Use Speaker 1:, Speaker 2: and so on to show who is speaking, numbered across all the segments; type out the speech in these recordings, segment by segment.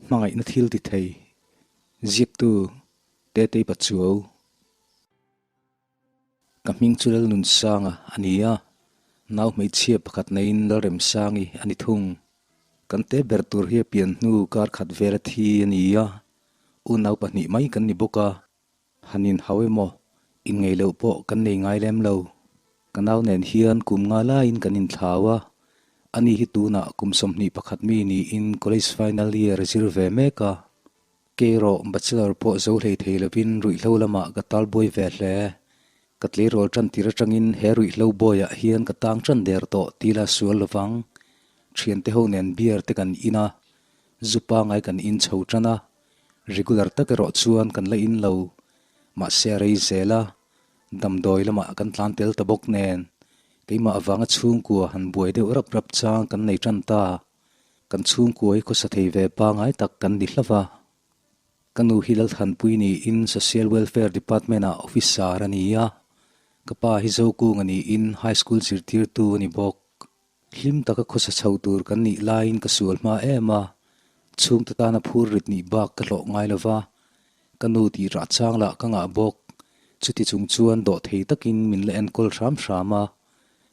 Speaker 1: Hmangaihna thil ti thei ziaktu Tetei Pachuau. Ka hming chu Lalnunsanga a ni a, nau hmeichhia pakhat neiin Lalremsangi a ni thung. Kan te ber tur hi a pian hnu kar khat vel a thi a ni a, unau pahnih mai kan ni bawk a. Han inhau emaw, inngeih loh pawh kan nei ngai lem lo. Ka nau nen hian kum nga laiin kan inthlau a, ani hi tunah kum 21 mi niin college final year a zir ve mek a. Kei erawh bachelor pawh zo hlei thei lovin ruihhlo lamah ka talbuai ve hle. Ka tleirawl tan tir atangin he ruihhlo bawiah hian ka tang tan der tawh ti la sual lovang. Thiante ho nen beer te kan in a, zu pangai kan in chho tan a, Regular tak erawh chuan kan la in lo, mahse a rei zel a, damdawi lamah kan tlan tel ta bawk nen, keimah avanga chhungkua han buai deuh rap rap chang kan nei tan ta, kan chhungkua hi khawsa thei ve pangai tak kan ni hlauh a. Ka nu hi Lalthanpui niin Social Welfare Department ah officer a ni a, ka pa hi Zokung a niin High School zirtirtu a ni bawk. Hlim taka khawsa chho tur kan nih laiin ka sual hma em a, chhungte tana phur rit nih bak ka hlawh ngai lo va, ka nu tih rah chang lah ka ngah bawk. Chuti chung chuan dawh thei takin min la enkawl hram hram a,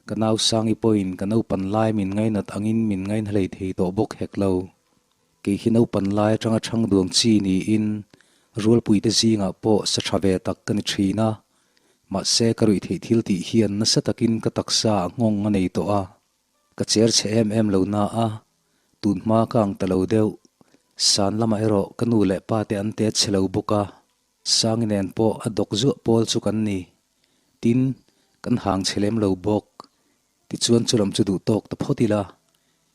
Speaker 1: ka nau Sangi pawhin ka naupan lai min ngainat angin min ngaina hlei thei tawh bawk hek lo. Kei hi naupan lai atanga chhang duang chi niin rualpuite zingah pawh sa tha ve tak ka ni thin a, Mahse ka ruih theih thil tih hian nasa takin ka taksa a nghawng a nei tawh a, ka cher chhe em em lo na a, tun hma ka ang ta lo deuh. San lamah erawh ka nu leh pa te an te chhe lo bawk a, Sangi nen pawh a dawk zuah pawl chu kan ni. Tin, kan hang chhe lem lo bawk. Tichuan chu lam chu duh tawk ta phawt ila,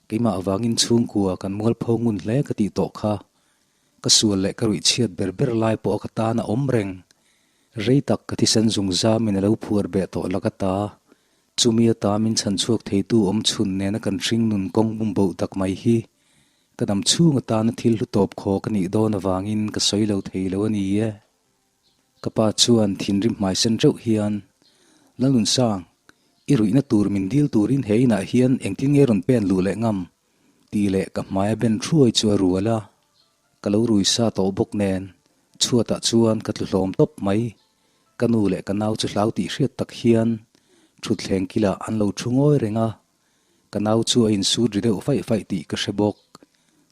Speaker 1: keimah avangin chhungkua kan mualpho ngun hle ka tih tawh kha. Ka sual leh ka ruih chhiat ber ber lai pawh a ka tan a awm reng. Rei tak ka thisen zung zamin a lo phuar beh tawh lak ata, chumi ata min chhan chhuak theitu awm chhun nena kan hring nun kawng bum boh tak mai hi ka dam chhung atana thil hlu tawp khaw ka nih dawn avangin ka sawi lo thei lo a ni e. Ka pa chuan thinrim hmaisen reuh hian, Lalnunsang, i ruihna tur min dil turin he inah hian engtin nge rawn pen luh leh ngam? tih leh ka hmaia ben thuai chu a rual a. Ka lo rui sa tawh bawk nen, chhuatah chuan ka tlu hlawm tawp mai. Ka nu leh ka nau chu hlau tih hriat tak hian thutthleng kilah an lo thu ngawi reng a. Ka nau chu a insut ri deuh faih faih tih ka hre bawk.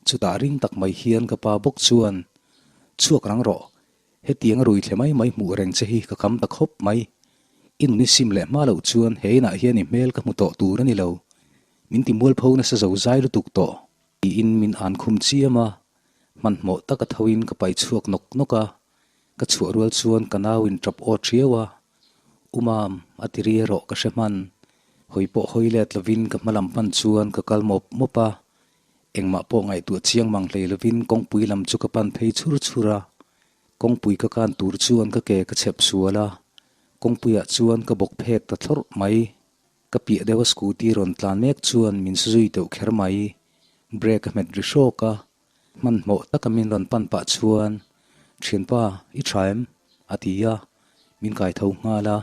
Speaker 1: Chutah ring tak mai hian ka pa bawk chuan, Chhuak rang rawh, Hetiang a ruithle mai mai hmuh reng che hi ka kham ta khawp mai. I nun i sim leh hma loh chuan he inah hian i hmel ka hmu tawh tur a ni lo. Min ti mualpho nasa zo zai lutuk tawh. Tiin min an khum chiam a, hmanhmawh tak a thoin ka pai chhuak nawk nawk a, ka chhuah rual chuan ka nau in tap aw thiau a, Umam, a ti ri erawh ka hre hman. Hawi pawh hawi let lovin ka hma lam pan chuan ka kal mawp mawp a, Engmah pawh ngaihtuah chiang mang hlei lovin kawngpui lam chu ka pan phei chhur chhur a. Kawngpui ka kan tur chuan ka ke ka chhep sual a, kawngpuiah chuan ka bawk phek ta thlawrh mai. Ka piah deuha scooty rawn tlan mek chuan min su zui deuh kher mai. Brake a hmet ri hrawk a, hmanhmawh taka min rawn pan pah chuan, Thianpa, i tha em? a ti a, min kai tho nghal a.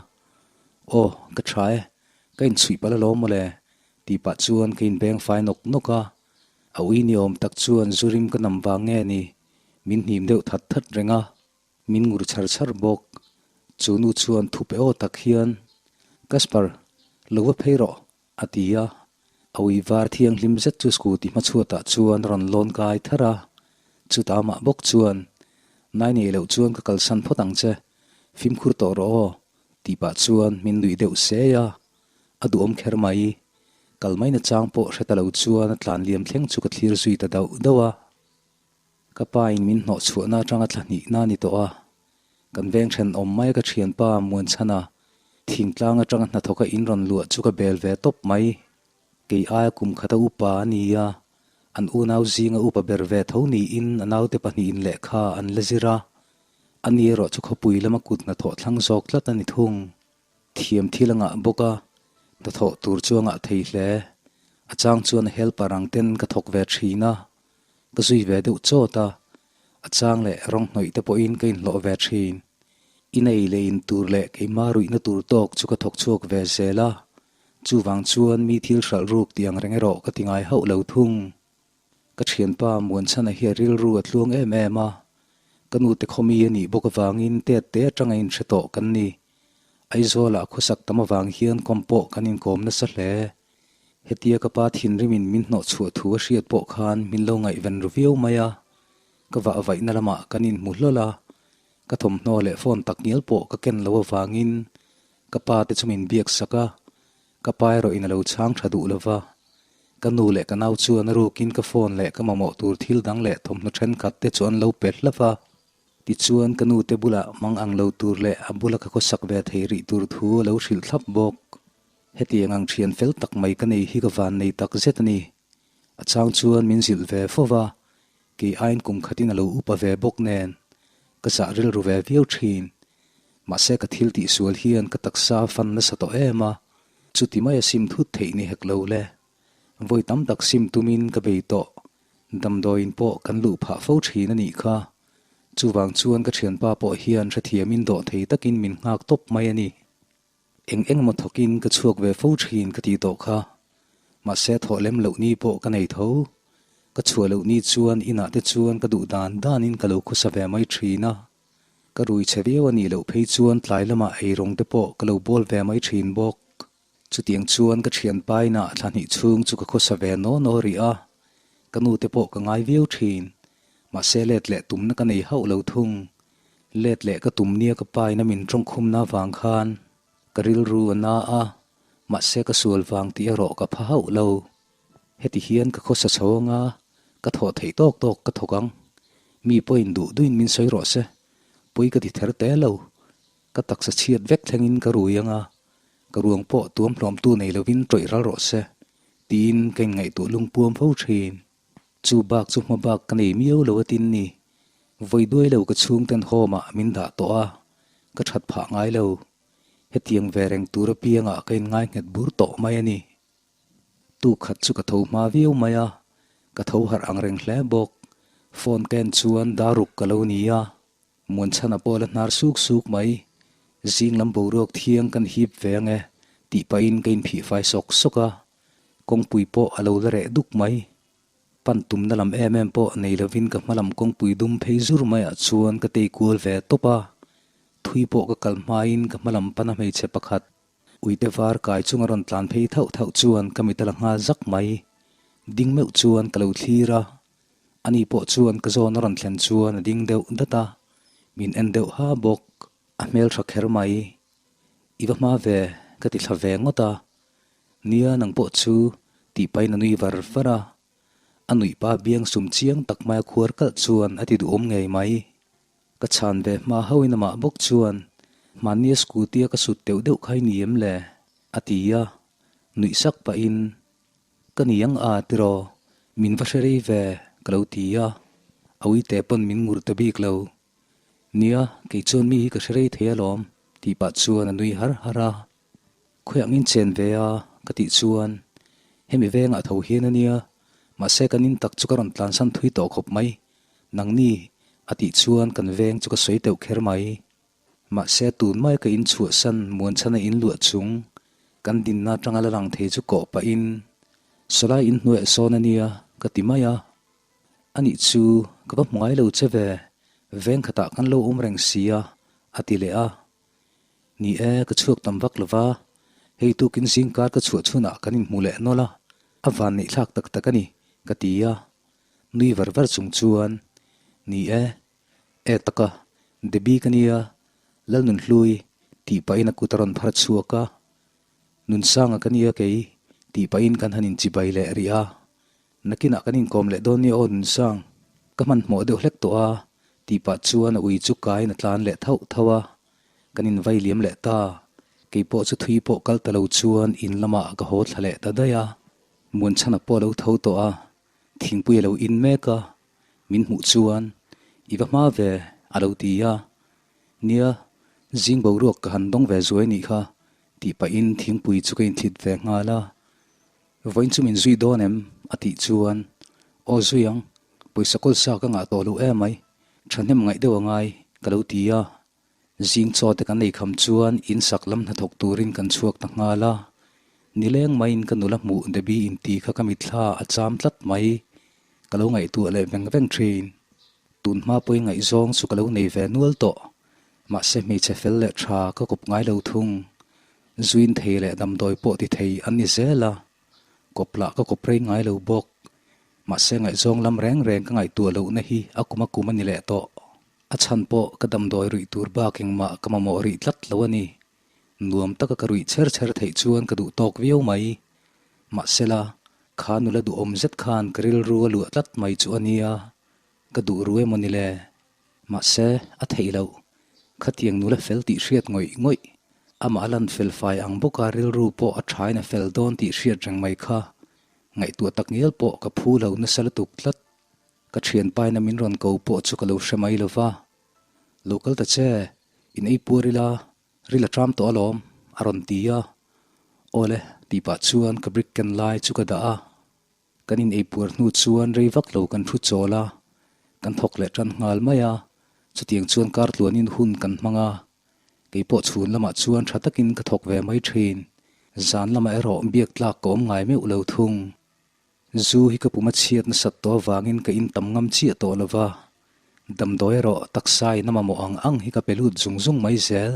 Speaker 1: Aw, ka tha e, ka inchhuih palh alawm mawle, Tih pah chuan ka inbeng fai nawk nawk a, a ui ni awm tak chuan zu rim ka nam vang nge ni, min hnim deuh that that reng a, min ngur chhar chhar bawk. Chu nu chuan thup e aw tak hian, Kasper, lo va phei rawh, a ti a. A ui var thianghlim zet chu scooty hmachhuatah chuan a rawn lawn kai tharh a, chutah amah bawk chuan, Nai nei loh chuan ka kalsan phawt ang che, fimkhur tawh rawh aw, tih pah chuan min nuih deuh sei a. A duhawm kher mai. Kal mai nachang pawh hre ta lo chuan a tlan liam thleng chu ka thlir zui ta dauh dauh a. Ka pa in min hnawh chhuahna atanga thla hnihna a ni tawh a. Kan veng thenawm mai a ka thianpa Muanchhana thingtlang atanga hnathawka in rawn luah chu ka bel ve tawp mai. Kei aia kum khata upa a ni a, an unau zinga upa ber ve tho niin a naute pahnihin lehkha an la zir a. Ani erawh chu khawpui lama kut hnathawh thlang zawk tlat a ni thung. Thiam thil a ngah bawk a, hnathawh tur chu a ngah thei hle. A chang chuan a helper ang ten ka thawk ve thin a, ka zui ve deuh chawt a, a chang leh rawng hnawih te pawhin ka inhlawh ve thin. I nei leh in tur leh keimah ruihna tur tawk chu ka thawk chhuak ve zel a, chuvang chuan mi thil hralh ruk tih ang reng erawh ka ti ngai hauh lo thung. Ka thianpa Muanchhana hi a rilru a tluang em em a, ka nute khawmi a nih bawk avangin tet te atanga inhre tawh kan ni. Aizawlah khawsak tam avang hian kawm pawh kan inkawm nasa hle. Hetia ka pa thinrimin min hnawh chhuah thu a hriat pawh khan min lo ngaihven ru viau mai a, ka vah vaihna lamah kan inhmu hlawl a, ka thawmhnaw leh phone tak ngial pawh ka ken lo avangin ka pa te chu min biak sak a, ka pa erawhin a lo chhang tha duh lo va. Ka nu leh ka nau chuan a rukin ka phone leh ka mamawh tur thil dang leh thawmhnaw thenkhat te chu an lo pe hlauh a. Tichuan ka nu te bulah mang ang lo tur leh a bula ka khawsak ve thei rih tur thu a lo hrilh thlap bawk. Hetiang ang thian fel tak mai ka nei hi ka van nei tak zet a ni. A chang chuan min zilh ve fo va, kei aiin kum khatin a lo upa ve bawk nen ka zah rilru ve viau thin. Mahse ka thil tihsual hian ka taksa a fan nasa tawh em a, chuti mai a sim thut theih ni hek lo le. Vawi tam tak sim tumin ka bei tawh, damdawiin pawh kan luh phah fo thin a nih kha. Chuvang chuan ka thianpa pawh hian hrethiamin dawh thei takin min nghak tawp mai a ni. Eng eng maw thawkin ka chhuak ve fo thin ka tih tawh kha. Mahse thawh lem loh ni pawh ka nei tho. Ka chhuah loh ni chuan inah te chuan ka duh dan danin ka lo khawsa ve mai thin a. Ka rui chhe viau a nih loh phei chuan tlai lamah eirawng te pawh ka lo bawl ve mai thin bawk. Chutiang chuan ka thianpa inah thla hnih chhung chu ka khawsa ve naw naw rih a. Ka nu te pawh ka ngai viau thin. Mahse let leh tumna ka nei hauh lo thung. Let leh ka tum nia ka pa in a min tawngkhumna avang khan ka rilru a na a, mahse ka sual vang tih erawh ka pha hauh lo. Heti hian ka khawsa chho anga ka thawh theih tawk tawk ka thawk ang. Mi pawhin duh duhin min sawi rawh se, pawi ka ti ther te lo. Ka taksa chhiat vek thlengin ka rui anga, ka ruang pawh tuam hlawmtu nei lovin tawih ral rawh se, tiin ka inngaihtuah lungpuam fo thin. Chu bak chu hma bak ka nei miau lo atin ni. Vawi duai lo ka chhungten home ah min dah tawh a, ka that phah ngai lo. Hetiang ve reng tur apiangah ka inngai nghet bur tawh mai a ni. Tu khat chu ka tho hma viau mai a, ka tho harh ang reng hle bawk. Phone ka en chuan daruk ka lo ni a, Muanchhana pawh la hnar suk suk mai. Zing lam boruak thiang kan hip ve ang e tih pahin ka inphih fai sawk sawk a. Kawngpui pawh a lo la reh duk mai. Pan tumna lam em em pawh nei lovin ka hma lam kawngpui dum phei zur maiah chuan ka tei kual ve tawp a. Thui pawh ka kal hmain ka hma lam pana hmeichhe pakhat uite var kai chunga rawn tlan phei thauh thauh chuan ka mit a la nghal zak mai. Ding meuh chuan ka lo thlir a. Ani pawh chuan ka zawn a rawn thlen chuan a ding deuh dat a, min en deuh ha bawk. A hmeltha kher mai. I va hma ve, ka ti thla ve ngawt a. Nia nang pawh chu tih pahin a nui var var a. A nuih pa biang sum chiang tak maia khuar kalh chuan a ti duhawm ngei mai. Ka chhan ve hma hauhin amah bawk chuan, Hmannia scooty-a ka sut teuh deuh kha i ni em le? a ti a, nuih sak pahin, Ka ni ang a tiraw, min va hre rei ve, ka lo ti a. A uite pawn min ngur ta bik lo. Nia, kei chuan mi hi ka hre rei thei alawm, tih pah chuan a nui har har a. Khawiah ngin chen ve a? ka tih chuan, Hemi vengah tho hian a nia, mahse kan in tak chu ka rawn tlansan thui tawh khawp mai, nangni, a tih chuan kan veng chu ka sawi teuh kher mai. Mahse tun mai ka in chhuahsan Muanchhana in luah chung kan dinna atanga la lang thei chu kawh pahin, Sawlai in hnuaiah sawn a nia, ka ti mai a. Anih chu, ka va hmu ngai lo che ve, veng khatah kan lo awm reng si a, a ti leh a. Ni e, ka chhuak tam vak lo va, hei tukin zingkar ka chhuah chhunah kan inhmu leh nawlh a, a van neih thlak tak tak a ni, ka ti a. Nui var var chung chuan, Ni e, e taka, Debbie ka nia, Lalnunhlui, tih pahin a kut a rawn phar chhuak a. Nunsanga ka nia kei, tih pahin kan han inchibai leh rih a. Nakinah kan inkawm leh dawn nia aw Nunsang, ka hmanhmawh deuh hlek tawh a, tih pah chuan a ui chu kaiin a tlan leh thauh thauh a, kan invai liam leh ta. Kei pawh chu thui pawh kal ta lo chuan in lamah ka haw thla leh ta daih a. Muanchhana pawh a lo tho tawh a, thingpui a lo in mek a, min hmuh chuan i va hma ve a lo ti a. Nia, zing boruak ka han dawng ve zuai nih kha, tih pahin thingpui chu ka inthlit ve nghal a. Vawiin chu min zui dawn em? a tih chuan, Aw zui ang, pawisa kawlsa ka ngah tawh loh emai, thahnem ngaih deuh a ngai, ka lo ti a. Zing chaw te kan ei kham chuan in sak lam hnathawk turin kan chhuak ta nghal a. Nileng maiin ka nula hmuh Debbie inti kha ka mitthla a cham tlat mai. ka lo ngaihtuah leh veng veng thin. Tun hma pawhin ngaihzawng chu ka lo nei ve nual tawh. Mahse hmeichhe fel leh tha ka kawp ngai lo thung. Zuin thei leh damdawi pawh ti thei an ni zel a, kawp lah ka kawp rei ngai lo bawk. Mahse ngaihzawng lam reng reng ka ngaihtuah lohna hi a kum a kum a ni leh tawh. A chhan pawh ka damdawi ruih tur bak engmah ka mamawh rih tlat lo a ni. Nuam taka ka ruih chher chher theih chuan ka duh tawk viau mai. Mahsela, kha nula duhawm zet khan ka rilru a luah tlat mai chu a nia, ka duh ru emaw ni le? Mahse, a theih loh. Khatiang nula fel tih hriat ngawih ngawih. Amah lan fel fai ang bawka rilru pawh a thain a fel dawn tih hriat reng mai kha. Ngaihtuah tak ngial pawh ka phu lo nasa lutuk tlat. Ka thianpaina min rawn ko pawh chu ka lo hre mai lo va. Lo kal ta che, in ei puar ila, ril a tram tawh alawm, a rawn ti a. Awle, tih pah chuan ka brick ken lai chu ka dah a. Kan in ei puar hnu chuan rei vak lo kan thu chawl a, kan thawk leh tan nghal mai a. Chutiang chuan kar tluanin hun kan hmang a, kei pawh chhun lamah chuan tha takin ka thawk ve mai thin. Zan lamah erawh biak tlak ka awm ngai meuh lo thung. Zu hi ka pum a chhiat nasat tawh avangin ka in tam ngam chiah tawh lo va, damdawi erawh taksa in a mamawh ang ang hi ka pe lut zung zung mai zel.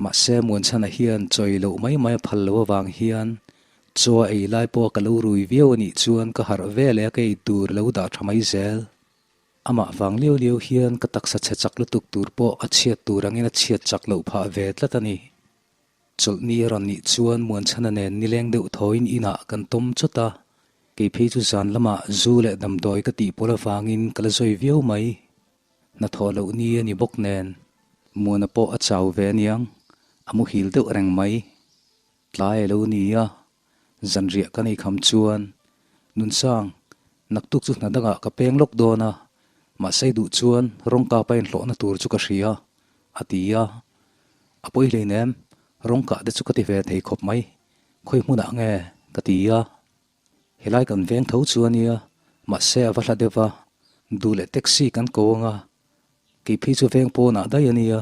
Speaker 1: Mahse Muanchhana hian chawi loh mai mai a phal lo avang hian chaw a ei lai pawha ka lo rui viau a nih chuan ka harh ve leh a ka ei tur lo dah tha mai zel. Amah vang liau liau hian ka taksa chhe chak lutuk tur pawh a chhiat tur angin a chhiat chak loh phah ve tlat a ni. Chawlhni a rawn nih chuan Muanchhana nen nileng deuh thawiin inah kan tawm chawt a, kei phei chu zan lamah zu leh damdawi ka tih pawl avangin ka la zawi viau mai. Hnathawh loh ni a ni bawk nen Muana pawh a chau ve aniang, a muhil deuh reng mai. Tlai a lo ni a, zanriah ka nei kham chuan Nunsang, naktuk chu hna dangah ka peng lawk dawn a, mahse i duh chuan rawngka pa inhlawhna tur chu ka hria, a ti a. A pawi hleinem, rawngkah te chu ka ti ve thei khawp mai, khawi hmunah nge? ka ti a. Helai kan veng tho chu a nia, mahse a va hla deuh va, duh leh taxi kan ko ang a, kei phei chu veng pawnah daih a nia,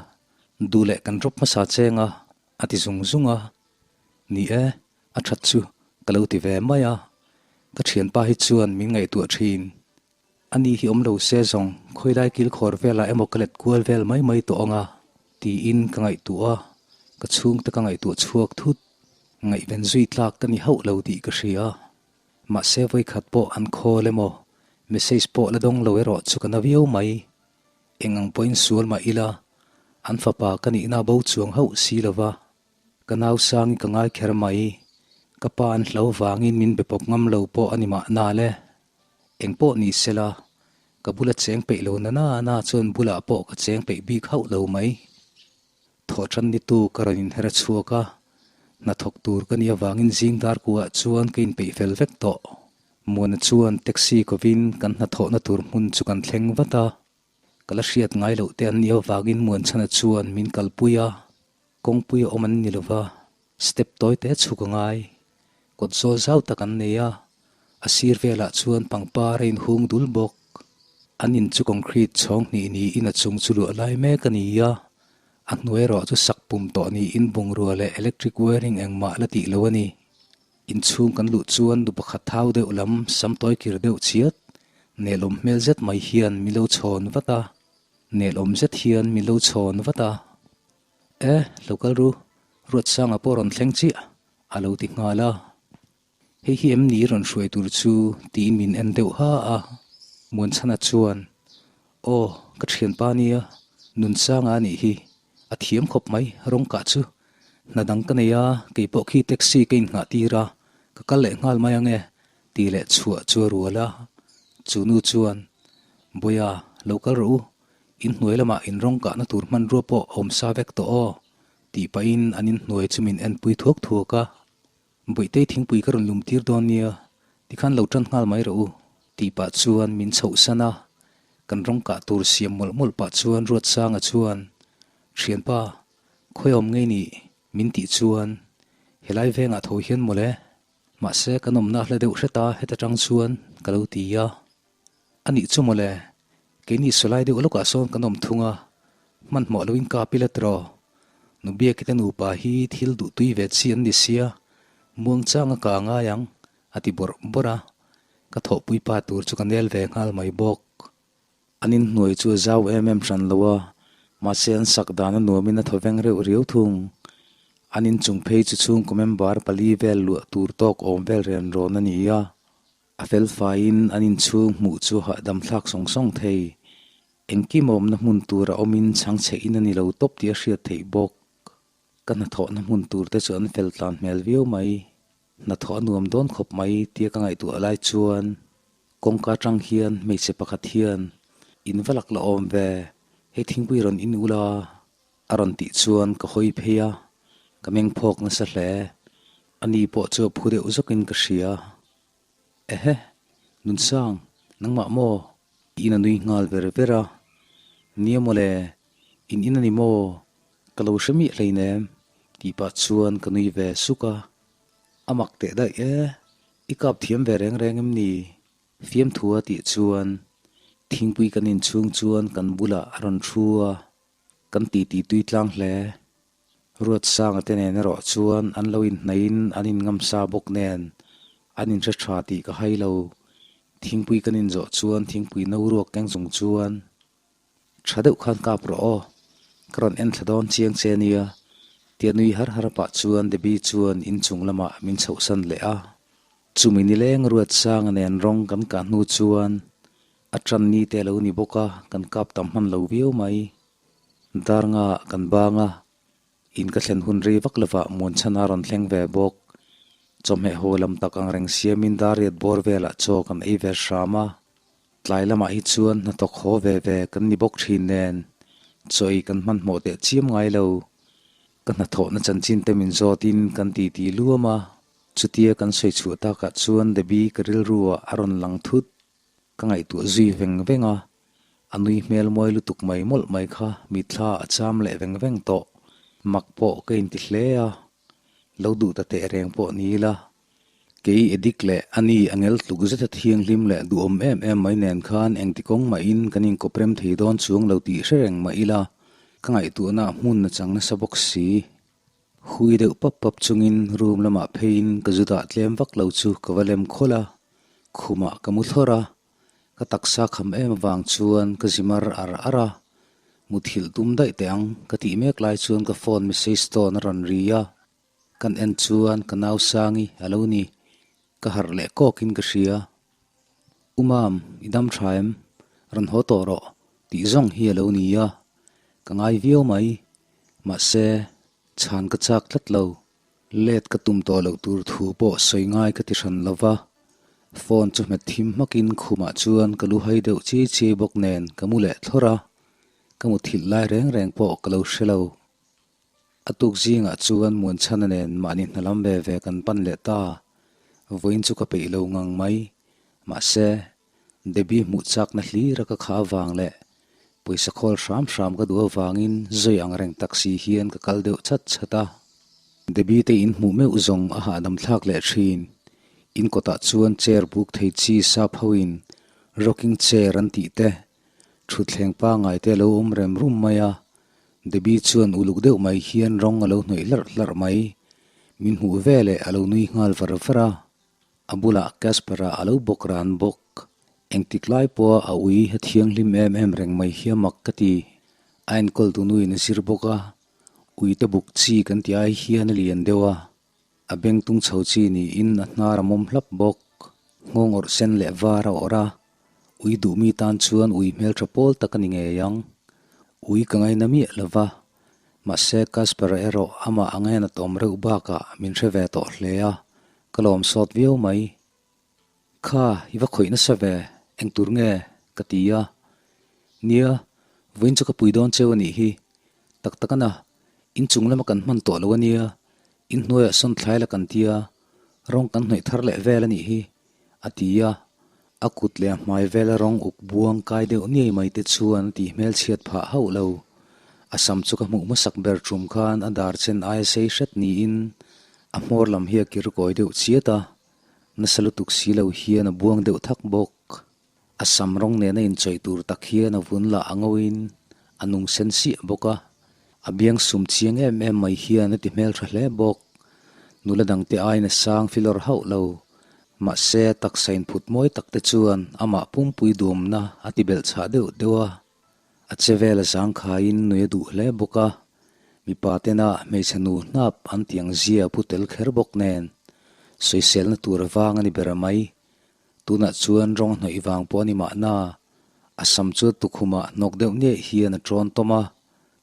Speaker 1: duh leh kan drop hmasa cheng a, a ti zung zung a. Ni e, a that chu ka lo ti ve mai a, ka thianpa hi chuan min ngaihtuah thin. Ani hi awm lo se zawng khawilai kilkhawr velah emaw ka let kual vel mai mai tawh ang a, tiin ka ngaihtuah a, ka chhungte ka ngaihtuah chhuak thut. Ngaihven zui tlak ka ni hauh lo tih ka hria. Mahse vawikhat pawh an call emaw message pawh la dawng lo erawh chu ka na viau mai. Eng ang pawhin sual mah ila, an fapa ka nihna bo chuang hauh si lo va. Ka nau sangi ka ngai kher mai. Ka pa an hlo vangin min be pawp ngam lo pawh a ni mahna le. Eng pawh ni sela, ka bula cheng peih lo na na na chuan bulah pawh ka cheng peih bik hauh lo mai. Thawhṭan ni tu ka rawn inher a chhuak a, hnathawk tur ka nih avangin zing dar kuah chuan ka inpeih fel vek tawh. Muana chuan taxi kovin kan hnathawhna tur hmun chu kan thleng vat a, ka la hriat ngai loh te an nih avangin Muanchhana chuan min kalpui a, kawngpui a awm an ni lova, step tawi te chhuk a ngai. Kawt zawl zau tak an nei a, a sir velah chuan pangpar a inhung dul bawk. An in chu concrete chhawng hnih niin a chung chu luah lai mek a ni a, a hnuai erawh chu sak pum tawh niin bungrua leh electric wiring engmah la tih lo a ni. Inchhung kan luh chuan nu pakhat thau deuh lam sam tawi kir deuh chiat, nelawm hmel zet mai hian min lo chhawn vat a, nelawm zet hian min lo chhawn vat a. E, lo kal ru, Ruatsanga pawh rawn thleng chiah, a lo ti nghal a. Hei hi em ni rawn hruai tur chu tiin min en deuh ha a. Muanchhana chuan, Aw, ka thianpa nia, Nunsanga a nih hi, a thiam khawp mai, rawng kah chu. Hna dang ka nei a, kei pawh khi taxi ka innghah tir a, ka kal leh nghal mai ang e, ti leh chhuah chu a rual a. Chu nu chuan, Bawiha, lo kal rawh u, inhnuai lamah in rawng kahna tur hmanrua pawh a awm sa vek tawh aw, tih pahin an inhnuai chu min enpui thuak thuak a. Bawihtei thingpui ka rawn lum tir dawn nia, tikhan lo tan nghal mai rawh u, tih pah chuan min chhoh san a. Kan rawng kah tur siam mawlh mawlh pah chuan Ruatsanga chuan, Thianpa, khawi awm ngei nih? min tih chuan, Helai vengah tho hian mawle, mahse kan awmna hla deuh hret a heta tang chuan ka lo ti a. A nih chu mawle, keini sawlai deuh lawkah sawn kan awm thung a, hmanhmawh loin ka pil a tiraw. Nubiaki te nupa hi thil duh tui ve chi an ni sia, muangchanga ka ngai ang, a ti bawrh bawrh a. Ka thawhpui pa tur chu ka nel ve nghal mai bawk. An inhnuai chu a zau em em hran lo a, mahse an sak dan a nuamin a thaw veng reuh riau thung. An inchung phei chu chhungkaw member pali vel luah tur tawk awm vel rian rawn a ni a, a fel faiin an inchhung hmuh chu hahdam thlak sawng sawng thei. Engkim awmna hmun tur a awmin chhangchhe in a ni lo tawp tih a hriat theih bawk. Ka hnathawhna hmun tur te chu an fel tlan hmel viau mai. Hnathawh a nuam dawn khawp mai tia ka ngaihtuah lai chuan kawngka atang hian hmeichhe pakhat hian in va lak la awm ve, hei thingpui rawn in ula a rawn tih chuan ka hawi phei a, ka meng phawk nasa hle. Ani pawh chu a phu deuh zawkin ka hria. Ehe, Nunsang, nangmah maw? Tiin a nui nghal ver ver a. Nia mawle, in in a ni maw? Ka lo hre miah hleinem, tih pah chuan ka nui ve suk a. A mak teh daih e, i kap thiam ve reng reng em ni? Fiamthu a tih chuan thingpui kan inchhung chuan kan bulah a rawn thu a, kan titi tui tlang hle. Ruatsanga te nen erawh chuan an lo inhnaihin an inngamsa bawk nen an inhre tha tih ka hai lo. Thingpui kan inzawh chuan thingpui no ruak keng chung chuan tha deuh khan kap rawh aw, ka rawn en thla dawn chiang che nia tia nui har har pah chuan Debbie chuan inchung lamah min chhohsan leh a. Chumi nileng Ruatsanga nen rawng kan kah hnu chuan a tan ni te a lo ni bawk a, kan kap tam hman lo viau mai. Dar nga kan bang a, in ka thlen hun rei vak lovah Muanchhana rawn thleng ve bawk. Chawhmeh haw lam tak ang reng siamin dar riat bawr velah chaw kan ei ve hram a. Tlai lamah hi chuan hnathawk haw ve ve kan ni bawk thin nen chaw ei kan hmanhmawh teh chiam ngai lo. Ka hnathawhna chanchin te min zawtin kan titi luam a, chutia kan sawi chhuah takah chuan Debbie ka rilru ah a rawn lang thut. Ka ngaihtuah zui veng veng a, a nui hmel mawi lutuk mai mawlh mai kha mitthla a cham leh veng veng tawh. Mak pawh ka inti hle a, lo duh ta teh reng pawh ni ila. Kei Edik leh ani a ngel tluk zeta thianghlim leh duhawm em em mai nen khan engti kawng mahin kan inkawprem thei dawn chuang lo tih hre reng mah ila, ka ngaihtuahna hmun a chang nasa bawk si. Hui deuh pap pap chungin room lamah pheiin ka zu dah tlem vak lo chu ka va lem khawlh a, khumah ka mu thlawrh a, ka taksa kham em avang chuan ka zi mar ar ar a, muthilh tum daih teh ang ka tih mek lai chuan ka phone message tawn a rawn ri a, kan en chuan ka nau Sangi a lo ni, ka harh leh kawkin ka hria. U Mam, i dam tha em? Rawn haw tawh rawh, tih zawng hi a lo ni a, ka ngai viau mai. Mahse, chhan ka chak tlat lo. Let ka tum tawh loh tur thu pawh sawi ngai ka ti hran lo va. Phone chu hmet thim hmakin khumah chuan ka lu hai deuh chiai chiai bawk nen ka mu leh thlawrh a, ka muthilh lai reng reng pawh ka lo hre lo. A tuk zingah chuan Muanchhana nen mahni hna lam ve ve kan pan leh ta. Vawiin chu ka peih lo ngang mai. Mahse, Debbie hmuh chakna hlir a ka kha avang leh pawisa khawl hram hram ka duh avangin zawi ang reng tak si hian ka kal deuh chat chat a. Debbie te in hmuh meuh zawng a hahdam thlak leh thin. In kawtah chuan chair buk thei chi sap hoin rocking chair an tih te, thutthleng pangai te a lo awm rem rum mai a. Debbie chuan uluk deuh mai hian rawng a lo hnawih hlarh hlarh mai. Min hmuh ve leh a lo nui nghal var var a. A bulah Casper-a a lo bawk ran bawk. Engtik lai pawha a ui a thianghlim em em reng mai hi a mak ka ti. A enkawl duhnuin a zir bawk a, uite buk chi kan tih ai hian a lian deuh a. A beng tung chho chi niin a hnar a mawm hlap bawk. Nghawng awrh sen leh var a awrh a, ui duh mi tan chuan ui hmeltha pawl tak a ni ngei ang. Ui ka ngaina miah lo va, mahse Casper-a erawh amah a ngainat awm reuh bakah min hre ve tawh hle a, ka lawm sawt viau mai. Kha, i va khawih nasa ve, eng tur nge? ka ti a. Nia, vawiin chu ka pui dawn cheu a nih hi. Tak tak ana, inchung lama kan hman tawh lo a nia, inhnuaiah sawn thlai la kan tia, rawng kan hnawih thar leh vel a nih hi, a ti a. A kut leh a hmai vela rawng uk buang kai deuh niai mai te chuan a tih hmelchhiat phah hauh lo. A sam chu ka hmuh hmasak ber tum khan a dar chen aia sei hret niin a hmawr lam hi a kir kawi deuh chiat a, nasa lutuk si lo hian a buang deuh thak bawk. A sam rawng nena inchawih tur tak hian a vun lah a ngoin a nung sen siah bawk a, a biang sum chiang em em mai hian a ti hmeltha hle bawk. Nula dangte aiin a sang filawr hauh lo. Mahse, taksa inphut mawi tak te chuan amah pumpui duamna a ti belh chhah deuh deuh a. A che vel a zangkhaiin nui a duh hle bawk a, mipa tena hmeichhe nu hnap an ti ang zia a pu tel kher bawk nen, sawiselna tur a vang a ni ber mai. Tunah chuan rawng a hnawih vang pawh a ni mahna, a sam chu tukhumah hnawk deuh niaih hian a ṭawn tawm a,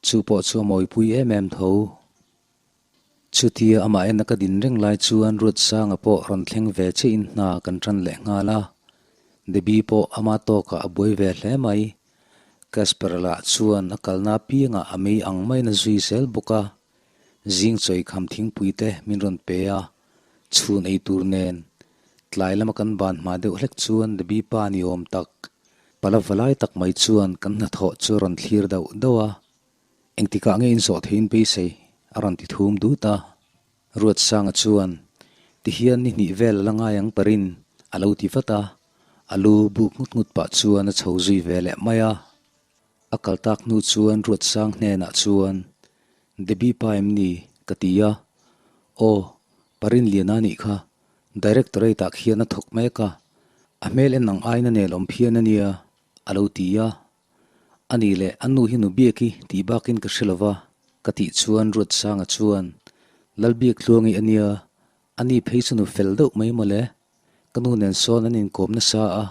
Speaker 1: chu pawh chu a mawipui em em tho. Chutia amah ena ka din reng lai chuan Ruatsanga pawh rawn thleng ve chiahin hna kan ṭan leh nghal a. Debbie pawh ama tawkah a buai ve hle mai. Casper lah chuan a kalna apiangah a mei ang maiin a zui zel bawk a. Zing chawi kham thingpui te min rawn pe a, chhun ei tur nen. Tlai lama kan ban hma deuh hlek chuan Debbie pa ni awm tak, pala valai tak mai chuan kan hnathawh chu a rawn thlir dauh dauh a. Engtikah nge inzawh theiin beisei? a rawn ti thum dut a. Ruatsanga chuan, Tihian ni hnih vel a la ngai ang parin a lo ti vat a. A lu buk nghut nghut pah chuan a chho zui ve leh mai a. A kal tak hnu chuan Ruatsang hnenah chuan, Debbie pa em ni? ka ti a. Aw, parin Liana nih kha. Directorate ah khian a thawk mek a. A hmel en ang aiin a nel awm phian a nia, a lo ti a. A nih leh a nu hi nu Biaki tih bakin ka hre lova, ka tih chuan Ruatsanga chuan, Lalbiak tluangi a nia, a ni phei chu nu fel deuh mai mawle. Ka nu nen sawn an inkawm nasa a,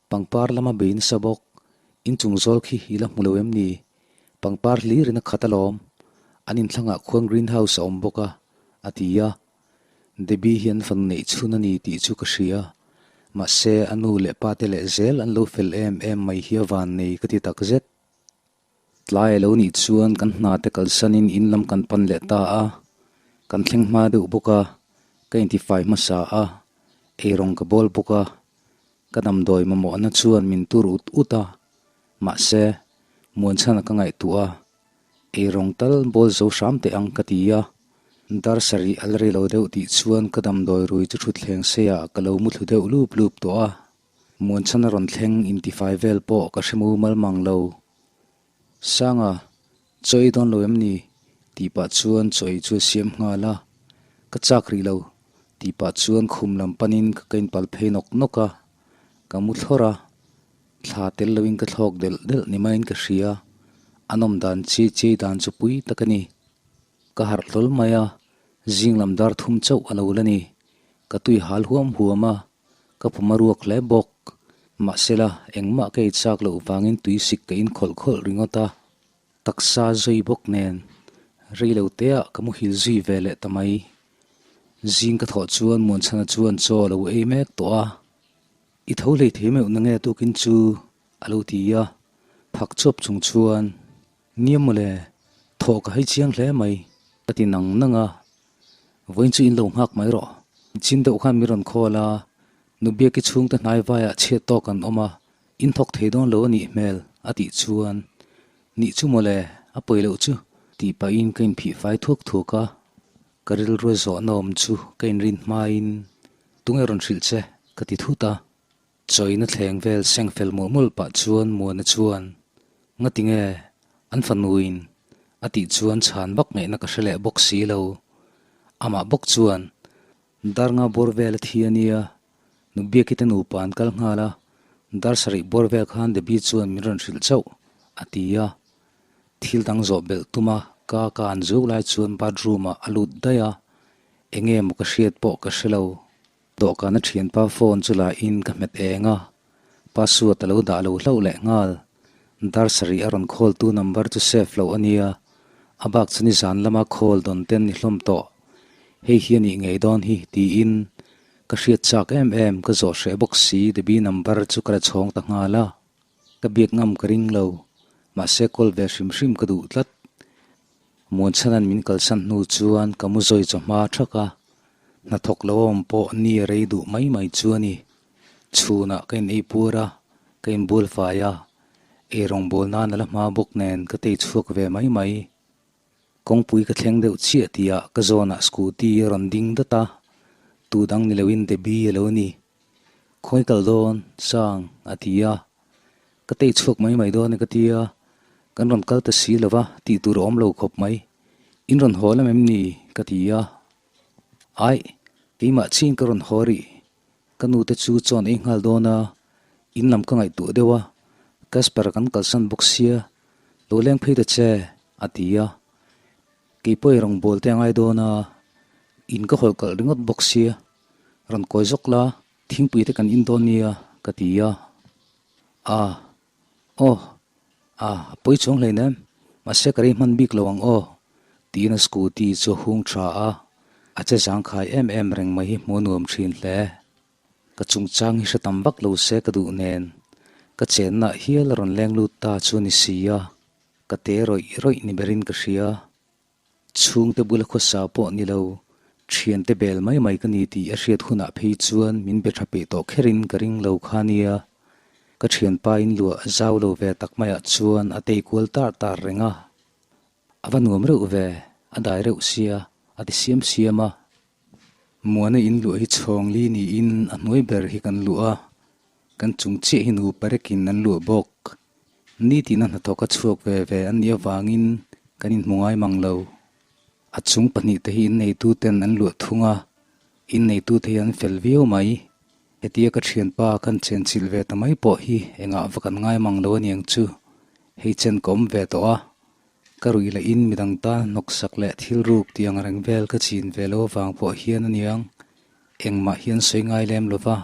Speaker 1: pangpar lama bei nasa bawk. Inchung zawl khi i la hmu lo em ni? Pangpar hlirin a khat alawm. An inthlangah khuan greenhouse a awm bawk a, a ti a. Debbie hi an fanu neih chhun a ni tih chu ka hria. Mahse, a nu leh pa te leh zel an lo fel em em mai hi a van nei ka ti tak zet. Tlai a lo nih chuan kan hna te kalsanin in lam kan pan leh ta a, kan thleng hma deuh bawk a, ka intifai hmasa a, eirawng ka bawl bawk a, ka damdawi mamawhna chuan min tur ut ut a, mahse, Muanchhana ka ngaihtuah a, Eirawng tal bawl zo hram teh ang ka ti a, dar sarih a la ri lo deuh tih chuan ka damdawi rui chu thutthleng seiah ka lo muthlu deuh lup lup tawh a, Muanchhana rawn thleng intifai vel pawh ka hre mumal mang lo. Sanga, chaw ei dawn lo em ni? tih pah chuan chaw ei chu a siam nghal a, ka chak rih lo tih pah chuan khum lam panin ka ka inpal phei nawk nawk a, ka mu thlawr a. Thla tel loin ka thlawk delh delh ni maiin ka hria, a nawm dan chi chiai dan chu pui tak a ni. Ka harh hlawl mai a, zing lam dar thum chauh a lo la ni. Ka tui hal huam huam a, ka pum a ruak hle bawk. Mahsela, engmah ka ei chak loh vangin tui sik ka in khawlh khawlh ringawt a. Taksa zui bawk nen, rei lo teah ka muhil zui ve leh ta mai. Zing ka thawh chuan Muanchhana chuan chaw a lo ei mek tawh a. I tho hlei thei meuh na nge tukin chu a lo ti a, phak chuap chung chuan, Nia mawle, thawh ka hei chiang hle mai, ka ti nang nang a. Vawiin chu in lo nghak mai rawh. Chin deuh khan min rawn call a, Nubiaki chhungte hnai vaiah chhiat tawk an awm a, in thawk thei dawn lo a nih hmel, a tih chuan, Nih chu mawle, a pawi loh chu, tih pahin ka inphih fai thuak thuak a. Ka rilru zawhna awm chu ka inrin hmain tunge rawn hrilh che ka ti thut a. Chawina thleng vel seng fel mawlh mawlh pah chuan Muana chuan Ngati nge an fanuin a tih chuan chhan vak ngaihna ka hre leh bawk si lo. Amah bawk chuan Dar nga bawr vel a thi a nia, Nubiaki te nupa an kal nghal a, dar sarih bawr vel khan Debbie chuan min rawn hrilh chauh a ti a. Thil dang zawh belh tum a, ka ka an zuk lai chuan bathroom ah a lut daih a, enge maw ka hriat pawh ka hre lo. Dawhkan a thianpa phone chu la in ka hmet eng a, password a lo dah lo hlauh leh nghal. Dar sarih a rawn call tu number chu save loh a nia, a bak chu nizan lama call dawn ten ni hlawm tawh. Hei hi a nih ngei dawn hi tiin ka hriat chak em em ka zawh hreh bawk si Debbie number chu ka la chhawng ta nghal a. Ka biak ngam ka ring lo, mahse call ve hrim hrim ka duh tlat. Muanchhanan min kalsan hnu chuan ka mu zawi chawhma thak a, hnathawk lo awm pawh ni a rei duh mai mai chu a ni. Chhunah ka in ei puar a, ka in bual fai a, eirawng bawl nan a la hma bawk nen ka tei chhuak ve mai mai. Kawngpui ka thleng deuh chiah tihah ka zawnah scooty a rawn ding dat a, tu dang ni loin Debbie a lo ni. Khawi kal dawn, Sang, a ti a. Ka tei chhuak mai mai dawn e ka ti a, kan rawn kal ta si lo va, tih tur a awm lo khawp mai. In rawn haw lam em ni? ka ti a. Aih, keimah chin ka rawn haw rih. Ka nu te chu chawn ei nghal dawn a, in lam ka ngaihtuah deuh a, Casper kan kalsan bawk sia, lo leng phei ta che, a ti a. Kei pawh i rawngbâwl te a ngai dawn a, in ka hawlh kalh ringawt bawk sia, rawn kawi zawk la, thingpui te kan in dawn nia, ka ti a. A, aw, a, a pawi chuang hleinem, mahse ka rei hman bik lo ang aw, tiin a scooty chu a hung tha a, a che zangkhai em em reng mai hi hmuh a nuam thin hle. Ka chungchang hi hre tam vak lo se ka duh nen, ka chenna hial a rawn leng lut ta chu a ni si a, ka te rawih rawih ni berin ka hria. Chhungte bula khawsa pawh ni lo, thiante bel mai mai ka ni tih a hriat hunah phei chuan min be tha peih tawh kherin ka ring lo kha nia. Ka thianpa in luah zau lo ve tak maiah chuan a tei kual tar tar reng a. A va nuam reuh ve, a dai reuh sia, a ti siam siam a. Muana in luah hi chhawng li niin a hnuai ber hi kan luah a, kan chung chiah hi nupa rekin an luah bawk. Nitin a hnathawk a chhuak ve ve an nih avangin kan inhmu ngai mang lo. A chung pahnihte hi inneituten an luah thung a, inneitute hi an fel viau mai. Hetia ka thianpa kan chenchilh ve ta mai pawh hi engah va kan ngai mang lo aniang chu, hei chen ka awm ve tawh a. Ka ruih leh in midang tan hnawksak leh thil ruk tih ang reng vel ka chin ve lo avang pawh hian aniang engmah hian sawi ngai lem lo va,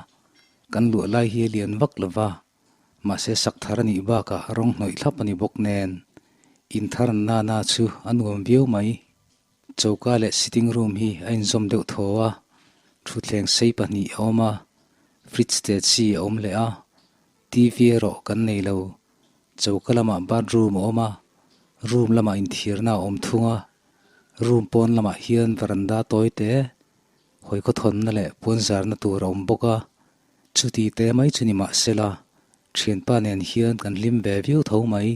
Speaker 1: kan luah lai hi a lian vak lo va, mahse sak thar a nih bakah rawng hnawih thlap a ni bawk nen in thar an nana chu a nuam viau mai. Choka leh sitting room hi a inzawm deuh thaw a, thutthleng sei pahnih a awm a, fridge te chi a awm leh a, TV erawh kan nei lo. Choka lamah bathroom a awm a, room lamah inthiarna a awm thung a, room pawn lamah hian veranda tawi te, hawi khawthawnna leh puanzarna tur a awm bawk a, chuti te mai chu ni mah sela, thianpa nen hian kan hlim ve viau tho mai.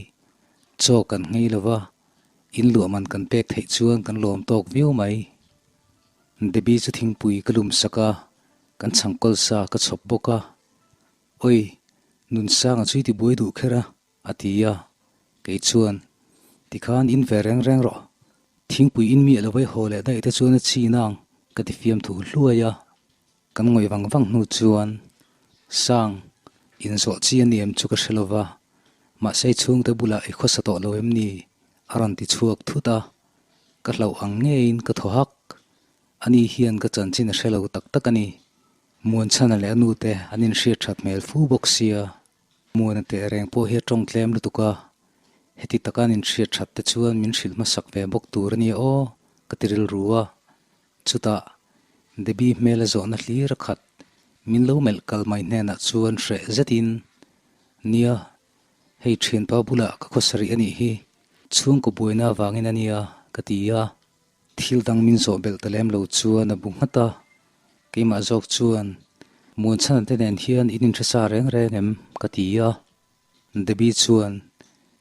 Speaker 1: Chaw kan nghei lo va, in luah man kan pek theih chuan kan lawm tawk viau mai. Debbie chu thingpui ka lum sak a, kan chhangkawl sa ka chhawp bawk a. Oi, Nunsanga chu i ti buai duh kher a, a ti a. Kei chuan, Tikhan in ve reng reng rawh. Thingpui in miah lo vai haw leh daih te chuan a chin ang, ka ti fiam thu hluai a. Kan ngawih vang vang hnu chuan, Sang, inzawh chi a ni em chu ka hre lo va, mahse i chhungte bulah i khawsa tawh lo em ni? a rawn ti chhuak thut a. Ka hlauh ang ngeiin ka thaw hak. Ani hian ka chanchin a hre lo tak tak a ni. Muanchhana leh a nute an inhriat that hmel fu bawk sia. Muana teh reng pawh hi a tawng tlem lutuk a, heti taka an inhriat that te chuan min hrilh hmasak ve bawk tur a nia aw, ka ti rilru a. Chutah, Debbie hmel a zawhna hlir a khat, min lo melh kal mai hnenah chuan hreh zetin, Nia, hei thianpa bulah ka khawsarih a nih hi, chhungkaw buaina avangin a nia, ka ti a. Thil dang min zawh belh ta lem lo chuan a bu nghat a, keimah zawk chuan Muanchhana te nen hian in inhre sa reng reng em? ka ti a. Debbie chuan,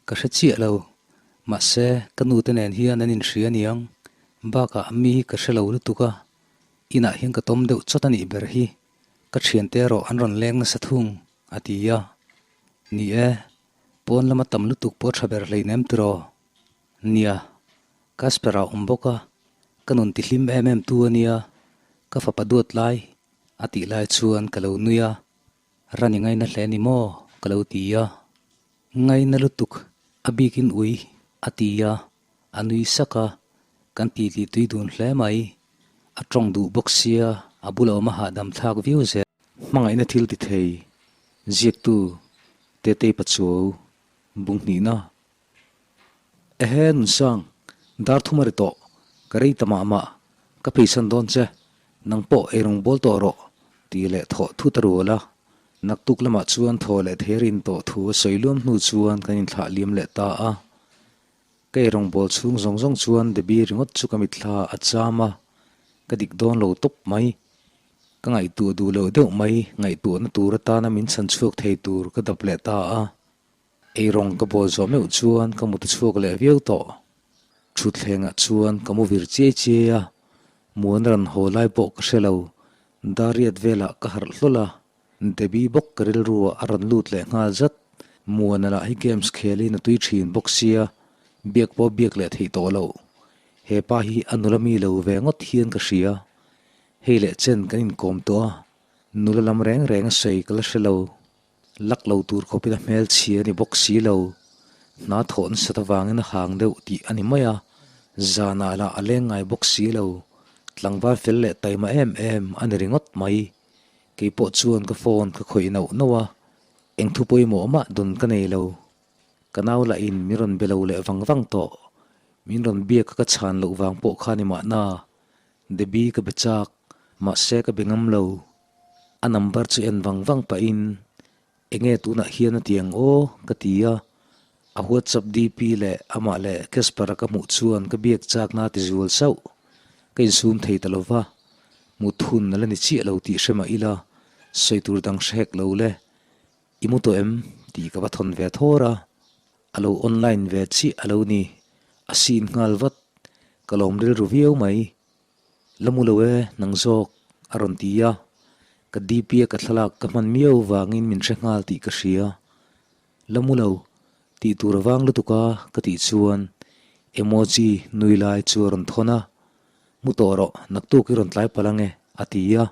Speaker 1: Ka hre chiah lo, mahse ka nu te nen hian an inhria aniang, bakah mi hi ka hre lo lutuk a, inah hian ka tawm deuh chawt a nih ber hi, ka thiante erawh an rawn leng nasa thung, a ti a. Ni e, pawn lama tam lutuk pawh a tha ber hleinem tiraw? Nia, Casper a awm bawk a, ka nun ti hlim em em tu a nia, ka fapa duat lai a tih lai chuan ka lo nui a, Rani ngaina hle ni maw? ka lo ti a, Ngaina lutuk, a bikin ui a ti a, a nui sak a, kan titi tui dun hle mai, a tawng duh bawk sia, a bula awm a hahdam thlak viau zel. Hmangaihna thil ti thei, ziaktu Tetei Pachuau, Bunghnihna. Ehe Nunsang, dar thum a ri tawh, ka rei ta mah mah, ka pheisan dawn che, nang pawh eirawng bawl tawh rawh, tih leh thawh thut a rual a. Naktuk lamah chuan thaw leh their in tawh thu a sawi luam hnu chuan kan inthlah liam leh ta a. Ka eirawng bawl chhung zawng zawng chuan Debbie ringawt chu ka mitthla a cham a, ka dik dawn lo tawp mai. Ka ngaihtuah duh loh deuh mai, ngaihtuahna tur atana min chhan chhuak thei tur ka dap leh ta a. Eirawng ka bawl zawh meuh chuan ka mut a chhuak leh viau tawh. Thutthlengah chuan ka mu vir chiai chiai a, muan ran haw lai pawh ka hre lo. Dariat velah ka harh hlawl a, Debbie bawk ka rilru ah a rawn lut leh nghal zat. Muana lah hi games khelin a tui thin bawk sia, biak pawh biak leh theih tawh loh. He pa hi a nula mi lo ve ngawt hian ka hria. Hei leh chen kan inkawm tawh a. Nula lam reng reng a sawi ka la hre lo. Lak lo tur khawpin a hmel chhia a ni bawk si lo. Hna thawh nasat avangin a hang deuh tih a ni mai a, zanah lah a leng ngai bawk si lo. Tlangval fel leh taima em em a ni ringawt mai. Kei pawh chuan ka phone ka khawih nauh nauh a, eng thu pawimawh mah dawn ka nei lo. Ka nau lahin min rawn be lo leh vang vang tawh. Min rawn biak a ka chhan loh vang pawh kha ni mahna. Debbie ka be chak, mahse ka be ngam lo. A number chu en vang vang pahin, Enge tunah hian a ti ang aw? ka ti a. A WhatsApp DP leh amah leh Casper-a ka hmuh chuan ka biak chakna a ti zual sauh. Ka insum thei ta lo va, mut hun a la ni chiah lo tih hre mah ila, sawi tur dang hre hek lo le. I mu tawh em? tih ka va thawn ve thawr a, a lo online ve chiah a lo ni. A sin nghal vat, ka lawm rilru viau mai. La mu lo e, nang zawk, a rawn ti a. Ka DP a ka thlalak ka hman miau vangin min hre nghal tih ka hria. La mu lo, tih tur avang lutuk a ka tih chuan emoji nui lai chu a rawn thawn a. Mu tawh rawh, naktuk i rawn tlai palh ange, a ti a.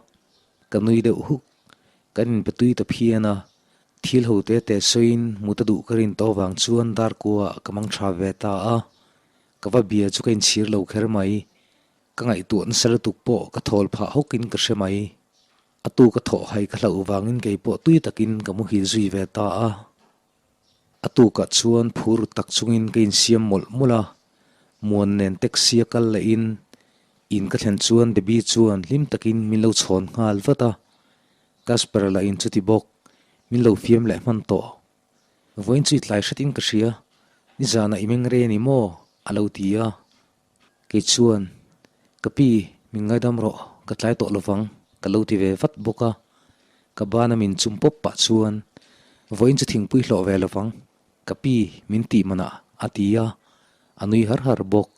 Speaker 1: Ka nui deuh huk. Kan inpe tui ta phian a, thil ho te te sawiin mut a duh ka rin tawh vang chuan dar kuaah ka mang tha ve ta a. Ka va bia chu ka inchhir lo kher mai. Ka ngaihtuah nasa lutuk pawh ka thawl phah hawkin ka hre mai. A tu ka thawh hai ka hlauh vangin kei pawh tui takin ka muhil zui ve ta a. A tukah chuan phur tak chungin ka insiam mawlh mawlh a, Muan nen taxi a kal lehin in ka thlen chuan Debbie chuan hlim takin min lo chhawn nghal vat a, Casper lah in chuti bawk, min lo fiam leh hman tawh. Vawiin chu i tlai hretin ka hria, nizanah i meng rei a ni maw? a lo ti a. Kei chuan, Ka pi, min ngaidam rawh, ka tlai tawh lovang, ka lo ti ve vat bawk a. Ka bana min chum pawp pah chuan, Vawiin chu thingpui hlawh ve lovang, ka pi, min tih manah, a ti a. A nui har har bawk.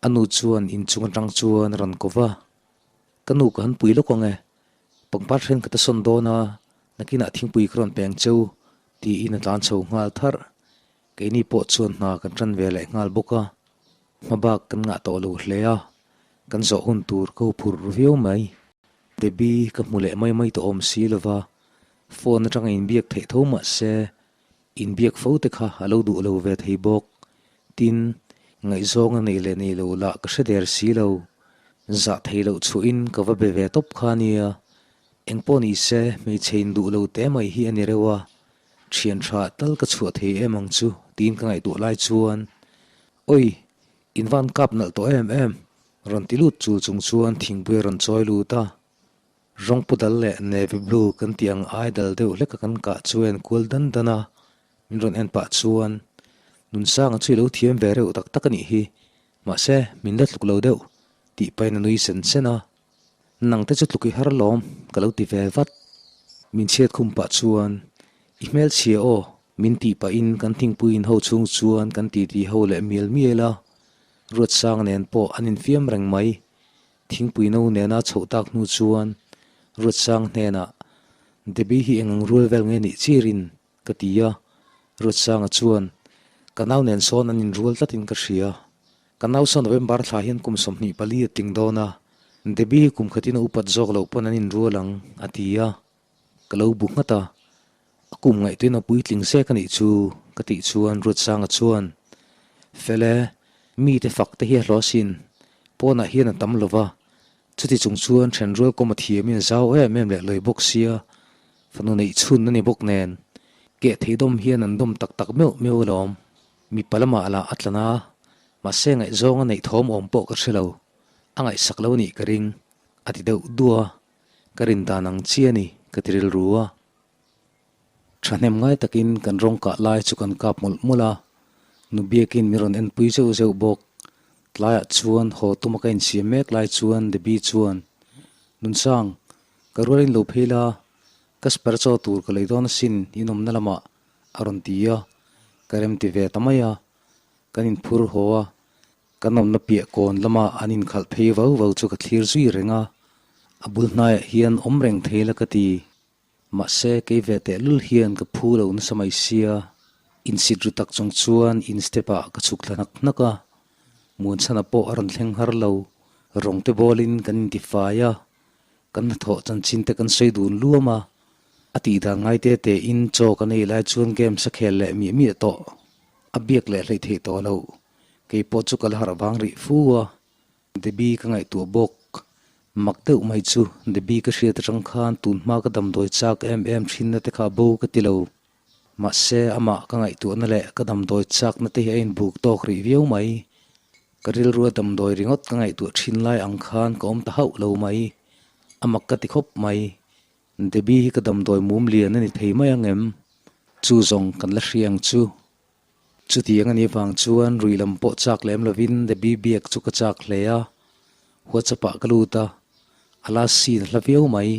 Speaker 1: A nu chuan inchung atang chuan a rawn ko va. Ka nu ka han pui lawk ang e, pangpar thenkhat a sawn dawn a, nakinah thingpui ka rawn peng cheu, tiin a tlan chho nghal tharh. Keini pawh chuan hna kan tan ve leh nghal bawk a, hma bak kan ngah tawh lo hle a, kan zawh hun tur ka huphurh ru viau mai. Debbie ka hmu leh mai mai tawh awm si lova, phone atanga inbiak theih tho mah se, inbiak fo te kha a lo duh lo ve thei bawk. Tin, ngaihzawng a neih leh neih loh lah ka hre der si lo. Zah theih loh chhuahin ka va be ve tawp kha nia. Engpawh ni se, hmeichhe induh lo te mai hi a ni reuh a, Thian tha tal ka chhuah thei em ang chu tiin ka ngaihtuah lai chuan Oi, in van kap nalh tawh em em rawn ti lut chul chung chuan thingpui a rawn chawi lut a. Rawng pu dal leh navy blue kan tih ang ai dal deuh hleka kan kah chu a en kual dan dan a, min rawn en pah chuan Nunsanga chu i lo thiam ve reuh tak tak a nih hi, mahse min la tluk lo deuh tih pahin a nui sen sen a. Nang te chu tluk i har lawm, ka lo ti ve vat. Min chhiat khum pah chuan, I hmelchhia aw, min tih pahin kan thingpuiin ho chhung chuan kan titi ho leh mial mial a. Ruatsanga nen pawh an infiam reng mai. Thingpui no nena chhoh tak hnu chuan Ruatsanga hnenah, Debbie hi eng ang rual vel nge nih chirin? Ka ti a, Ruatsanga chuan, Ka nau nen sawn an inrual tlatin ka hria. Ka nau sawn November thla hian kum 24 a tling dawn a, Debbie hi kum khatin a upat zawk loh pawn an inrual ang, a ti a. Ka lo bu nghat a, A kum ngaihtuin a puitling zek a nih chu, ka tih chuan Ruatsanga chuan, Fel e, mite fak te hi a hlawh asin, pawnah hian a tam lo va, Chuti chung chuan ṭhenrual kawm a thiamin a zau em em leh lawi bawk sia, fanu neih chhun a ni bawk nen, keh thei dawm hian an dawm tak tak meuh meuh alawm. Mipa lamah lah a tlan a, mahse ngaihzawng a neih thawm awm pawh ka hre lo, a ngaihsak lo nih ka ring, a ti deuh duh a, ka rin dan ang chi a ni, ka ti rilru a. Thahnem ngai takin kan rawng kah lai chu kan kap mawlh mawlh a, nu biakin min rawn enpui zeuh zeuh bawk. Tlaiah chuan haw tuma ka insiam mek lai chuan Debbie chuan, Nunsang, ka rualin lo phei la, ka spare chaw tur ka lei dawn asin inawmna lamah a rawn ti a, ka rem ti ve ta mai a. Kan inphur haw a, kan awmna piah kawn lama an inkhalh phei vau vau chu ka thlir zui reng a, a bul hnaiah hian awm reng thei la ka ti. Mahse, kei ve tehlul hian ka phu lo nasa mai sia, insit ru tak chung chuan in step ah ka chhuk thla hnak hnak a, Muanchhana pawh a rawn thleng har lo, rawng te bawlin kan intifai a. Kan hnathawh chanchin te kan sawi dun luam a, a tih dan ngai te te in chaw kan ei lai chuan games a khel leh miah miah tawh. A biak leh hleih theih tawh loh. Kei pawh chu ka la harh vang rih fu a. Debbie ka ngaihtuah bawk. Mak deuh mai chu Debbie ka hriat atang khan tun hma ka damdawi chak em em thinna te kha bo ka ti lo. Mahse amah ka ngaihtuahna leh ka damdawi chakna te hi a inbuk tawk rih viau mai. Ka rilrua damdawi ringawt ka ngaihtuah thin lai ang khan ka awm ta hauh lo mai. A mak ka ti khawp mai. Debbie hi ka damdawi mum lian a ni thei mai ang em? Chu zawng kan la hria ang chu. Chutiang a nih vang chuan rui lam pawh chak lem lovin Debbie biak chu ka chak hle a. WhatsApp ah ka lut a, a last seen a hla viau mai.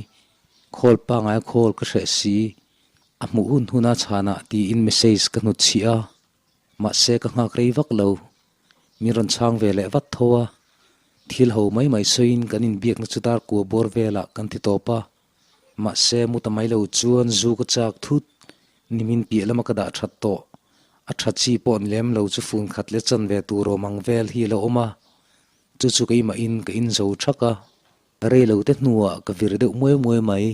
Speaker 1: Call pangai a call ka hreh si. A hmuh hun hun a chhanah tiin message ka hnutchhiah a, mahse ka nghak rei vak lo. Min rawn chhang ve leh vat tho a, thil ho mai mai sawiin kan inbiakna chu dar kua bawr velah kan ti tawp a, mahse mu ta mai lo chuan zu ka chak thut, nimin piah lama ka dah that tawh, a tha chi pawh ni lem lo chu fun khat leh chan ve tur awm ang vel hi a lo awm a, chu chu keimahin ka inzo thak a. Rei lo te hnuah ka vir deuh muai muai mai.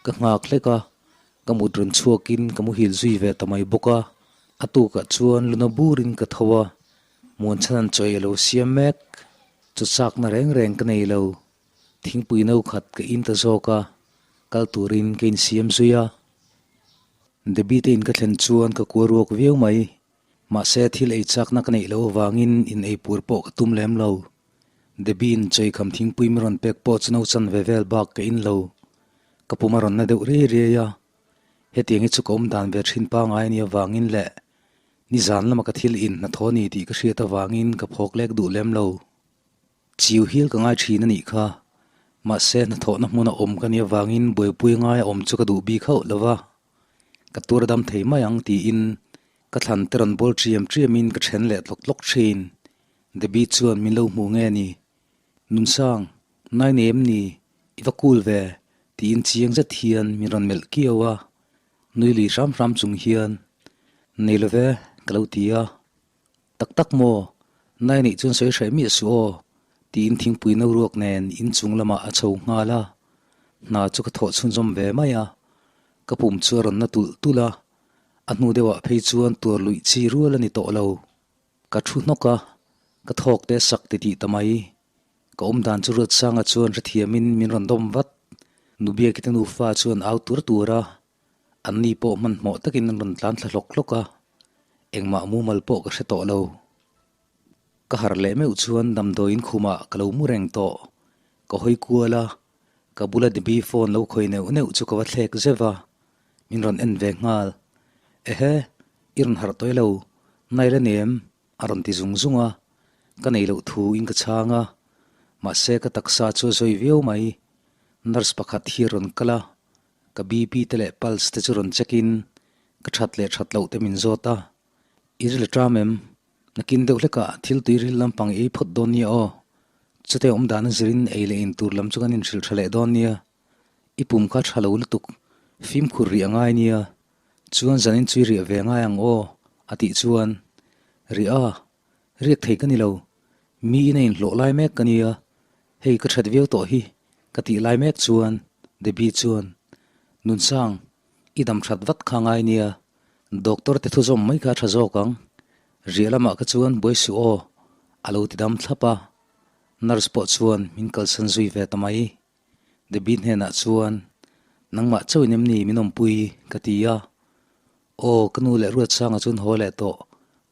Speaker 1: Ka nghak hlek a, ka mut rawn chhuakin ka muhil zui ve ta mai bawk a. A tukah chuan luna burin ka tho a, Muanchhan an chawi a lo siam mek. Chu chakna reng reng ka nei lo. Thingpui no khat ka in ta zawk a, kal turin ka insiam zui a. Debbie te in ka thlen chuan ka kual ruak viau mai. Mahse thil ei chakna ka neih loh avangin in ei pur pawh ka tum lem lo. Debbie-in chawikham thingpui min rawn pek pawh chu no chan ve vel bak ka in lo. Ka pum a rawn na deuh riai riai a. Hetiang hi chu ka awm dan ve thin pangai a nih avangin leh nizan lama ka thil in hnathawh a ni tih ka hriat avangin ka phawk lek duh lem lo. Chiu hil ka ngai thin a nih kha. Mahse hnathawhna hmuna awm ka nih avangin buaipui ngaia awm chu ka duh bik hauh lo va. Ka tur a dam thei mai ang tiin ka thlan te rawn bawl ṭiam ṭiamin ka ṭhen leh tlawk tlawk ṭhin. Debbie chuan min lo hmu nge ni? Nunsang, nai nei em ni? I va cool ve tiin chiang zet hian min rawn melh kiau a. Nui lui hram hram chung hian, Nei lo ve ka lo ti a. Tak tak maw? Nai neih chuan sawi hreh miah suh aw, tiin thingpui no ruak nen inchung lamah a chho nghal a. Hna chu ka thawh chhunzawm ve mai a, ka pum chu a rawn na tulh tulh a, a hnu deuhah phei chuan tuar luih chi rual a ni tawh lo. Ka thu hnawk a, ka thawk te sak ti tih ta mai. Ka awm dan chu Ruatsanga chuan hrethiamin min rawn dawm vat. Nubiaki te nufa chuan au tur tur a, Anni pawh hmanhmawh takin an rawn tlan thla hlawk hlawk a, engmah mumal pawh ka hre tawh lo. Ka harh leh meuh chuan damdawiin khumah ka lo mu reng tawh. Ka hawi kual a, ka bula Debbie phone lo khawi neuh neuh chu ka va thlek zeuh a, min rawn en ve nghal. Ehe, i rawn harh tawih lo, nai la nem, a rawn ti zung zung a, ka nei loh thu in ka chhang a, mahse ka taksa chu a zawi viau mai. Nurse pakhat hi a rawn kal a, Ka BP te leh pulse te chu rawn check in ka that leh that loh te min zawt a, I ril a ṭam em? Nakin deuh hlekah thil tui ril lampang i ei phawt dawn nia aw. Chute awm dan a zirin ei leh in tur lam chu kan inhrilh tha leh dawn nia. I pum kha tha lo lutuk, fimkhur rih a ngai nia. Chuan zanin chu i riah ve ngai ang aw, a tih chuan, Riah a, riak thei ka ni lo. Mi in a inhlawh lai mek ka nia, Hei ka that viau tawh hi ka tih lai mek chuan Debbie chuan, Nunsang, i dam that vat kha ngai nia, doctor te thu zawm mai kha a tha zawk ang. Riah lamah kha chuan buai suh aw, a lo ti dam thlap a. Nurse pawh chuan min kalsan zui ve ta mai. Debbie hnenah chuan, Nangmah chauhin em ni min awmpui? ka ti a. Aw, ka nu leh Ruatsanga chuan haw leh tawh.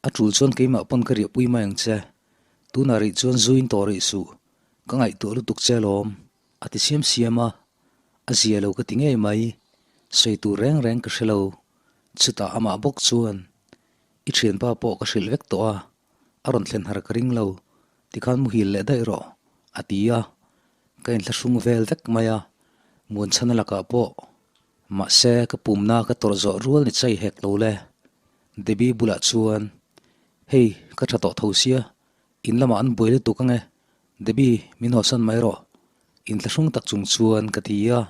Speaker 1: A tul chuan keimah pawn ka riahpui mai ang che. Tunah rih chuan zuin tawh rih suh. Ka ngaihtuah lutuk che alawm, a ti siam siam a. A zia lo ka ti ngei mai. Sawi tur reng reng ka hre lo. Chutah amah bawk chuan, I thianpa pawh ka hrilh vek tawh a, a rawn thlen har ka ring lo. Tikhan muhil leh daih rawh, a ti a. Ka inthlahrung vel vek mai a, Muanchhana lakah pawh Mahse, ka pumna ka tawrh zawh rual ni chai hek lo le. Debbie bulah chuan, Hei, ka tha tawh tho sia, in lamah an buai lutuk ange, Debbie, min hawsan mai rawh. Inthlahrung tak chung chuan ka ti a,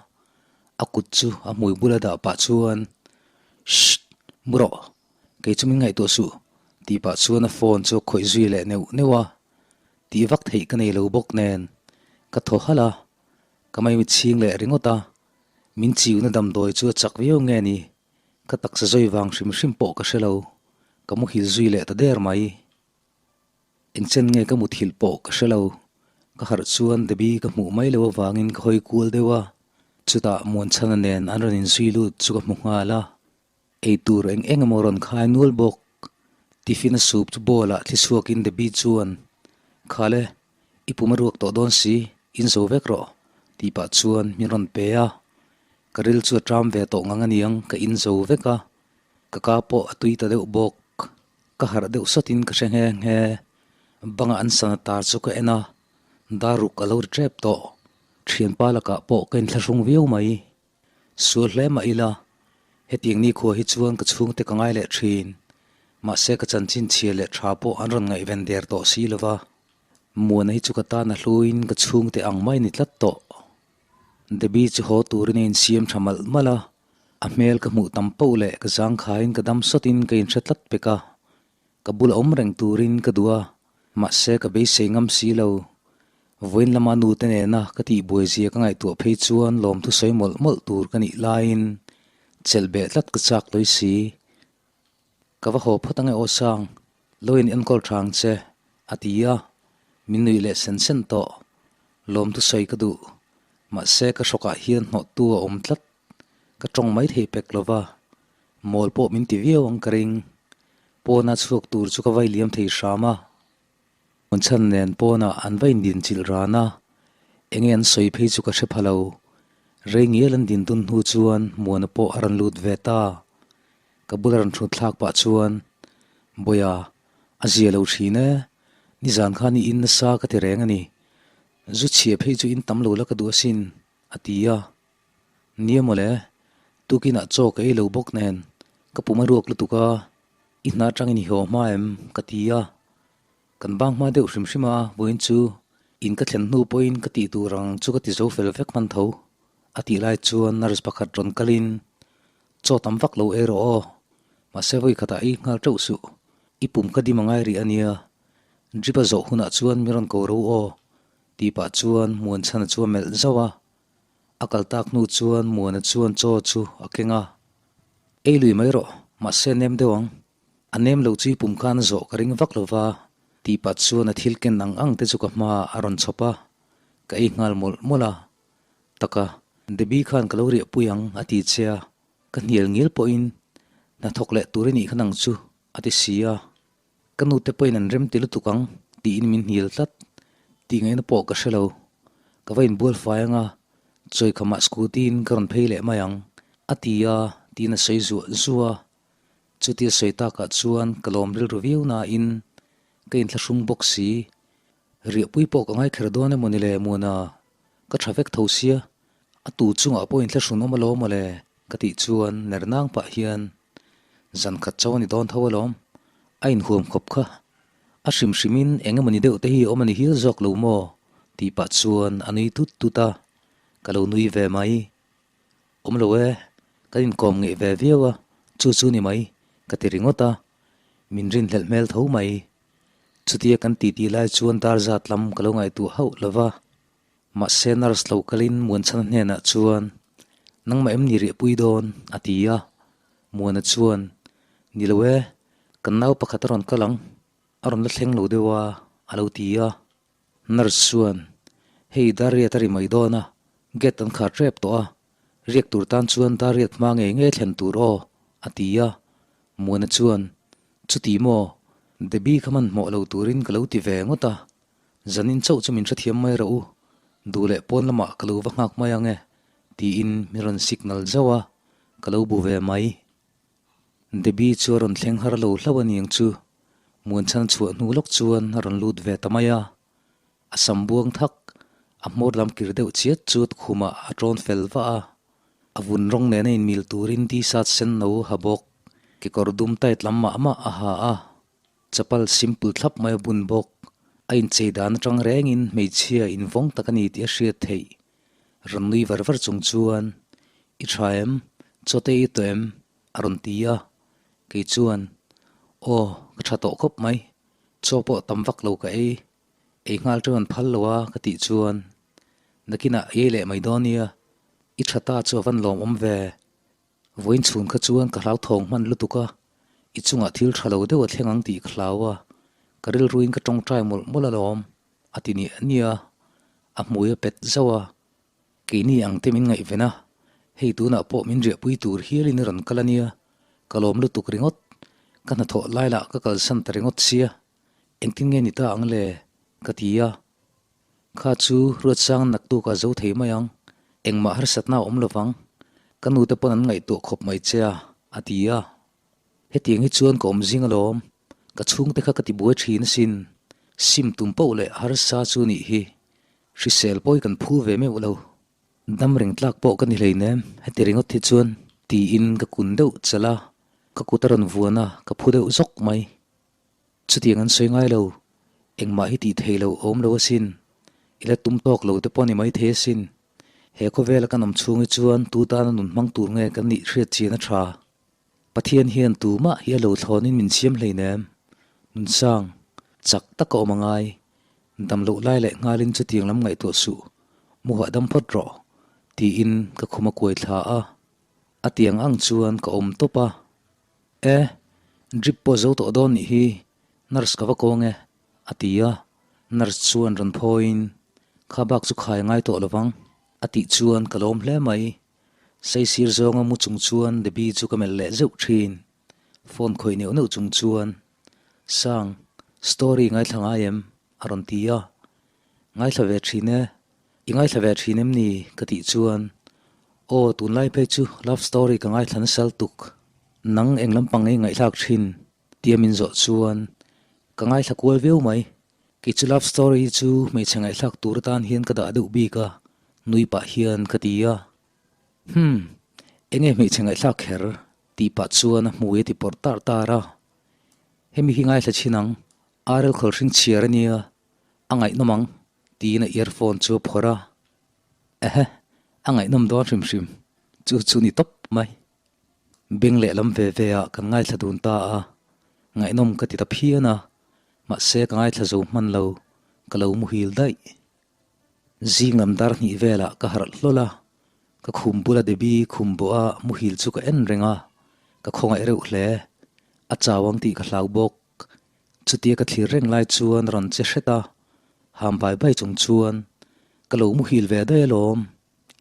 Speaker 1: a kut chu a hmui bula dah pah chuan, Shh! Mu rawh, kei chu min ngaihtuah suh, tih pah chuan a phone chu a khawih zui leh neuh neuh a, tih vak theih ka nei lo bawk nen, ka thaw halh a. Ka mai mitchhing leh ringawt a, min chiuna damdawi chu a chak viau nge ni? Ka taksa zawi vang hrim hrim pawh ka hre lo, ka muhil zui leh ta der mai. Engchen nge ka muthilh pawh ka hre lo, ka harh chuan Debbie ka hmuh mai lo avangin ka hawi kual deuh a, chutah Muanchhana nen an rawn inzui lut chu ka hmu nghal a. Ei tur eng eng emaw rawn khai nual bawk. Tiffin a sup chu bowl ah thli chhuakin Debbie chuan, Khale, i pum a ruak tawh dawn si, in zo vek rawh, tih pah chuan min rawn pe a. Ka ril chu a ṭam ve tawh ngang aniang ka in zo vek a, ka ka pawh a tui ta deuh bawk. Ka harh deuh sawtin ka hre nghe nghe. Banga an sana tar chu ka en a, dar ruk a lo ri ṭep tawh. Ṭhianpa lakah pawh ka inthlahrung viau mai. Sual hle mah ila, hetiang nikhua hi chuan ka chhungte ka ngai leh thin. Mahse ka chanchin chhia leh tha pawh an rawn ngaihven der tawh si lova, Muana hi chu ka tan a hluin ka chhungte ang mai ni tlat tawh. Debbie chu haw turin a insiam tha malh malh a, a hmel ka hmuh tam poh leh ka zangkhaiin ka dam sawtin ka inhre tlat pek a. Ka bula awm reng turin ka duh a, mahse ka beisei ngam si lo. Vawiin lama nute nena ka tihbuai zia ka ngaihtuah phei chuan lawmthu sawi mawlh mawlh tur ka nih laiin chelh beh tlat ka chak lawi si. Ka va haw phawt ange aw Sang, lo in enkawl tha ang che, a ti a, min nuih leh sen sen tawh. Lawmthu sawi ka duh, mahse ka hrawkah hian hnawhtu a awm tlat. Ka tawng mai thei pek lo va, mawl pawh min ti viau ang ka ring. Pawna chhuak tur chu ka vai liam thei hram a. Hmunchhan nen pawnah an va indin chilh ran a, enge an sawi phei chu ka hre pha lo. Rei ngial an din dun hnu chuan Muana pawh a rawn lut ve ta. Ka bula rawn thut thlak pah chuan, Bawiha, a zia lo thin e, nizan khan i in nasa ka ti reng a ni. Zu chhia phei chu in tam lo la ka duh asin, a ti a. Nia mawle, tukinah chaw ka ei lo bawk nen, ka pum a ruak lutuk a, i hna atangin i haw hma em? ka ti a. Kan bang hma deuh hrim hrim a, vawiin chu in ka thlen hnu pawhin ka tih tur ang chu ka ti zo fel vek hman tho. A tih lai chuan nurse pakhat rawn kalin, Chaw tam vak lo ei rawh aw, mahse vawi khatah ei nghal teuh suh, i pum ka dim angai rih a nia, drip a zawh hunah chuan mi rawn ko ro aw, tih pah chuan Muanchhana chu a melh zauh a. A kal tak hnu chuan Muana chuan chaw chu a keng a, Ei lui mai rawh, mahse nem deuh ang. A nem lo chu i pum khan a zawh ka ring vak lo va, tih pah chuan a thil ken ang ang te chu ka hma a rawn chhawp a, ka ei nghal mawlh mawlh a. Taka, Debbie khan ka lo riahpui ang a ti che a, ka hnial ngial pawhin hnathawk leh tur i nih kha nang chu a ti si a. Ka nute pawhin an rem ti lutuk ang tiin min hnial tlat. Tih ngaihna pawh ka hre lo. Ka va inbual fai anga, chawikhamah scooty in ka rawn phei leh mai ang, a ti a, tiin a sawi zuah zuah a. Chutia sawi takah chuan ka lawm rilru viau nain ka inthlahrung bawk si. Riahpui pawh ka ngai kher dawn emaw ni le Muana, ka tha vek tho sia, a tu chungah pawh inthlahrun awm alawm mawle ka tih chuan ner nang pah hian zan khat chauh a ni dawn tho alawm, a inhuam khawp kha. A hrim hrimin eng emaw ni deuh te hi awm a ni hial zawk lo maw tih pah chuan a nui tut tut a, ka lo nui ve mai. Awm lo e, kan inkawm ngeih ve viau a, chu chu ni mai, ka ti ringawt a, min rinhlelh hmel tho mai. Chutia kan titi lai chuan dar zat lam ka lo ngaihtuah hauh lo va, mahse nurse lo kalin Muanchhana hnenah chuan, Nangmah em ni riahpui dawn? a ti a. Muana chuan, Ni lo e, kan nau pakhat a rawn kal ang, a rawn la thleng lo deuh a, a lo ti a. Nurse chuan, Hei dar riat a ri mai dawn a, gate an khar tep tawh a, riak tur tan chuan dar riat hma ngei ngei thlen tur aw, a ti a. Muana chuan, Chuti maw, Debbie kha hmanhmawh lo turin ka lo ti ve ngawt a, zanin chauh chu min hrethiam mai rawh u, duh leh pawn lamah ka lo va nghak mai ang e, tiin min rawn signal zauh a, ka lo bu ve mai. Debbie chu a rawn thleng har lo hlauh a niang chu, Muanchhan chhuah hnu lawk chuan a rawn lut ve ta mai a. A sam buang thak, a hmawr lam kir deuh chiat chu khumah a tawn fel vah a. A vun rawng nena inmil turin t-shirt sen no ha bawk, kekawr dum tight lam mah mah a ha a. Chapal simple thlap mai a bun bawk. A inchei dan atang rengin hmeichhia invawng tak a ni tih a hriat theih. Rawn nui var var chung chuan, I tha em? Chawte i tawh em? a rawn ti a. Kei chuan, Aw, ka tha tawh khawp mai. Chaw pawh tam vak lo ka ei. Ei nghal teuh an phal lo a ka tih chuan. Nakinah ei leh mai dawn nia, i tha ta chu a van lawmawm ve. Vawiin chhun kha chuan ka hlauthawng hman lutuk a, i chungah thil tha lo deuh a thleng ang tih ka hlau a, ka rilruin ka tawngtai mawlh mawlh alawm, a ti niah niah a, a hmui a pet zauh a. Keini ang te min ngaihven a, hei tunah pawh min riahpui tur hialin i rawn kal a nia, ka lawm lutuk ringawt, ka hnathawh lai lah ka kalsan ta ringawt sia, engtin nge ni ta ang le? ka ti a. Kha chu Ruatsang naktuk a zo thei mai ang, engmah harsatna a awm lovang, ka nute pawn an ngaihtuah khawp mai che a, a ti a. Hetiang hi chuan ka awm zing alawm, ka chhungte kha ka ti buai thin asin, sim tum poh leh harsa chu nih hi, hrisel pawi kan phu ve meuh lo, dam reng tlak pawh ka ni hleinem heti ringawt hi chuan tiin ka kun deuh chalh a, ka kut a rawn vuan a, ka phu deuh zawk mai. Chutiang an sawi ngai lo, engmah hi tih thei lo awm lo asin, i la tum tawk lo te pawh ni mai thei asin. He khawvela kan awm chhung hi chuan tu tana nun hmang tur nge kan nih hriat chian a tha. Pathian hian tumah hi a lo thlawnin min siam hleinem. Nunsang, chak taka awm a ngai. Dam loh lai leh nghalin chutiang lam ngaihtuah suh, mu hahdam phawt rawh, tiin ka khum a kuai thla a. A tiang ang chuan ka awm tawp a. E, drip pawh zo tawh dawn nih hi, nurse ka va kawng e, a ti a. Nurse chuan rawn phawiin, Kha bak chu khai ngai tawh lovang, a tih chuan ka lawm hle mai. Saisir zawnga mu chung chuan Debbie chu ka melh leh zeuh thin. Phone khawih neuh neuh chung chuan, Sang, story ngaithla ngai em? a rawn ti a. Ngaithla ve thin e. I ngaithla ve thin em ni? ka tih chuan, Aw, tunlai phei chu love story ka ngaithla nasal tuk. Nang eng lampang ei ngaihthlak thin? tia min zawh chuan, Ka ngaithla kual viau mai. Kei chu love story hi chu hmeichhe ngaihthlak tur atan hian ka dah deuh bik a, nui pah hian ka ti a. Hum, enge hmeichhe ngaihthlak kher? tih pah chuan a hmui a ti pawrh tar tar a. Hemi hi ngaithla chhin ang, RL khawlhring chhiar a nia, a ngaihnawm ang, tiin a earphone chu a phawrh a. Ehe, a ngaihnawm dawn hrim hrim, chu chu ni tawp mai. Beng lehlam ve ve ah kan ngaithla dun ta a, ngaihnawm ka ti ta phian a, mahse ka ngaithla zo hman lo, ka lo muhil daih. Zing lam dar hnih velah ka harh hlawl a, ka khum bula Debbie khum bawh a muhil chu ka en reng a, ka khawngaih reuh hle, a chau ang tih ka hlau bawk. Chutia ka thlir reng lai chuan rawn che hret a, ham bai bai chung chuan ka lo muhil ve daih alawm,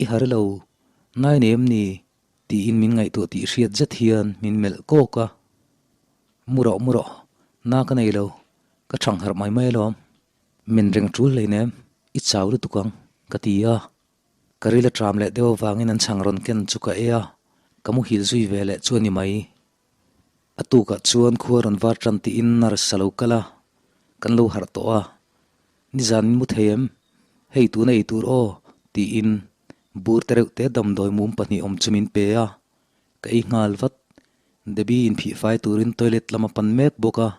Speaker 1: i harh lo, nai nei em ni? Tiin min ngaihtuah tih hriat zet hian min melh kawk a, Mu rawh, mu rawh, na ka nei lo, ka thang harh mai mai alawm. Min reng tul hleinem, i chau lutuk ang, ka ti a. Ka ril a tram leh deuh avangin an chhang rawn ken chu ka ei a, ka muhil zui ve leh chu a ni mai. A tukah chuan khua rawn var tan tiin nurse a lo kal a, kan lo harh tawh a. Nizan min mu thei em? Hei tuna ei tur aw, tiin bur te reuh te damdawi mum pahnih awm chu min pe a, ka ei nghal vat. Debbie inphih fai turin toilet lam a pan mek bawk a.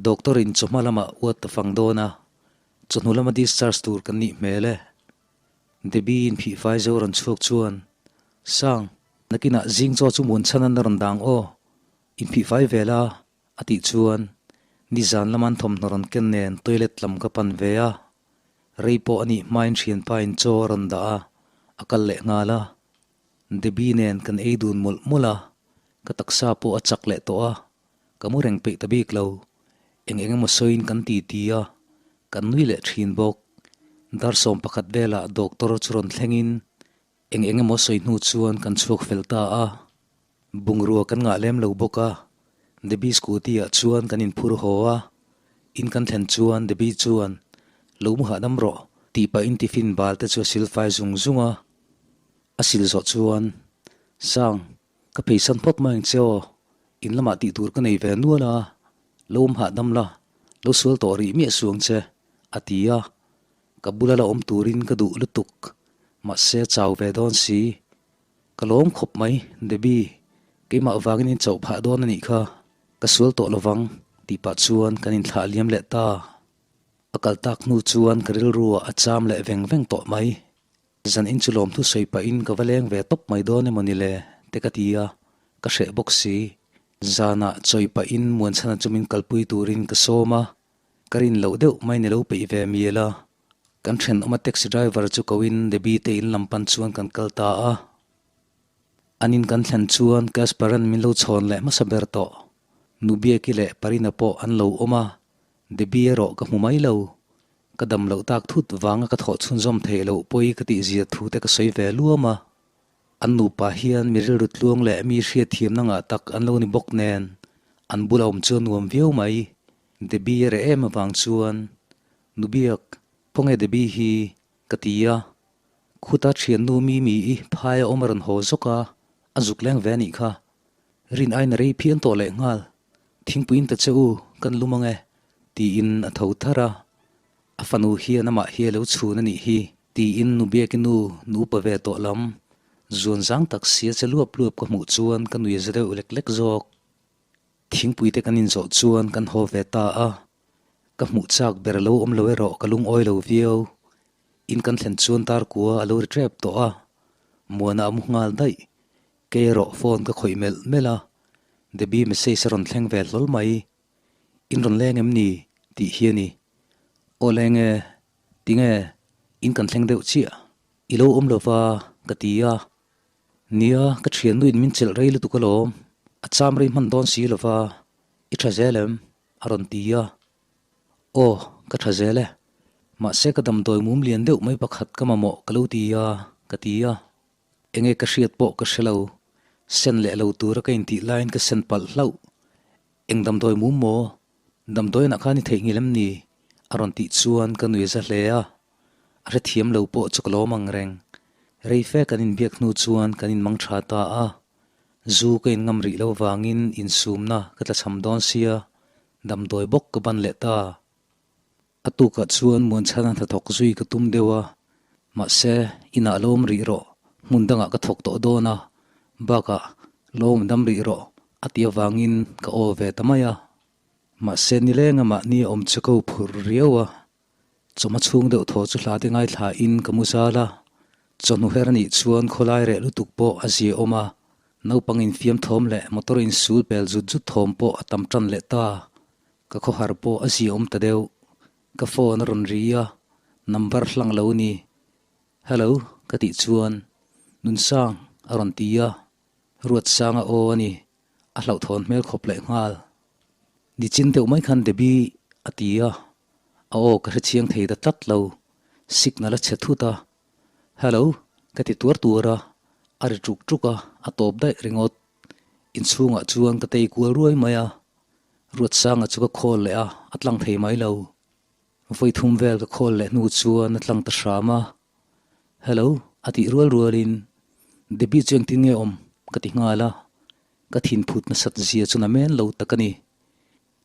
Speaker 1: Doctor in chawhma lamah uat a fang dawn a, chawhnu lama discharge tur kan nih hmel e. Debbie inphih fai zo rawn chhuak chuan, Sang, nakinah zing chaw chu muan chhan an rawn dang aw, inphih fai ve la, a tih chuan nizan lama an thawmhnaw rawn ken nen toilet lam ka pan ve a, rei pawh a nih hmain thianpa in chaw a rawn dah a, a kal leh nghal a. Debbie nen kan ei dun mawlh mawlh a, ka taksa pawh a chak leh tawh a, ka mu reng peih ta bik lo. Eng eng emaw sawiin kan ti ti a, kan nui leh thin bawk. Dar 11 velah doctor chu rawn thlengin Eng eng emaw sawi hnu chuan kan chhuak fel ta a, bungrua kan ngah lem lo bawk a, Debbie scooty ah chuan kan inphur haw a, in kan thlen chuan Debbie chuan, Lo mu hahdam rawh, tih pahin tiffin bal te chu a sil fai zung zung a, a sil zawh chuan, Sang, ka pheisan phawt mai ang che aw, in lamah tih tur ka nei ve nual a, lo awm hahdam la, lo sual tawh rih miah suang che, a ti a. Ka bula la awm turin ka duh lutuk, mahse chau ve dawn si. Ka lawm khawp mai, Debbie, keimah vangin in chauh phah dawn a nih kha, ka sual tawh lovang, tih pah chuan kan inthlah liam leh ta. A kal tak hnu chuan ka rilruah a cham leh veng veng tawh mai. Zan in chu lawmthu sawi pahin ka va leng ve tawp mai dawn emaw ni le, te ka ti a, ka hreh bawk si. Zanah chawi pahin Muanchhana chu min kalpui turin ka sawm a, Ka rin loh deuh mai ni lo peih ve mial a. Kan thenawma taxi driver chu koin Debbie te in lam pan chuan kan kal ta a. An in kan thlen chuan Casper-a'n min lo chhawn leh hmasa ber tawh. Nubiaki leh Parina pawh an lo awm a, Debbie erawh ka hmu mai lo. Ka dam loh tak thut vanga ka thawh chhunzawm theih loh pawi ka tihzia thu te ka sawi ve luam a. An nupa hian mi rilru tluang leh mi hriatthiamna ngah tak an lo ni bawk nen, an bula awm chu a nuam viau mai. Debbie a reh em avang chuan, Nubiak, khawnge Debbie hi? ka ti a. Khuta thiannu Mimi i phai a awm a rawn haw zawk a, a zuk leng ve a nih kha. Rin aiin a rei phian tawh leh nghal. Thingpuiin ta che u, kan lum ang e, tiin a tho thar a. A fanu hian amah hi a lo chhun a nih hi, tiin nu Biaki nu, nu upa ve tawh lam, zuan zang tak sia che luap luap ka hmuh chuan ka nui za deuh lek lek zawk. Thingpui te kan inzawh chuan kan haw ve ta a, ka hmuh chak ber lo awm lo erawh ka lungawi lo viau. In kan thlen chuan darkua a lo ri tep tawh a, Muana a mu nghal daih. Kei erawh phone ka khawih melh melh a, Debbie message a rawn thleng ve hlawl mai. In rawn leng em ni? tih hi a ni. Aw leng e, tinge in kan thleng deuh chiah? I lo awm lova ka ti a. Nia, ka thiannuin min chelh rei lutuk alawm, a cham rei hman dawn si lova, i tha zel em? a rawn ti a. Aw, ka tha zel e. Mahse ka damdawi mum lian deuh mai pakhat ka mamawh ka lo ti a, ka ti a. Enge ka hriat pawh ka hre lo. Sen leh lo tura ka intih laiin ka sen palh hlauh. Eng damdawi mum maw? Damdawiinah khan i theihnghilh em ni? A rawn tih chuan ka nui za hle a. A hrethiam lo pawh chu ka lawm ang reng. Rei fe kan inbiak hnu chuan kan inmang tha ta a. Zu ka inngam rih lo vangin insumna ka tlachham dawn sia, damdawi bawk ka ban leh ta. A tukah chuan Muanchhana hnathawk zui ka tum deuh a, mahse inah lawm rih rawh, hmun dangah ka thawk tawh dawn a, bakah lawm dam rih rawh a ti avangin ka aw ve ta mai a. Mahse nilenga mahni a awm chu ka uphur riau a, chawhma chhung deuh thaw chu hla te ngaithla in ka mu zal a, chawhnu her anih chuan khawlai reh lutuk pawh a zia awm a, naupang infiam thawm leh motor insul pel zut zut thawm pawh a tam tan leh ta. Ka khawhar pawh a ziaawm ta deuh. Ka phone a rawn ri a, number hlang lo ni. Hello ka tih chuan Nunsang a rawn ti a, Ruatsanga aw a ni, a hlauhthawn hmel khawp leh nghal. Nichin deuh mai khan Debbie a ti a, a aw ka hrechiang thei ta tlat lo, signal a chhe thut a. Hello ka ti tuar tuar a, a ri ṭuk ṭuk a, a tawp daih ringawt. Inchhungah chuan ka tei kual ruai mai a, Ruatsanga chu ka call leh a, a tlang thei mai lo. Vawi thum vel ka call leh hnu chuan a tlang ta hram a. Hello, a tih rual rualin Debbie chu engtin nge awm? ka ti nghal a. Ka thin phut nasat zia chu na men lo tak a ni.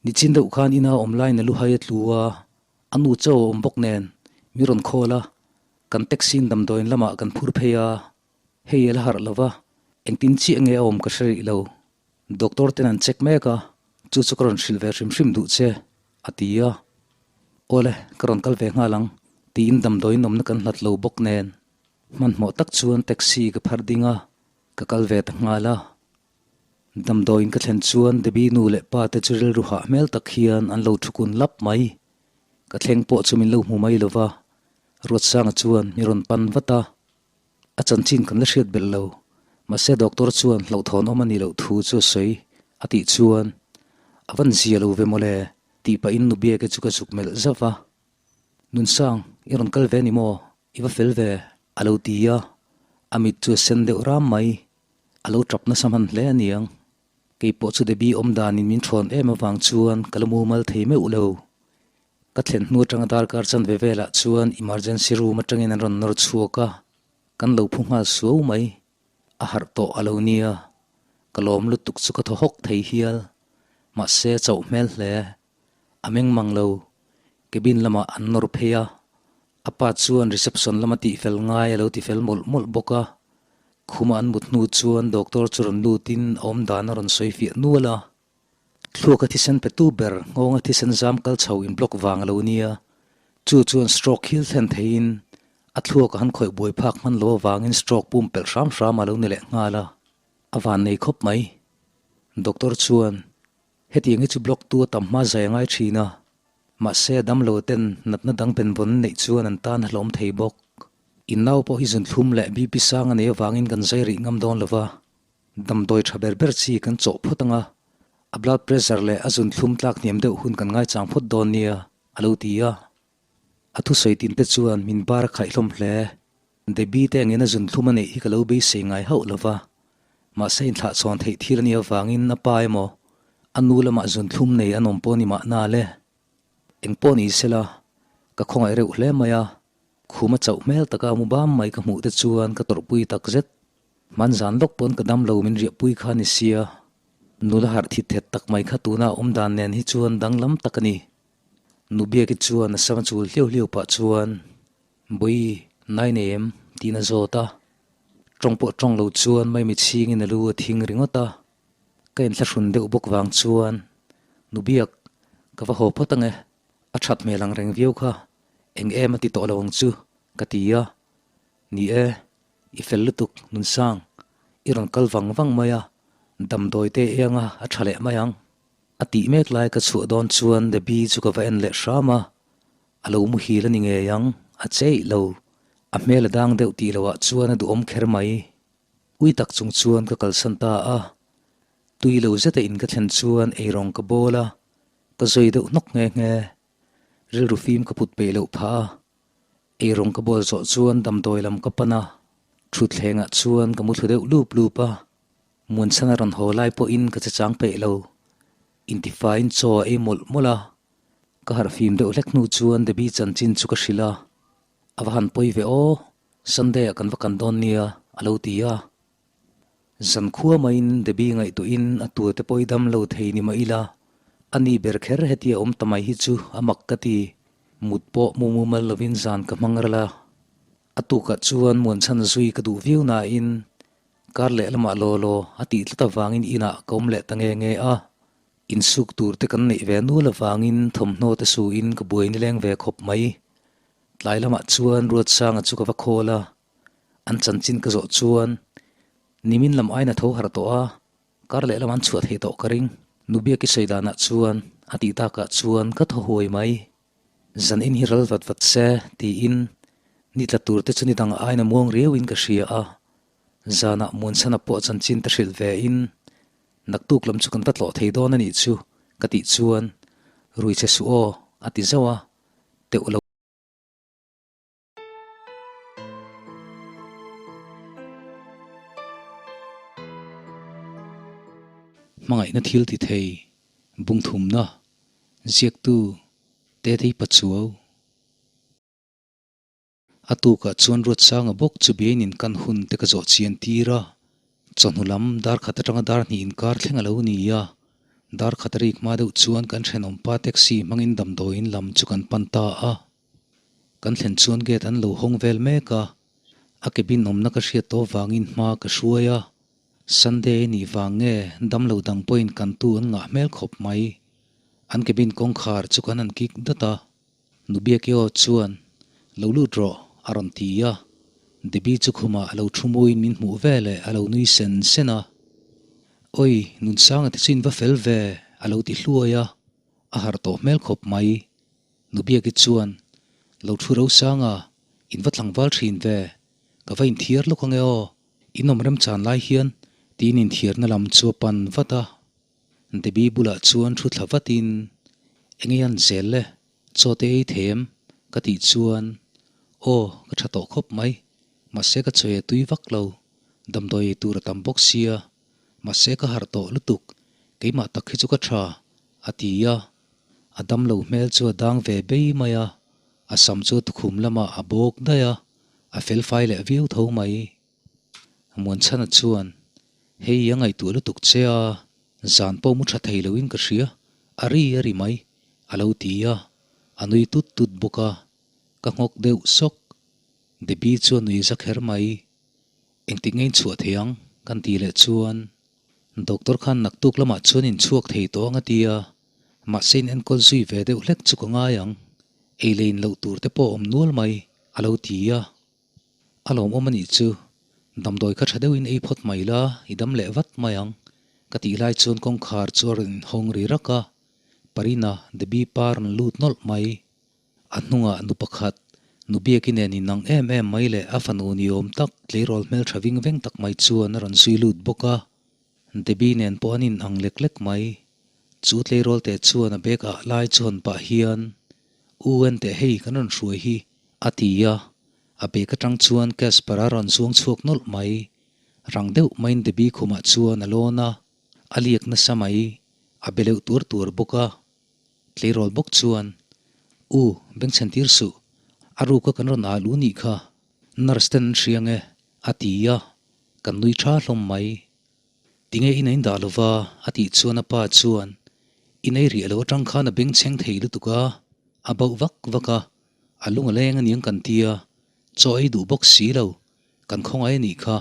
Speaker 1: Nichin deuh khan ina awm laiin a luhai a tlu a, a nu chaw a awm bawk nen mi rawn call a, kan taxi in damdawiin lamah kan phur phei a, hei a la harh lo va, engtin chiah nge a awm ka hre rih lo. Doctor ten an check mek a, chu chu ka rawn hrilh ve hrim hrim duh che, a ti a. Awle, ka rawn kal ve nghal ang, tiin damdawiin awmna kan hlat lo bawk nen. Hmanhmawh tak chuan taxi ka phar ding a, ka kal ve ta nghal a. Damdawiin ka thlen chuan Debbie nu leh pa te chu rilru hah hmel tak hian an lo thukun lap mai. Ka thleng pawh chu min lo hmu mai lo va, Ruatsanga chuan mi rawn pan vat a. A chanchin kan la hriat belh lo. Mahse doctor chuan hlauhthawn awm a nih loh thu chu a sawi a tih chuan a van zia lo ve mawle tih pahin nu Biake chu ka zuk melh zauh va. Nunsang, i rawn kal ve ni maw? I va fel ve? A lo ti a, a mit chu a sen deuh ram mai. A lo tap nasa hman hle a niang. Kei pawh chu Debbie awm danin min thawn em avang chuan ka la mumal thei meuh lo. Ka thlen hnu atanga darkar chanve velah chuan emergency room atangin an rawn nawr chhuak a, kan lo phu nghal suau mai. A harh tawh a lo nia, ka lawm lutuk chu ka thaw hawk thei hial. Mahse a chauh hmel hle. A meng mang lo. Cabin lamah an nawr phei a, a pa chuan reception lama tihfel ngai a lo tifel mawlh mawlh bawk a. Khuma an mut hnu chuan doctor chu rawn lutin a awmdan a rawn sawi fiah nual a. Thluaka thisen petu ber nghawnga thisen zam kal chho in block vang a lo nia. Chu chuan stroke hil thlen theiin a thluaka han khawih buai phak hman lo avangin stroke pum pelh hram hram a lo ni leh nghal a, a van nei khawp mai. Doctor chuan, Hetiang hi chu block tu a tam hma zai a ngai thin a. Mahse a damlo ten natna dang benvawn neih chuan an tan a hlawm thei bawk. In nau pawh hi zunthlum leh BP sang a nei avangin kan zai rih ngam dawn lo va, damdawi tha ber ber chi kan chawh phawt ang a, a blood pressure leh a zunthlum tlak hniam deuh hun kan ngaichang phawt dawn nia, a lo ti a. A thusawi tin te chuan min bar a khaih hlawm hle. Debbie te angin a zunthlum a neih hi ka lo beisei ngai hauh lo va, mahse inthlahchhawn theih thil a nih avangin a pa emaw a nu lamah zunthlum nei an awm pawh ni mahna le. Eng pawh ni sela, ka khawngaih reuh hle mai a, khum a chauh hmel taka mu bam mai ka hmuh te chuan ka tawrhpui tak zet. Hmanzan lawk pawn ka dam lo min riahpui kha ni sia, nula harh thit thet tak mai kha tuna awm dan nen hi chuan danglam tak a ni. Nubiaki chuan a sam a chul hliau hliau pah chuan, Bawi, nai nei em? tiin a zawt a. Tawng pawh tawng lo chuan Maimi chhingin a lu a thing ringawt a. Ka inthlahrun deuh bawk vang chuan, Nubiak, ka va haw phawt ang e, a that hmel ang reng viau kha, eng em a ti tawh lo ang chu, ka ti a. Ni e, i fel lutuk, Nunsang, i rawn kal vang vang mai a, damdawi te i eng a, a tha leh mai ang. A tih mek lai ka chhuah dawn chuan Debbie chu ka va en leh hram a, a lo muhil a ni ngei ang, a cheih lo. A hmel a dang deuh tih loh ah chuan a duhawm kher mai. Ui tak chung chuan ka kalsan ta a, tui lo zeta in ka thlen chuan eirawng ka bawl a, ka zawi deuh hnawk nghe nghe. Rilru fim ka put peih loh phah a, eirawng ka bawl zawh chuan damdawi lam ka pan a, thutthleng ah chuan ka muthlu deuh lup lup a. Muanchhan a rawn haw lai pawhin ka che chang peih lo. Intifaiin chaw a ei mawlh mawlh a. Ka harh fim deuh hlek hnu chuan Debbie chanchin chu ka hrilh a. A va han pawi ve aw, Sunday ah kan va kan dawn nia, a lo ti a. Zan khua maiin Debbie ngaihtuahin a tur te pawh i dam lo thei ni mah ila, a ni ber kher hetia awm ta mai hi chu a mak ka ti. Mut pawh mu mumal lovin zan ka hmang ral a. A tukah chuan Muanchhan zui ka duh viau nain Kar leh lamah law law a tih tlat avangin inah ka awm leh ta nge nge a, insuk tur te kan neih ve nual avangin thawmhnaw te suin ka buai nileng ve khawp mai. Tlai lamah chuan Ruatsanga chu ka va khawl a, an chanchin ka zawh chuan nimin lam aina tho harh tawh a, kar leh lamah an chhuah thei tawh ka ring. Nubiaki sawi danah chuan a tih takah chuan ka thaw huai mai. Zan in hi ral vat vat se tiin ni tla tur te chu ni dang aina muang riauin ka hria a, zanah Muansana pawh chanchin te hrilh ve in naktuk lam chu kan va tlawh thei dawn a nih chu ka tih chuan rui che suh aw a ti zauh a, teuh lo. Hmangaihna thil ti thei bungthumna ziaktu Tetei Pachuau. A tukah chuan Ruatsanga bawk chu biain in kan hun te ka zawh chian tir a, chawhnu lam dar khat atanga dar hnih inkar thleng a lo ni a, dar khat a rik hma deuh chuan kan thenawmpa taxi hmangin damdawiin lam chu kan pan ta a. Kan thlen chuan gate an lo hawng vel mek a, a cabin awmna ka hriat tawh vangin hma ka hruai a, Sunday nih vang nge damlo dang pawhin kan tu an ngah hmel khawp mai. An cabin kawngkhar chu kan han kik dat a, Nubiaki aw chuan lo lut rawh a rawn ti a, Debbie chu khumah a lo thu muin min hmuh veleh a lo nui sen sen a, Awi, Nunsanga te chu in va fel ve a lo ti hluai a, a harh tawh hmel khawp mai. Nubiaki chuan, Lo thu rosang a, in va tlangval thin ve, ka va inthiar lawk ange aw, in awm remchan lai hian, tiin inthiarna lam chu a pan vat a. Debbie bulah chuan thu thla vatin, Enge an zel le, chaw te ei thei em? ka tih chuan, Aw, ka tha tawh khawp mai, mahse ka chawi a tui vak lo, damdawi ei tur a tam bawk sia, mahse ka harh tawh lutuk, keimah tak hi chu ka tha, a ti a. A damlo hmel chu a dang ve bei mai a, a sam chu tukhum lamah a bawk daih a, a felfai leh viau tho mai. Muanchhana chuan, Hei a ngaihtuah lutuk che a, zan pawh mu tha thei loin ka hria, a ri a ri mai, a lo ti a, a nui tut tut bawk a, ka nghawk deuh sawk. Debbie chu a nui za kher mai. Engtik nge in chhuah thei ang? kan tih leh chuan, Doctor khan naktuk lamah chuan in chhuak thei tawh ang a ti a, mahse in enkawl zui ve deuh hlek chu ka ngai ang, ei leh in loh tur te pawh a awm nual mai, a lo ti a. A lawmawm a nih chu, damdawi kha tha deuhin ei phawt mai la, i dam leh vat mai ang, ka tih lai chuan kawngkhar chu a rawn inhawng ri rak a. Parina Debbie pa rawn lut nawlh mai. A hnungah nu pakhat, nu Biaki nen inang em em mai leh a fanu ni awm tak tleirawl hmeltha ving veng tak mai chuan a rawn zui lut bawk a. Debbie nen pawh an inang lek lek mai. Chu tleirawl te chuan a bag ah lai chu hawn pah hian, U enteh hei kan rawn hruai hi, a ti a. A bag atang chuan Casper a rawn zuang chhuak nawlh mai. Rang deuh maiin Debbie khumah chuan a lawn a, a liak nasa mai, a be leuh tuar tuar bawk a. Tleirawl bawk chuan, U, bengchhen tir suh, a ruka kan rawn al u nih kha, nurse ten an hria nge, a ti a, kan nui tha hlawm mai. Tinge in a indah lo va, a tih chuan a pa chuan, In ei riah lo atang khan a bengchheng thei lutuk a, a bauh vak vak a, a lung a leng aniang kan tia, chaw ei duh bawk si lo, kan khawngaih a nih kha,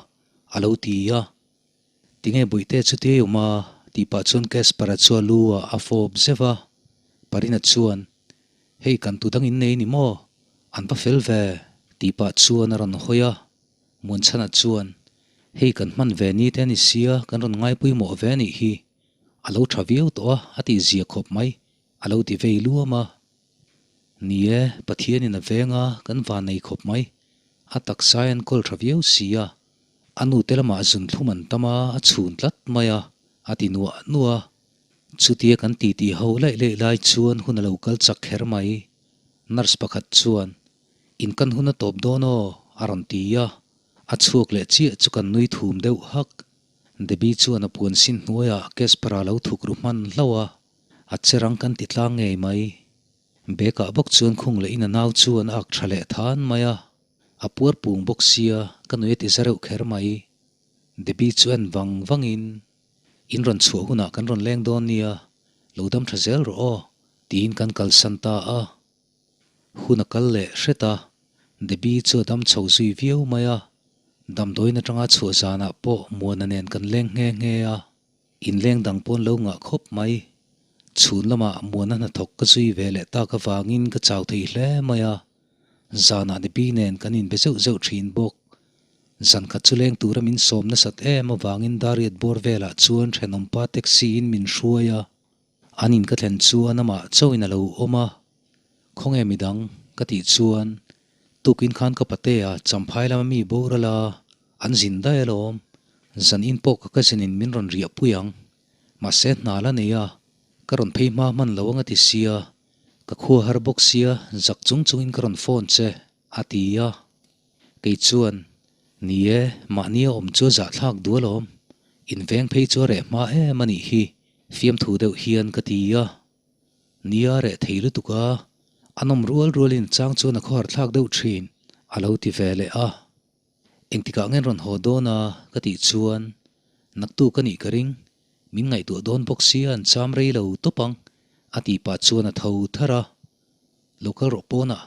Speaker 1: a lo ti a. Tinge Bawihte chu ti awm a? tih pah chuan Casper-a chu a lu ah a fawp zeuh a. Parina chuan, Hei kan tu dang in nei ni maw? An va fel ve, tih pah chuan a rawn hawi a. Muanchhana chuan, Hei kan hman ve ni te a ni sia, kan rawn ngaipawimawh ve a nih hi. A lo tha viau tawh a, a tih zia khawp mai, a lo ti vei luam a. Ni e, Pathianin a veng a, kan van nei khawp mai. A taksa a enkawl tha viau si a. A nu te lamah zun thlum an tam a, a chhun tlat mai a, a ti nuah nuah a. Chutia kan titi ho laih laih lai chuan hun a lo kal chak kher mai. Nurse pakhat chuan, In kan hun a tawp dawn aw, a rawn ti a. A chhuak leh chiah chu kan nui thum deuh hak. Debbie chuan a puan sin hnuaiah Casper-a lo thuk ru hman hlauh a, a che rang kan ti tlang ngei mai. Bag-ah bawk chuan khung leh in a nau chuan a ak tha leh than mai a. A puar pung bawk sia, ka nui a ti za reuh kher mai. Debbie chu en vang vangin, In rawn chhuah hunah kan rawn leng dawn nia, lo dam tha zel rawh aw, tiin kan kalsan ta a. Hun a kal leh hret a, Debbie chu a dam chho zui viau mai a. Damdawiin atanga chhuah zanah pawh Muana nen kan leng nghe nghe a. Inleng dang pawn lo ngah khawp mai. Chhun lamah Muana hnathawk ka zui ve leh tak avangin ka chau thei hle mai a. Zanah Debbie nen kan inbe zeuh zeuh thin bawk. Zan khat chu leng tura min sawm nasat em avangin Dariat bawr velah chuan thenawmpa taxi in min hruai a. An in ka thlen chuan amah chauhin a lo awm a, Khawnge midang? ka tih chuan tukin khan ka patea Champhai lama mi boral a, an zin daih alawm. Zan in pawh ka cousin in min rawn riah pui ang. Mahse hna la nei a, ka rawn phei hma hman lo ang a ti sia, ka khua har bawk sia zak chung chungin ka rawn phone che, a ti a. Kei chuan, Ni e, mahni a awm chu a zahthlak duh alawm. Inveng phei chu a reh hma em a nih hi, fiamthu deuh hian ka ti a. Nia reh thei lutuk a, a nawm rual rualin chang chuan a khawhar thlak deuh thin, a lo ti ve leh a. Engtikah ngen rawn haw dawn a? ka tih chuan, Naktuk a nih ka ring, min ngaihtuah dawn bawk sia an cham rei lo tawp ang, a tih pah chuan a tho tharh a. Lo kal rawh pawnah,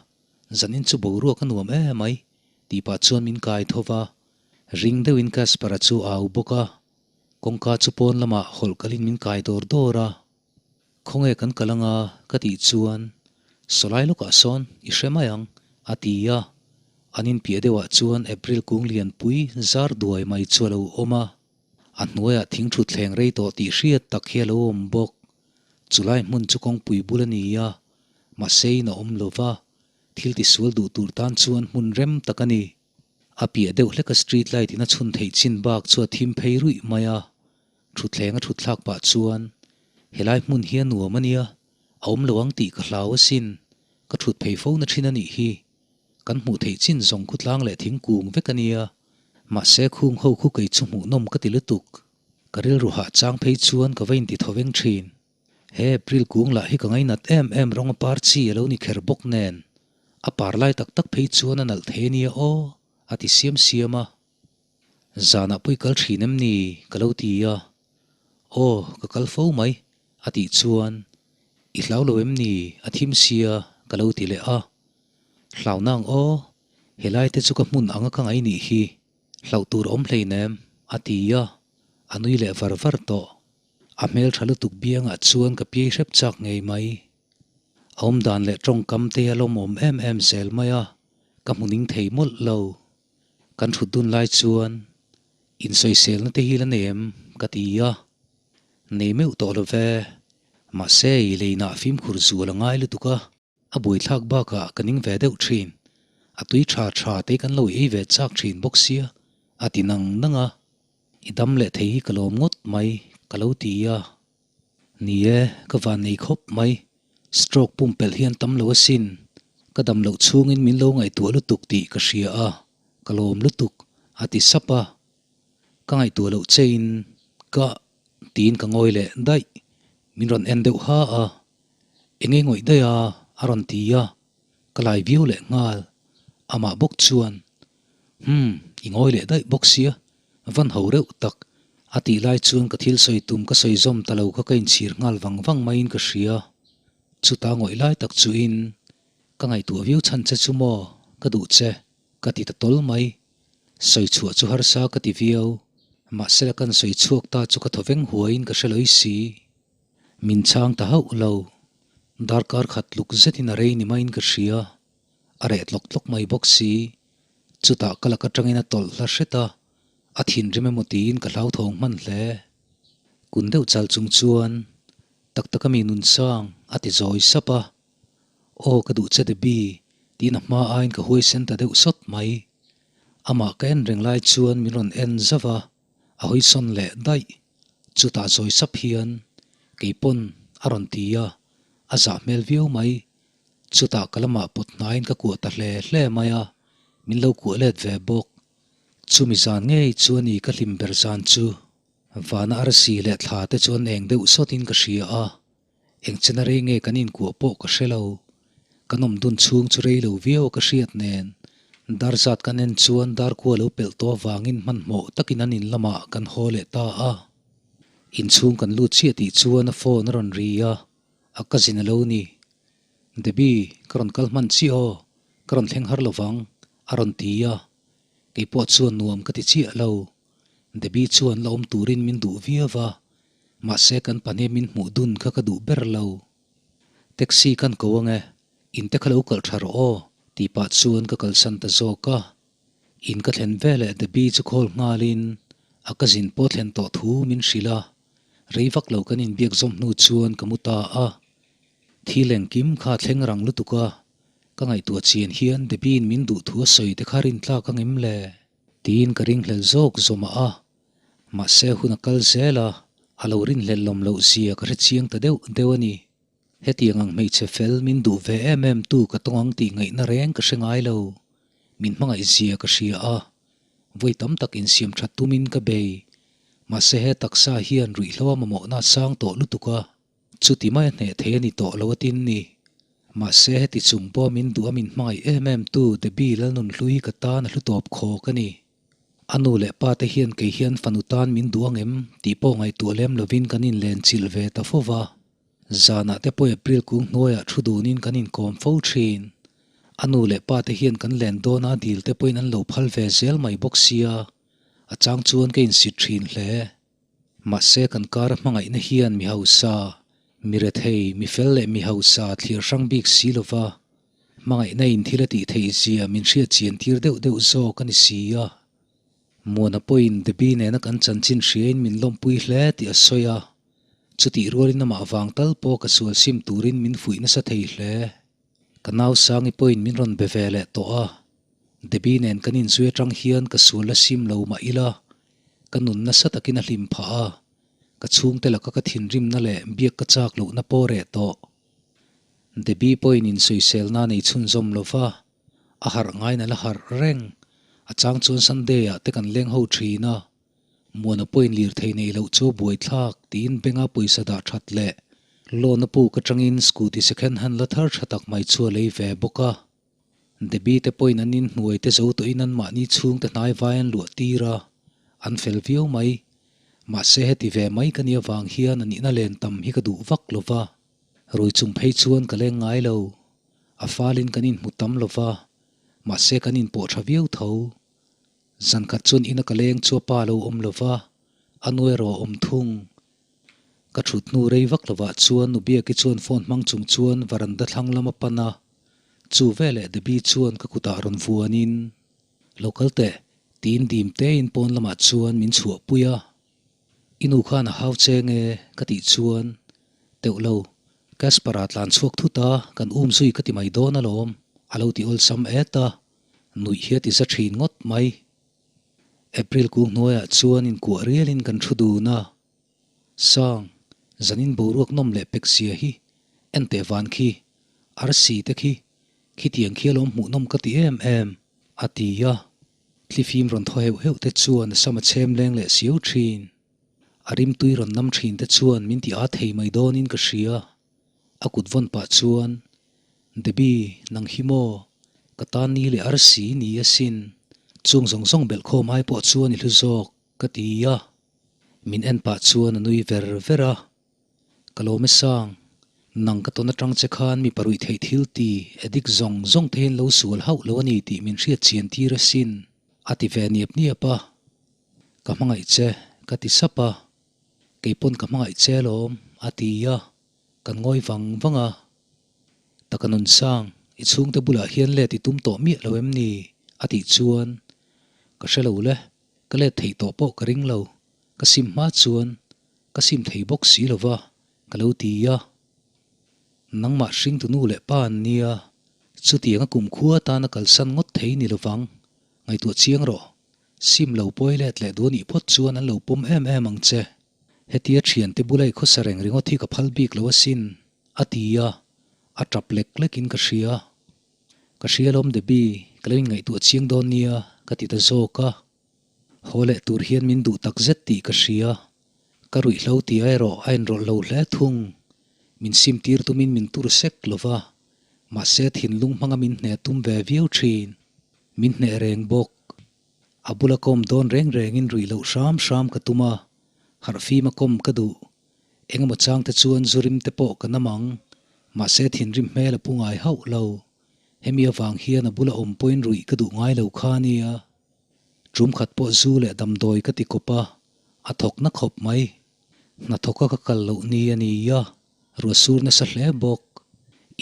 Speaker 1: zanin chu boruak a nuam em mai, tih pah chuan min kai tho va. Ring deuhin Casper-a chu a au bawk a, kawngka chu pawn lamah hawlh kalin min kai dawr dawr a. Khawnge kan kal anga ka tih chuan, Sawlai lawkah sawn i hre mai ang, a ti a. An inpiah deuhah chuan April kung lianpui zar duai mai chu a lo awm a. A hnuaiah thing thutthleng rei tawh tih hriat tak hi a lo awm bawk. Chulai hmun chu kawngpui bul a ni a, mahse in a awm lo va, thil tisual duh tur tan chuan hmun rem tak a ni. A piah deuh hleka street light in a chhun theih chin bak chu a thim phei ruih mai a, thutthleng a thut thlak pah chuan, Helai hmun hi a nuam a nia, a awm lo ang tih ka hlau asin, ka thut phei fo na thin a nih hi. Kan hmuh theih chin zawng khutlang leh thingkung vek a nia, mahse khung ho khu kei chu hmuhnawm ka ti lutuk. Ka rilru hah chang phei chuan ka va inti tho veng thin. He April kung lah hi ka ngainat em em rawng a par chi a lo ni kher bawk nen, a par lai tak tak phei chuan a nalh thei a nia aw, a ti siam siam a. Zanah pawh i kal thin em ni? ka lo ti a. Aw, ka kal fo mai, a tih chuan, I hlau lo em ni? a thim sia, ka lo ti leh a. Hlau nang aw, helai te chu ka hmun anga ka ngaih nih hi, hlauh tur awm hleinem, a ti a, a nui leh var var tawh. A hmel tha lutuk biangah chuan ka piai hrep chak ngei mai. A awmdan leh tawngkam te a lawmawm em em zel mai a, ka hmu ning thei mawlh lo. Kan thut dun lai chuan insawiselna te hi la nei em? ka ti a. Nei meuh tawh lo ve. Mahse, i leinah fimkhur zual a ngai lutuk a, a buaithlak bakah ka ning ve deuh thin. A tui tha tha te kan lo ei ve chak thin bawk sia, a ti nang nang a. I dam leh thei hi ka lawm ngawt mai, ka lo ti a. Ni e, ka van nei khawp mai. Stroke pumpelh hian tam lo asin. Ka dam loh chhungin min lo ngaihtuah lutuk tih ka hria a, ka lawm lutuk, a ti sap a. Ka ngaihtuah loh chein ka tiin ka ngawi leh daih. Min rawn en deuh ha a, Enge ngawih daih a? a rawn ti a, ka lai viau leh nghal. Amah bawk chuan, Humm, i ngawi leh daih bawk sia, van ho reuh tak. A tih lai chuan ka thil sawi tum ka sawi zawm ta lo kha ka inchhir nghal vang vang maiin ka hria. Chuta ngawih lai tak chuin, Ka ngaihtuah viau chhan che chu maw, ka duh che, ka ti ta tawl mai. Sawi chhuah chu harsa ka ti viau, mahsela kan sawi chhuak ta chu ka thaw veng huaiin ka hre loi si. Min chhang ta hauh lo, darkar khat tluk zetin a rei ni maiin ka hria, a reh tlawk tlawk mai bawk si. Chutah ka lak atangin a tawlh hla hret a, a thinrim emaw tiin ka hlauthawng hman hle. Kun deuh chal chung chuan, Tak tak a mi nunsang, a ti zawi sap a. Aw ka duh che Debbie, tiin a hma aiin ka huaisen ta deuh sawt mai. Amah ka en reng lai chuan min rawn en zauh a, a hawisawn leh daih. Chutah zawi sap hian, Keipawn, a rawn ti a, a zah hmel viau mai. Chutah ka lamah pawt hnaiin ka kuah ta hle hle mai a, min lo kuah let ve bawk. Chumi zan ngei chu a ni ka hlim ber zan chu. Vana arsi leh thla te chu an eng deuh sawtin ka hria a. Eng chena rei nge kan inkuah pawh ka hre lo. Kan awm dun chhung chu rei lo viau a ka hriat nen, dar zat kan en chuan dar kua lo pelh tawh avangin hmanhmawh takin an in lamah kan haw leh ta a. Inchhung kan lut chiah tih chuan a phone a rawn ri a, a cousin a lo ni. Debbie, ka rawn kal hman chiah aw, ka rawn thleng har lovang, a rawn ti a. Keipawh chuan nuam ka ti chiah lo. Debbie chuan la awm turin min duh viau va, mahse kan pahnih min hmuh dun kha ka duh ber lo. Taxi kan ko ange, in te kha lo kalh tha rawh aw, tih pah chuan ka kalsan ta zawk a. In ka thlen veleh Debbie chu call nghalin a cousin pawh thlen tawh thu min hrilh a, rei vak lo kan inbiak zawm hnu chuan ka mu ta a. Thil engkim kha thleng rang lutuk a, ka ngaihtuah chian hian Debbie-in min duh thu a sawi te kha rintlak angem le? Tiin ka ringhlel zawk zawmah a, mahse hun a kal zel a, a lo rinhlel lawm loh zia ka hre chiang ta deuh deuh a ni. Hetiang ang hmeichhe fel min duh ve em em tu ka tawng ang tih ngaihna reng ka hre ngai lo. Min hmangaih zia ka hria a, vawi tam tak insiam that tumin ka bei. Mahse he taksa hian ruihhlo a mamawhna a sang tawh lutuk a. Chuti mai a hneh thei a ni tawh lo a tin ni. Mahse heti chung pawh min duh a min hmangaih em em tu Debbie Lalnunhlui hi ka tan a hlu tawp khawk a ni. A nu leh pa te hian kei hian fanu tan min duh ang em tih pawh ngaihtuah lem lovin kan inlen chilh ve ta fo va. Zanah te pawh April kung hnuaiah thu dunin kan inkawm fo thin. A nu leh pa te hian kan len dawna dil te pawhin an lo phal ve zel mai bawk sia, a chang chuan ka insit thin hle. Mahse kan kar a hmangaihna hian mi hausa, mi rethei, mi fel leh mi hausa thlir hrang bik si lova, hmangaihna in thil a tih theih zia min hriat chian tir deuh deuh zawk a ni si a. Muana pawhin Debbie nena kan chanchin hriain min lawmpui hle tih a sawi a, chutih rualin amah vang tal pawh ka sual sim turin min fuih nasa thei hle. Ka nau Sangi pawhin min rawn be ve leh tawh a, Debbie nen kan inzui atang hian ka sual la sim lo mah ila, ka nun nasa takin a hlim phah a, ka chhungte laka ka thinrimna leh biak ka chak lohna pawh reh tawh. Debbie pawhin insawiselna nei chhunzawm lo va, a harh ngaiin a la harh reng. A chang chuan Sunday-ah te kan leng ho thin a, Muana pawhin lirthei nei loh chu a buaithlak tiin bank-a pawisa dah that leh loan a puk atangin scooty second hand la thar tha tak mai chu a lei ve bawk a. Debbie te pawhin an inhnuai te zo tawhin an mahni chhungte hnai vai an luah tir a, an fel viau mai. Mahse heti ve mai ka nih avang hian a nihna len tam hi ka duh vak lo va, rui chung phei chuan ka leng ngai lo. A falin kan inhmu tam lo va, mahse kan inpawh tha viau tho. Zankhat chuan ina ka leng chu a pa lo awm lo va, a nu erawh a awm thung. Ka thut hnu rei vak lovah chuan nu Biaki chuan phone hmang chung chuan varanda thlang lam a pan a, chu veleh Debbie chuan ka kutah rawn vuanin, Lo kal teh, tiin dim tein pawn lamah chuan min chhuahpui a. I nu khan a hau che nge? ka tih chuan. Teuh lo, Casper-a tlan chhuak thut a, kan um zui ka ti mai dawn alawm, a lo ti awlsam et a, nuih hi a ti za thin ngawt mai. April kung hnuaiah chuan inkuah rialin kan thu dun a, Sang, zanin boruak nawm leh pek zia hi, en teh van khi, arsi te khi, khitiang khi alawm hmuhnawm ka ti em em, a ti a. Thlifim rawn thaw heuh heuh te chuan a sam a chhem leng leh siau thin. A rimtui rawn nam thin te chuan min ti â thei mai dawnin ka hria. A kut vawn pah chuan, Debbie, nang hi maw? Ka tan ni leh arsi ni asin. Chung zawng zawng belh khawm ai pawh chuan i hlu zawk, ka ti a. Min en pah chuan a nui ver ver a. Ka lawm e sang, nang ka tawn atang che khan mi paruih theih thil ti addict zawng zawng te hian lo sual hauh lo a ni tih min hriat chian tir asin, a ti ve niap niap a. Ka hmangaih che, ka ti sap a. Kei pawn ka hmangaih che alawm, a ti a. Kan ngawi vang vang a. Taka nun sang, i chhungte bulah hian let i tum tawh miah lo em ni? a tih chuan, Ka hre lo le, ka let theih tawh pawh ka ring lo, ka sim hma chuan Ka sim thei bawk si lo va, ka lo ti a. Nangmah hringtu nu leh pa an nia, chutianga kumkhua atana kalsan ngawt thei ni lovang, ngaihtuah chiang rawh. Sim lo pawi let leh duh anih phawt chuan an lo pawm em em ang che. Hetia thiante bula i khawsa reng ringawt hi ka phal bik lo asin, a ti a, a tap lek lekin ka hria. Ka hria lawm Debbie, ka lo inngaihtuah chiang dawn nia, ka ti ta zawk a. Haw leh tur hian min duh tak zet tih ka hria. Ka ruihhlo tih a erawh a inrawlh lo hle thung. Min sim tir tumin min tur sek lo va, mahse thinlung hmanga min hneh tum ve viau thin. Min hneh reng bawk. A bula kawm dawn reng rengin ruih loh hram hram ka tum a, harhfima kawm ka duh. Engemaw changte chuan zu rim te pawh ka nam ang, mahse thinrim hmel a pu ngai hauh lo. Hemi avang hian a bula awm pawhin ruih ka duh ngai lo kha a nia. Tum khat pawh zu leh damdawi ka ti kawp a, a thawk na khawp mai. Hnathawka ka kal loh ni a ni a, ruah sur nasa hle bawk.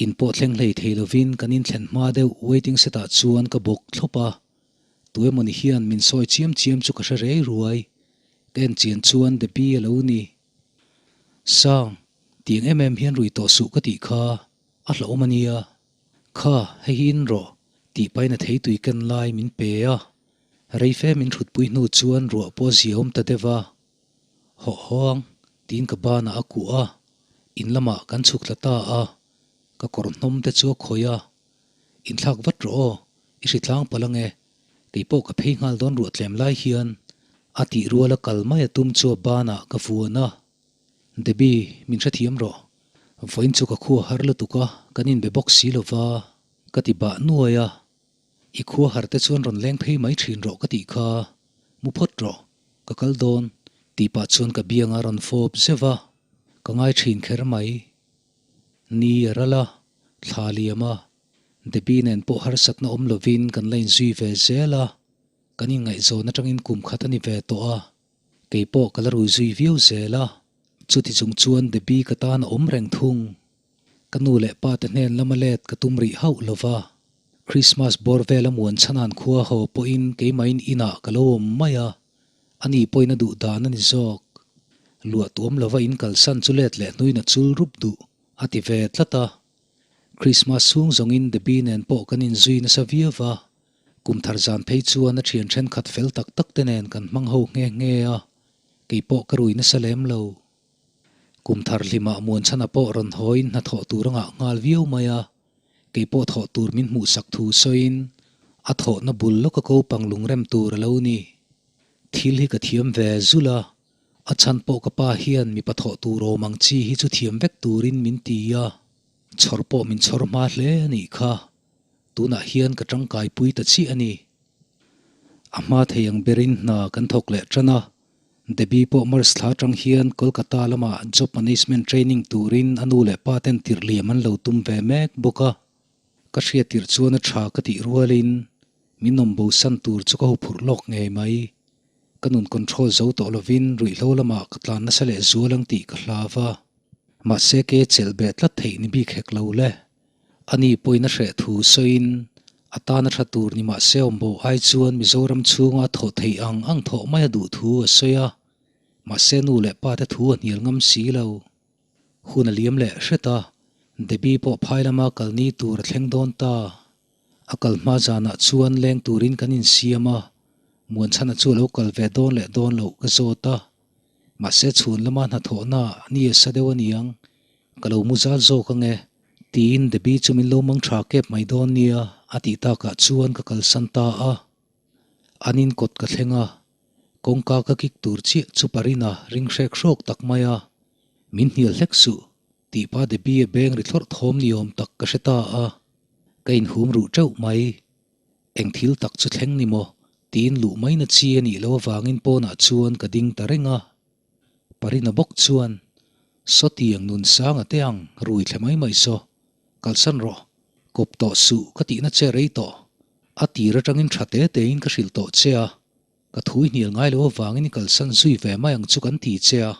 Speaker 1: In pawh thleng hlei thei lovin kan inthlen hma deuh waiting set ah chuan ka bawk thlawp a. Tu emawni hian min sawi chiam chiam chu ka hre rei ruai. Ka en chian chuan Debbie a lo ni. Sang, tiang em em hian rui tawh suh ka tih kha, a hlauhawm a nia. Kha, hei hi in rawh, tih paina thei tui ken lai min pe a. Reife min thutpui hnu chuan ruah pawh a ziaawm ta deuh a. Hawh hawng, tiin ka banah a kuah a, in lamah kan chhuk thla ta a. Ka kawr hnawm te chu a khawih a. Inthlak vat rawh aw, i hritlang palh ange, kei pawh ka phei nghal dawn ruah tlem lai hian, a tih ruala kal mai a tum chu a banah ka vuan a. Debbie, min hrethiam rawh. Vawiin chu ka khua har lutuk a, kan inbe bawk si lo va, ka ti bah nuai a. I khua har te chuan rawn leng phei mai thin rawh ka tih kha, mu phawt rawh, ka kal dawn, tih pah chuan ka biang a rawn fawp zeuh va, ka ngai thin kher mai. Ni a ral a, thla liam a, Debbie nen pawh harsatna awm lovin kan la inzui ve zel a, kan inngaihzawn atangin kum khat a ni ve tawh a. Kei pawh ka la rui zui viau zel a, chuti chung chuan Debbie ka tan a awm reng thung. Ka nu leh pa te hnen lama let ka tum rih hauh lo va, Christmas bawr vela muan chhanan khua haw pawhin keimahin inah ka lo awm mai a, ani pawhin a duh dan a ni zawk. Luah tuam lova in kalsan chu let leh hnuin a chul rup duh, a ti ve tlat a. Christmas chhung zawngin Debbie nen pawh kan inzui nasa viau va, Kum thar zan phei chuan a thian thenkhat fel tak tak te nen kan hmang ho nghe nghe a, kei pawh ka rui nasa lem lo. Kum thar hlimah Muanchhana pawh rawn hawiin hnathawh tur a ngah nghal viau mai a, kei pawh thawh tur min hmuhsak thu sawiin a thawhna bul lawka ko pang lungrem tur a lo ni. Thil hi ka thiam ve zul a, a chhan pawh ka pa hian mipa thawh tur awm ang chi hi chu thiam vek turin min ti a, chhawr pawh min chhawr hma hle a nih kha. Tunah hian ka tangkai pui ta chiah a ni. A hma thei ang berin hna kan thawk leh tan a, Debbie pawh March thla atang hian Kolkata lamah job management training turin a nu leh pa ten tirh liam an lo tum ve mek bawk a. Ka hriat tirh chuan a tha ka tih rualin min awm bosan tur chu ka huphurh lawk ngei mai. Ka nun control zo tawh lovin ruihhlo lamah ka tlan nasa leh zual ang tih ka hlau a. Mahse ke chelh beh tlat theih ni bik hek lo le. Ani pawhin a hreh thu sawiin, a tana tha tur ni mah se awm bo ai chuan Mizoram chhunga a thawh theih ang ang thawh mai a duh thu a sawi a, mahse nu leh pa te thu a hnial ngam si lo. Hun a liam leh hret a, Debbie pawh phai lama kal ni tur a thleng dawn ta. A kal hma zanah chuan leng turin kan insiam a, Muanchhana chu a lo kal ve dawn leh dawn loh ka zawt a. Mahse chhun lama hnathawhna ni a sa deuh aniang, ka lo mu zal zawk ange, tiin Debbie chu min lo mang tha kep mai dawn nia a tih takah chuan ka kalsan ta a. An in kawt ka thleng a, kawngka ka kik tur chiah chu Parina ring hrek hrawk tak mai a, Min hnial hlek suh, tih pa Debbie a beng ri thlawrh thawm ni awm tak ka hre ta a, ka inhum ruh teuh mai. Eng thil tak chu thleng ni maw? tiin luh mai na chi a nih loh avangin pawnah chuan ka ding ta reng a. Parina bawk chuan, Sawtiang nun sanga te ang rui thle mai mai saw, kalsan rawh, kawp tawh suh ka tihna che rei tawh, a tir atangin tha te tein ka hrilh tawh che a, ka thui hnial ngai loh avangin i kalsan zui ve mai ang chu kan ti che a.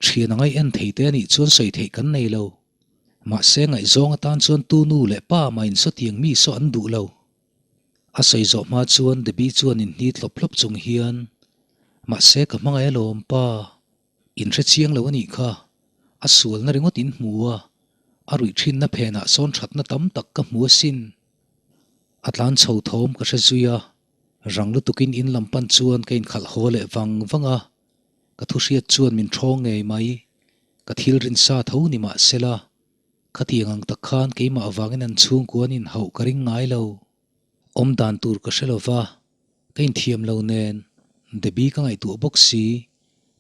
Speaker 1: Thian a ngaih en thei te anih chuan sawi theih kan nei lo. Mahse ngaihzawng atan chuan tu nu leh pa mah in sawtiang mi saw an duh lo. A sawi zawh hma chuan Debbie chuan in hni tlawp hlawp chung hian, Mahse ka hmangaih alawm pa, in hre chiang lo anih kha, a sualna ringawt in hmu a, a ruih thinna phenah sawn thatna tam tak ka hmu asin. A tlan chho thawm ka hre zui a, rang lutukin in lam pan chuan ka inkhalh haw leh vang vang a. Ka thu hriat chuan min thawng ngei mai. Ka thil rinsa tho ni mah sela, khatiang ang tak khan keimah avangin an chhungkua an inhauh ka ring ngai lo. Awm dan tur ka hre lova, ka inthiam lo nen Debbie ka ngaihtuah bawk si,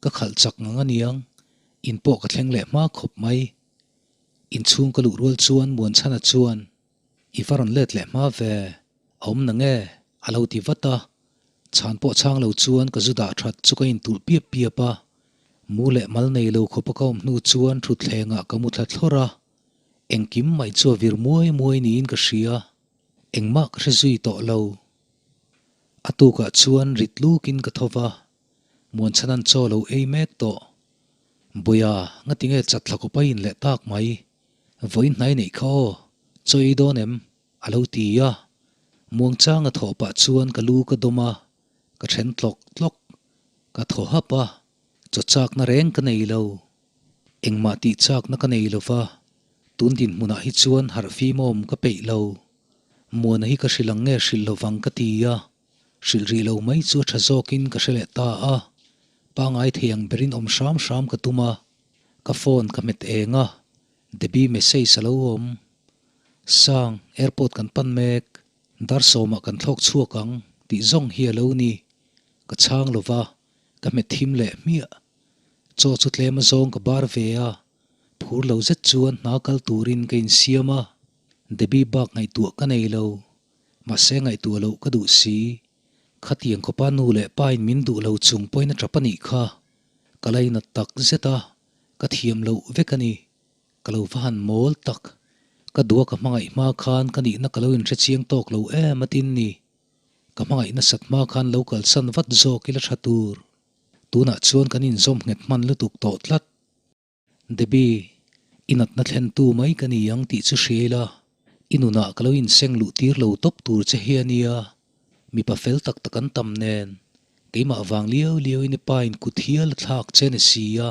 Speaker 1: ka khalh chak ngang aniang, in pawh ka thleng leh hma khawp mai. Inchhung ka luh rual chuan Muanchhana chuan, I va rawn let leh hma ve, a awm na nge? a lo ti vat a. Chhan pawh chhang lo chuan ka zu dah that chu ka intulh piap piap a. Mu leh mal nei lo khawpa ka awm hnu chuan thutthlengah ka mu thla thlawr a. Engkim mai chu a vir muai muai niin ka hria. Engmah ka hre zui tawh lo. A tukah chuan rit lukin ka tho va. Muanchhanan chaw lo ei mek tawh. Buia, ngatinge chatthla kawp a in leh tak mai. Vawiin hnai neih kha aw, chaw ei dawn em? A lo ti a. Muangchanga thawh pah chuan ka lu ka dawm a, ka then tlawk tlawk. Ka thaw hap a, chaw chakna reng ka nei lo. Engmah tih chakna ka nei lo va, tun dinhmunah hi chuan harh fim awm ka peih lo. Muana hi ka hrilh ang nge hrilh lo vang ka ti a, hrilh rih lo mai chu a tha zawkin ka hre leh ta a. Pangai thei ang berin awm hram hram ka tum a, ka phone ka hmet eng a, Debbie message a lo awm. Sang, airport kan pan mek, dar sawmah kan thlawk chhuak ang tih zawng hi a lo ni. Ka chhang lo va, ka hmet thim leh hmiah. Chaw chu tlem a zawng ka bar ve a, phur lo zet chuan hna kal turin ka insiam a. Debbie bak ngaihtuah ka nei lo, mahse ngaihtuah loh ka duh si. Khatiang khawpa nu leh pa in min duh lo chung pawhin a tap a nih kha. Ka lainat tak zet a, ka thiam loh vek a ni. Ka lo va han mawl tak. Ka dua ka hmangaih hma khan ka nihna ka lo inhre chiang tawk lo em a tin ni. Ka hmangaih nasat hma khan lo kalsan vat zawk ila tha tur. Tunah chuan kan inzawm nghet hman lutuk tawh tlat. Debbie, i natna thlentu mai ka ni ang tih chu hria ila, i nunah ka lo inseng luh tir lo tawp tur che hi a nia. Mipa fel tak tak an tam nen, keimah vang liau liauin i pa in kut hial a thlak che ni si a.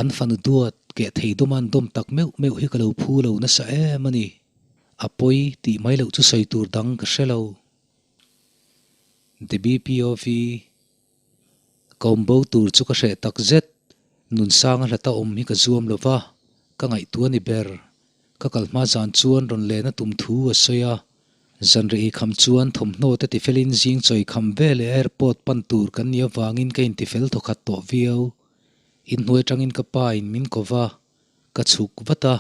Speaker 1: An fanu duat keh thei dawm an dawm tak meuh meuh hi ka lo phu lo nasa em a ni. A pawi tih mai loh chu sawi tur dang ka hre lo. Debbie POV Ka awm bo tur chu ka hreh tak zet. Nunsanga hlata awm hi ka zuam lo va, ka ngaihtuah a ni ber. Ka kal hma zan chuan rawn len a tum thu a sawi a. Zanreh ei kham chuan thawmhnaw te tifelin zing chawi kham veleh airport pan tur kan nih avangin ka intifel thawkhat tawh viau. Inhnuai atangin ka pa in min ko va, ka chhuk vat a.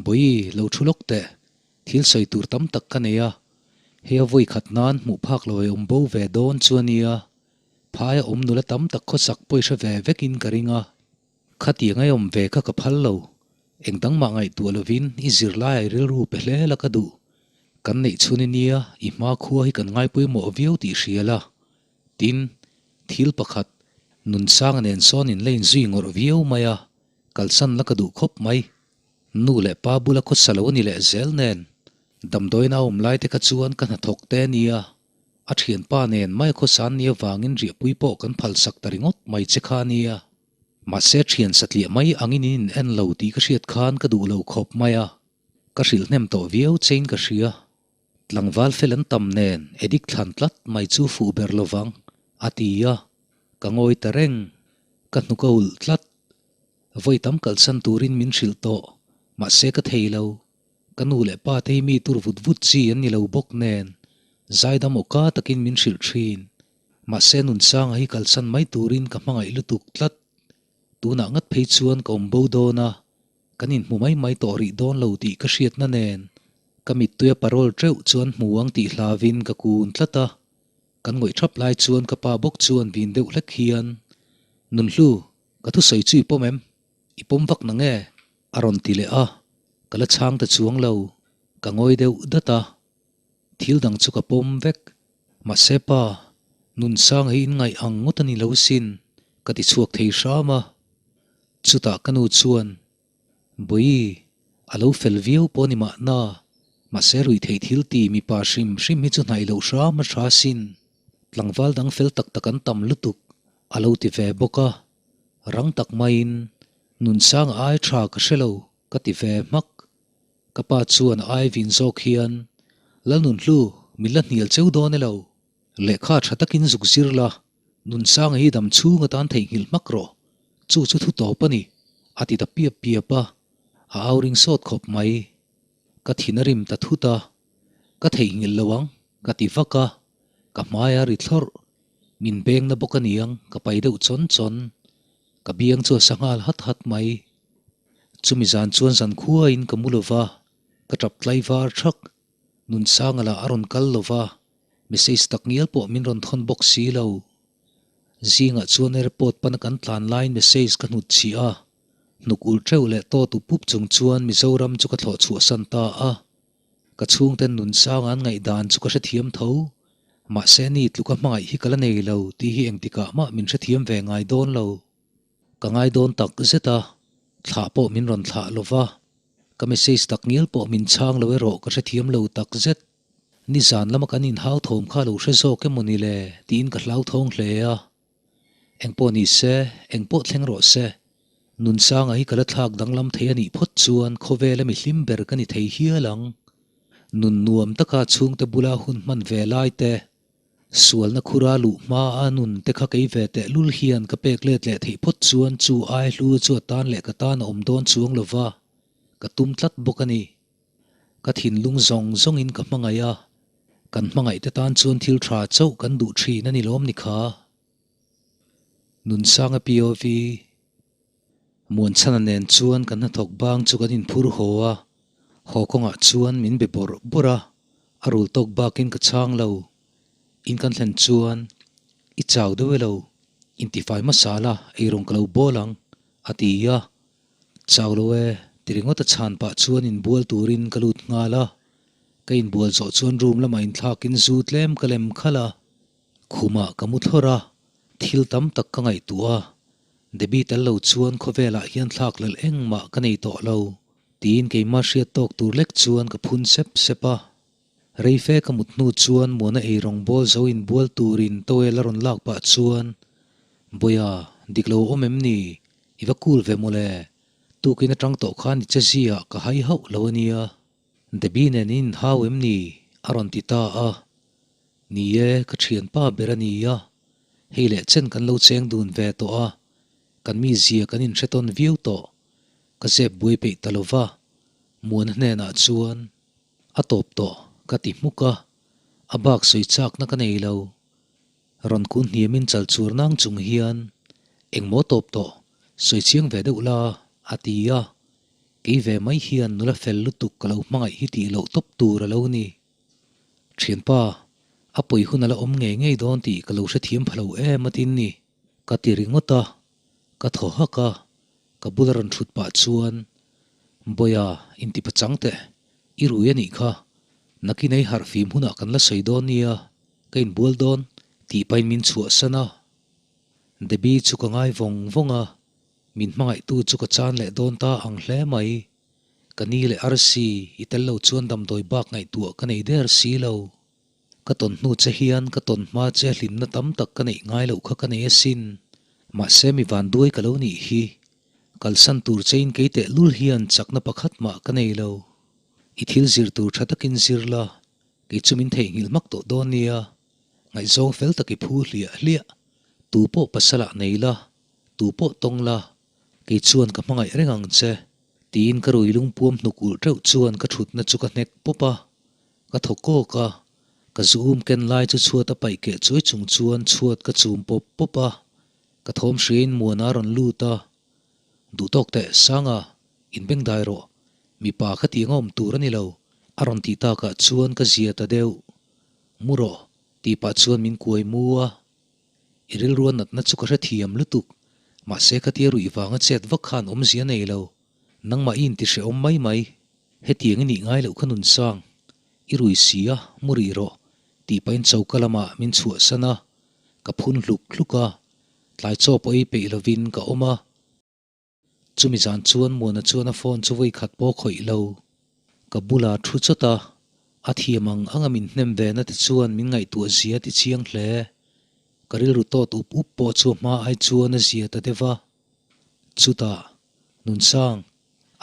Speaker 1: Bawi, lo thu lawk teh. Thil sawi tur tam tak ka nei a. Hei a vawi khat nan hmuh phak lo ei awm bo ve dawn chu a nia. Phaia awm nula tam tak khawsak pawi hre ve vekin ka ring a. Khatiang a awm ve kha ka phal lo. Eng dang mah ngaihtuah lovin i zirlai a i rilru pe hle la ka duh. Kan neih chhun i nia, i hma khua hi kan ngaipawimawh viau tih hria la. Tin, thil pakhat, Nunsanga nen sawn in la inzui ngawrh viau mai a, kalsan la ka duh khawp mai. Nu leh pa bula khawsa lo a ni leh zel nen, damdawiin a awm lai te kha chuan ka hnathawk te a nia, a thianpa nen mai khawsa an nih avangin riahpui pawh kan phalsak ta ringawt mai che kha a nia. Mahse thian satliah mai angin in in en lo tih ka hriat khan ka duh lo khawp mai a, ka hrilh hnem tawh viau chein ka hria. Tlangval fel an tam nen Edik thlan tlat mai chu fuh ber lovang, a ti a, ka ngawi ta reng. Ka hnuk a ulh tlat. Vawi tam kalsan turin min hrilh tawh, mahse ka thei lo. Ka nu leh pa te hi mi tur vut vut chi an ni lo bawk nen, zaidam awka takin min hrilh thin. Mahse Nunsanga hi kalsan mai turin ka hmangaih lutuk tlat. Tunah ngat phei chuan ka awm bo dawn a, kan inhmu mai mai tawh rih dawn lo tih ka hriatna nen ka mittuia parole teuh chuan hmu ang tih hlavin ka kun tlat a. Kan ngawih thap lai chuan ka pa bawk chuan vin deuh hlek hian, Nunhlu, ka thusawi chu i pawm em? I pawm vak na nge? A rawn ti leh a, ka la chhang ta chuang lo, ka ngawi deuh dat a. Thil dang chu ka pawm vek. Mahse pa, Nunsanga hi in ngaih ang ngawt a ni lo sin, ka ti chhuak thei hram a. Chutah ka nu chuan, Bawi, a lo fel viau pawh a ni mahna, mahse ruihtheih thil ti mipa hrim hrim hi chu hnaih loh hram a tha sin. Tlangval dang fel tak tak an tam lutuk, a lo ti ve bawk a. Rang tak maiin, Nunsanga ai tha ka hre lo, ka ti ve hmak. Ka pa chuan a ai vin zawk hian, Lalnunhlu, min la hnial cheu dawn e lo. Lehkha tha takin zuk zir la, Nunsanga hi dam chhung atan theihnghilh hmak rawh. Chu chu thu tawp a ni, a ti ta piap piap a. A au ring sawt khawp mai. Ka thin a rim ta thut a. Ka theihnghilh lo ang, ka ti vak a. Ka hmai a ri thlawrh. Min beng na bawk a niang, ka pai deuh chawn chawn. Ka biang chu a sa nghal hat hat mai. Chumi zan chuan zan khuain ka mu lo va, ka tap tlai var thak. Nunsanga lah a rawn kal lo va, message tak ngial pawh min rawn thawn bawk si lo. Zingah chuan airport pana kan tlan laiin message ka hnut chih a, hnuk ulh teuh leh tawt up up chung chuan Mizoram chu ka thlawh chhuahsan ta a. Ka chhungten Nunsanga an ngaihdan chu ka hrethiam tho. Mahse ni tluka hmangaih hi ka la nei lo tih hi engtikah mah min hrethiam ve ngai dawn lo. Ka ngai dawn tak zet a, thlah pawh min rawn thlah lo va, ka message tak ngial pawh min chhang lo erawh ka hrethiam lo tak zet. Nizan lama kan inhau thawm kha lo hre zawk emaw ni le tiin ka hlauthawng hle a. Engpawh ni se, engpawh thleng rawh se, Nunsanga hi ka la thlak danglam thei a nih phawt chuan khawvela mi hlim ber ka ni thei hial ang. Nun nuam taka chhungte bula hun hman ve lai te, Sualna khura luh hma a nun te kha kei ve teh lul hian ka pek let leh theih phawt chuan chu ai hlu chu a tan leh ka tan a awm dawn chuang lo va, ka tum tlat bawk a ni. Ka thinlung zawng zawngin ka hmangaih a, kan hmangaih te tan chuan thil tha chauh kan duh thin a ni lawm ni kha. Nunsanga POV. Muanchhana nen chuan kan hnathawk bang chu kan inphur haw a, haw kawngah chuan min be bawrh bawrh a, a rul tawk bakin ka chhang lo. In kan thlen chuan, I chau deuh e lo, intifai hmasa la, eirawng ka lo bawl ang, a ti a. Chau lo e, ti ringawt a chhan pah chuan inbual turin ka lut nghal a. Ka inbual zawh chuan room lamah inthlakin zu tlem ka lem khalh a. Khumah ka mu thlawrh a, thil tam tak ka ngaihtuah a, Debbie tel lo chuan khawvelah hian thlak lel engmah ka nei tawh lo, tiin keimah hriat tawk tur lek chuan ka phun sep sep a. Reife ka mut hnu chuan Muana eirawng bawl zo inbual turin towel a rawn lak pah chuan, Bawiha, dik lo awm em ni? I va cool ve mawle, tukin atang tawh khan i che ziah ka hai hauh lo a nia. Debbie nen in inhau em ni? a rawn ti ta a. Ni e, ka thianpa ber a ni a, hei leh chen kan lo cheng dun ve tawh a, kan mizia kan inhre tawn viau tawh, ka zep buai peih ta lo va, Muana hnenah chuan a tawp tawh ka ti hmuk a, a bak sawi chakna ka nei lo. Rawn kun hniamin chal chur nang chung hian, Engmaw tawp tawh, sawi chiang ve deuh la, a ti a, kei ve mai hian nula fel lutuk ka lo hmangaih hi tih loh tawp tur a lo ni. Thianpa, a pawi hun a la awm ngei ngei dawn tih ka lo hrethiam pha lo em a tin ni. Ka ti ringawt a, ka thaw hak a, ka bula rawn thut pah chuan, Bawiha, inti pachang teh, i rui a nih kha, nakin ei harh fim hunah kan la sawi dawn nia, ka inbual dawn, tih pahin min chhuahsan a. Debbie chu ka ngai vawng vawng a, min hmangaihtu chu ka chan leh dawn ta ang hle mai. Ka ni leh arsi, i tel lo chuan damdawi bak ngaihtuah ka nei der si lo. Ka tawn hnu che hian ka tawn hma che hlimna tam tak ka neih ngai loh kha ka nei asin. Mahse mi vanduai ka lo nih hi. Kalsan tur chein kei tehlul hian chakna pakhat mah ka nei lo. I thil zir tur tha takin zir la, kei chu min theihnghilh hmak tawh dawn nia. Ngaihzawng fel tak i phu hliah hliah. Tu pawh pasalah nei la, tu pawh tawng la, kei chuan ka hmangaih reng ang che. Tiin ka rui lungpuam hnuk ulh teuh chuan ka thutna chu ka hnek pawp a, ka thaw kawk a, ka zu um ken lai chu chhuat a paih keh chuai chung chuan chhuat ka chum pawp pawp a, ka thawm hriain muana a rawn lut a, Duh tawk teh, Sanga, inbeng dai rawh, mipa kha tiang a awm tur a ni lo, a rawn tih takah chuan ka zia ta deuh. Mu rawh, tih pah chuan min kuai mu a. I rilrua natna chu ka hrethiam lutuk, mahse khatia ruih vanga chet vak khan awmzia nei lo. Nangmah i inti hrehawm mai mai. Hetiang i nih ngai loh kha Nunsang, i rui si a, mu rih rawh, tih pahin choka lamah min chhuahsan a, ka phun hluk hluk a, tlai chaw pawh ei peih lovin ka awm a. Chumi zan chuan Muana chuan a phone chu vawi khat pawh khawih lo. Ka bula thu chawt a, a thiam ang anga min hnem ve na te chuan min ngaihtuah zia ti chiang hle. Ka rilru tawt up up pawh chu a hma ai chuan a zia ta deuh va. Chutah, Nunsang,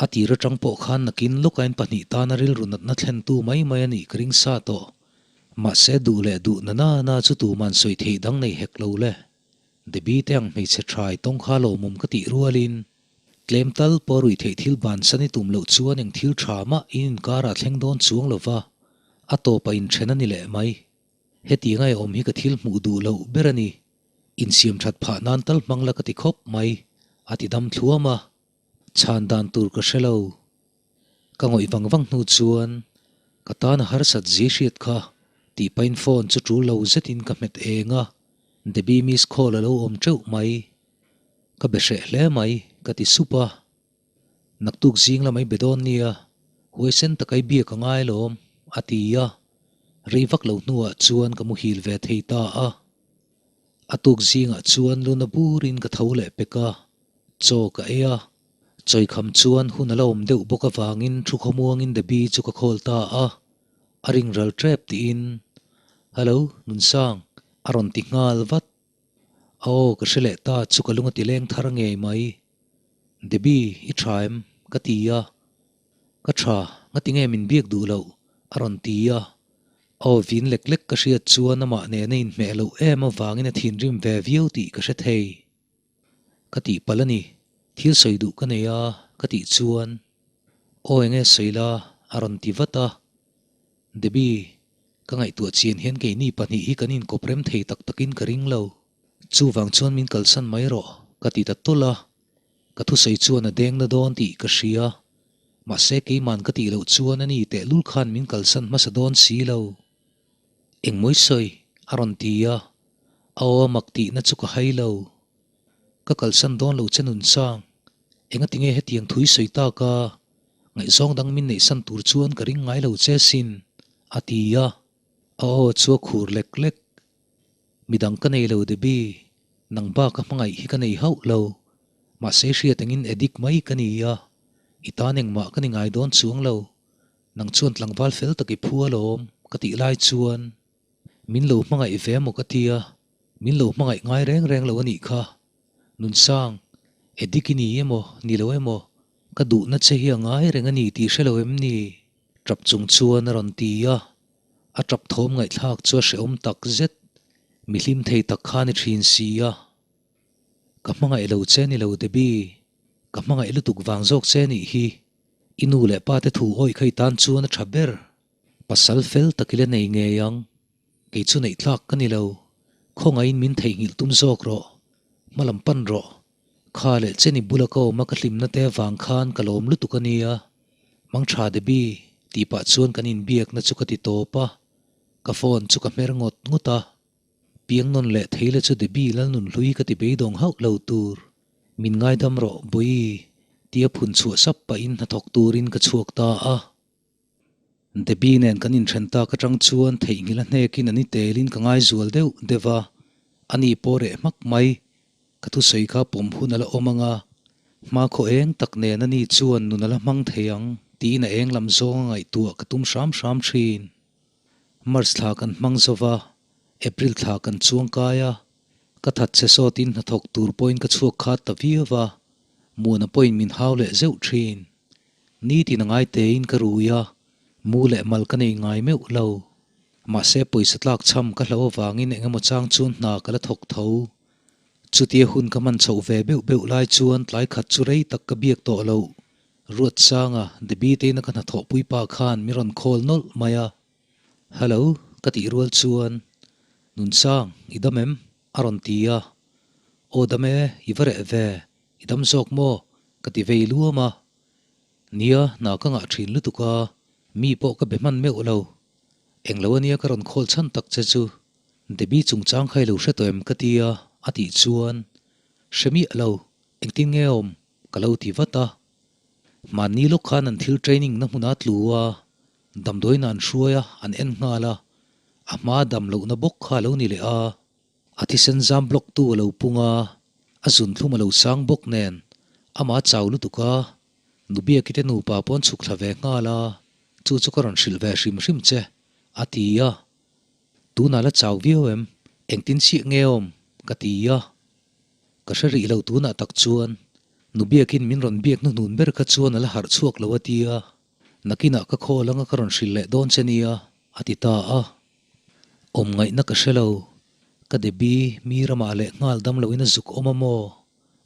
Speaker 1: a tir atang pawh khan nakin lawkain pahnih tana rilru natna thlentu mai mai a nih ka ring sa tawh. Mahse duh leh duh na na na chu tuman sawi theih dang nei hek lo le. Debbie te ang hmeichhe thai tawng kha lawmawm ka tih rualin tlem tal pawh ruih theih thil bansan i tum loh chuan eng thil tha mah in inkarah thleng dawn chuang lo va, a tawpah inthen a ni leh mai. Hetiang a awm hi ka thil hmuh duh loh ber a ni. Insiam that phah nan tal hmang la ka ti khawp mai, a ti dam thluam a. Chhan dan tur ka hre lo. Ka ngawih vang vang hnu chuan ka tan a harsat zi hriat kha tih pahin phone chu tul lo zetin ka hmet eng a, Debbie miss call a lo awm teuh mai. Ka be hreh hle mai ka ti sup a. Naktuk zing lamai be dawn nia, huaisen takai biak a ngai lawm a ti a, rei vak lo hnuah chuan ka muhil ve thei ta a. A tuk zingah chuan luna burin ka tho leh pek a, chaw ka ei a. Chawikham chuan hun a la awm deuh bawk avangin thu khawmuangin Debbie chu ka call ta a, a ring ral tep tiin, Hello, Nunsang, a rawn ti nghal vat. Aw, ka hre leh ta chu ka lung a ti leng thar ngei mai. Debbie, i tha em? ka ti a. Ka tha, ngati nge min biak duh loh? a rawn ti a. Aw, vin lek lek ka hriat chuan amah nena inhmeh loh em avangin a thinrim ve viau tih ka hre thei. Ka tih palh a ni, thil sawi duh ka nei a, ka tih chuan, Aw enge sawi la? a rawn ti vat a. Debbie, ka ngaihtuah chian hian keini pahnih hi kan inkawp rem thei tak takin ka ring lo. Chuvang chuan min kalsan mai rawh, ka ti ta tawlh a. Ka thusawi chuan a deng na dawn tih ka hria. Mahse keiman ka tih loh chuan ani tehlul khan min kalsan hmasa dawn si lo. Engmawi sawi? a rawn ti a, a aw a mak tihna chu ka hai lo. Ka kalsan dawn lo che Nunsang, engati nge hetiang thui sawi tak a, ngaihzawng dang min neihsan tur chuan ka ring ngai lo che sin, a ti a, a aw chu a khur lek lek. Midang ka nei lo Debbie, nang bak a hmangaih hi ka nei hauh lo, mahse hriat engin addict mai ka ni a, i tan engmah ka ni ngai dawn chuang lo. Nang chuan tlangval fel tak i phu alawm ka tih lai chuan min lo hmangaih ve maw ka tia, min lo hmangaih ngai reng reng lo a nih kha. Nunsang, Edik i ni emaw ni lo emaw ka duhna che hi a ngai reng a ni tih hre lo em ni? Tap chung chuan a rawn ti a, a tap thawm ngaihthlak chu a hrehawm tak zet, mi hlim thei tak kha a ni thin si a. Ka hmangaih lo che ni lo Debbie, ka hmangaih lutuk vang zawk che nih hi. I nu leh pa te thu awih kha i tan chuan a tha ber. Pasal fel tak i la nei ngei ang. Kei chu neih tlak ka ni lo. Khawngaihin min theihnghilh tum zawk rawh. Hma lam pan rawh. Kha leh chen i bula ka awm a ka hlimna te avang khan ka lawm lutuk a nia. Mang tha Debbie, tih pah chuan kan inbiakna chu ka ti tawp a. Ka phone chu ka hmer ngawt ngawt a. Piang nawn leh thei la chu Debbie Lalnunhlui ka ti beidawng hauh lo tur. Min ngaidam rawh, Bawi, tia phun chhuah sap pahin hnathawk turin ka chhuak ta a. Debbie nen kan inthen tak atang chuan theihnghilh a hnekin an i telin ka ngaizual deuh deuh a, ani pawh reh hmak mai. Ka thusawi kha pawm hun a la awm ang a, hmakhaw eng tak nen ani chuan nun a la hmang thei ang tiin a eng lam zawnga ngaihtuah ka tum hram hram thin. March thla kan hmang zo va, April thla kan chuang kai a. Ka that che sawtin hnathawk tur pawhin ka chhuak khat ta viau va, Muana pawhin min hau leh zeuh thin. Nitin a ngai tein ka rui a, mu leh mal ka nei ngai meuh lo. Mahse pawisa tlak chham ka hlauh avangin eng emaw chang chuan hna ka la thawk tho. Chutia hun ka hman chhoh ve beuh beuh lai chuan tlai khat chu rei tak ka biak tawh loh. Ruatsanga, Debbie teina ka hnathawhpui pa khan min rawn call nawlh mai a. Hello, ka tih rual chuan, Nunsang, i dam em? a rawn ti a. Aw dam e, i va reh ve, i dam zawk maw? ka ti vei luam a. Nia, hna ka ngah thin lutuk a, mi pawh ka be hman meuh lo. Englo ania ka rawn call chhan tak che chu. Debbie chungchang kha i lo hre tawh em ka ti a, a tih chuan, Hre miah lo, engtin nge awm? ka lo ti vat a. Mahni lawk khan an thil training na hmun a tlu a, damdawiin an hruai a, an en nghal a, a hma dam lohna bawk kha a lo ni leh a. A thisen zam block tu a lo pung a, a zun thlum a lo sang bawk nen, amah a chau lutuk a, Nubiaki te nupa pawh an chhuk thla ve nghal a, chu chu ka rawn hrilh ve hrim hrim che, a ti a. Tunah la chau viau em? Engtin chiah nge awm? ka ti a. Ka hre rih lo tunah tak chuan nu biakin min rawn biak hnuhnun ber kha chuan a la harh chhuak lo a ti a, nakinah ka call anga ka rawn hrilh leh dawn che nia a ti ta a. Awm ngaihna ka hre lo, ka Debbie mi ramah leh nghal dam loin a zuk awm a maw?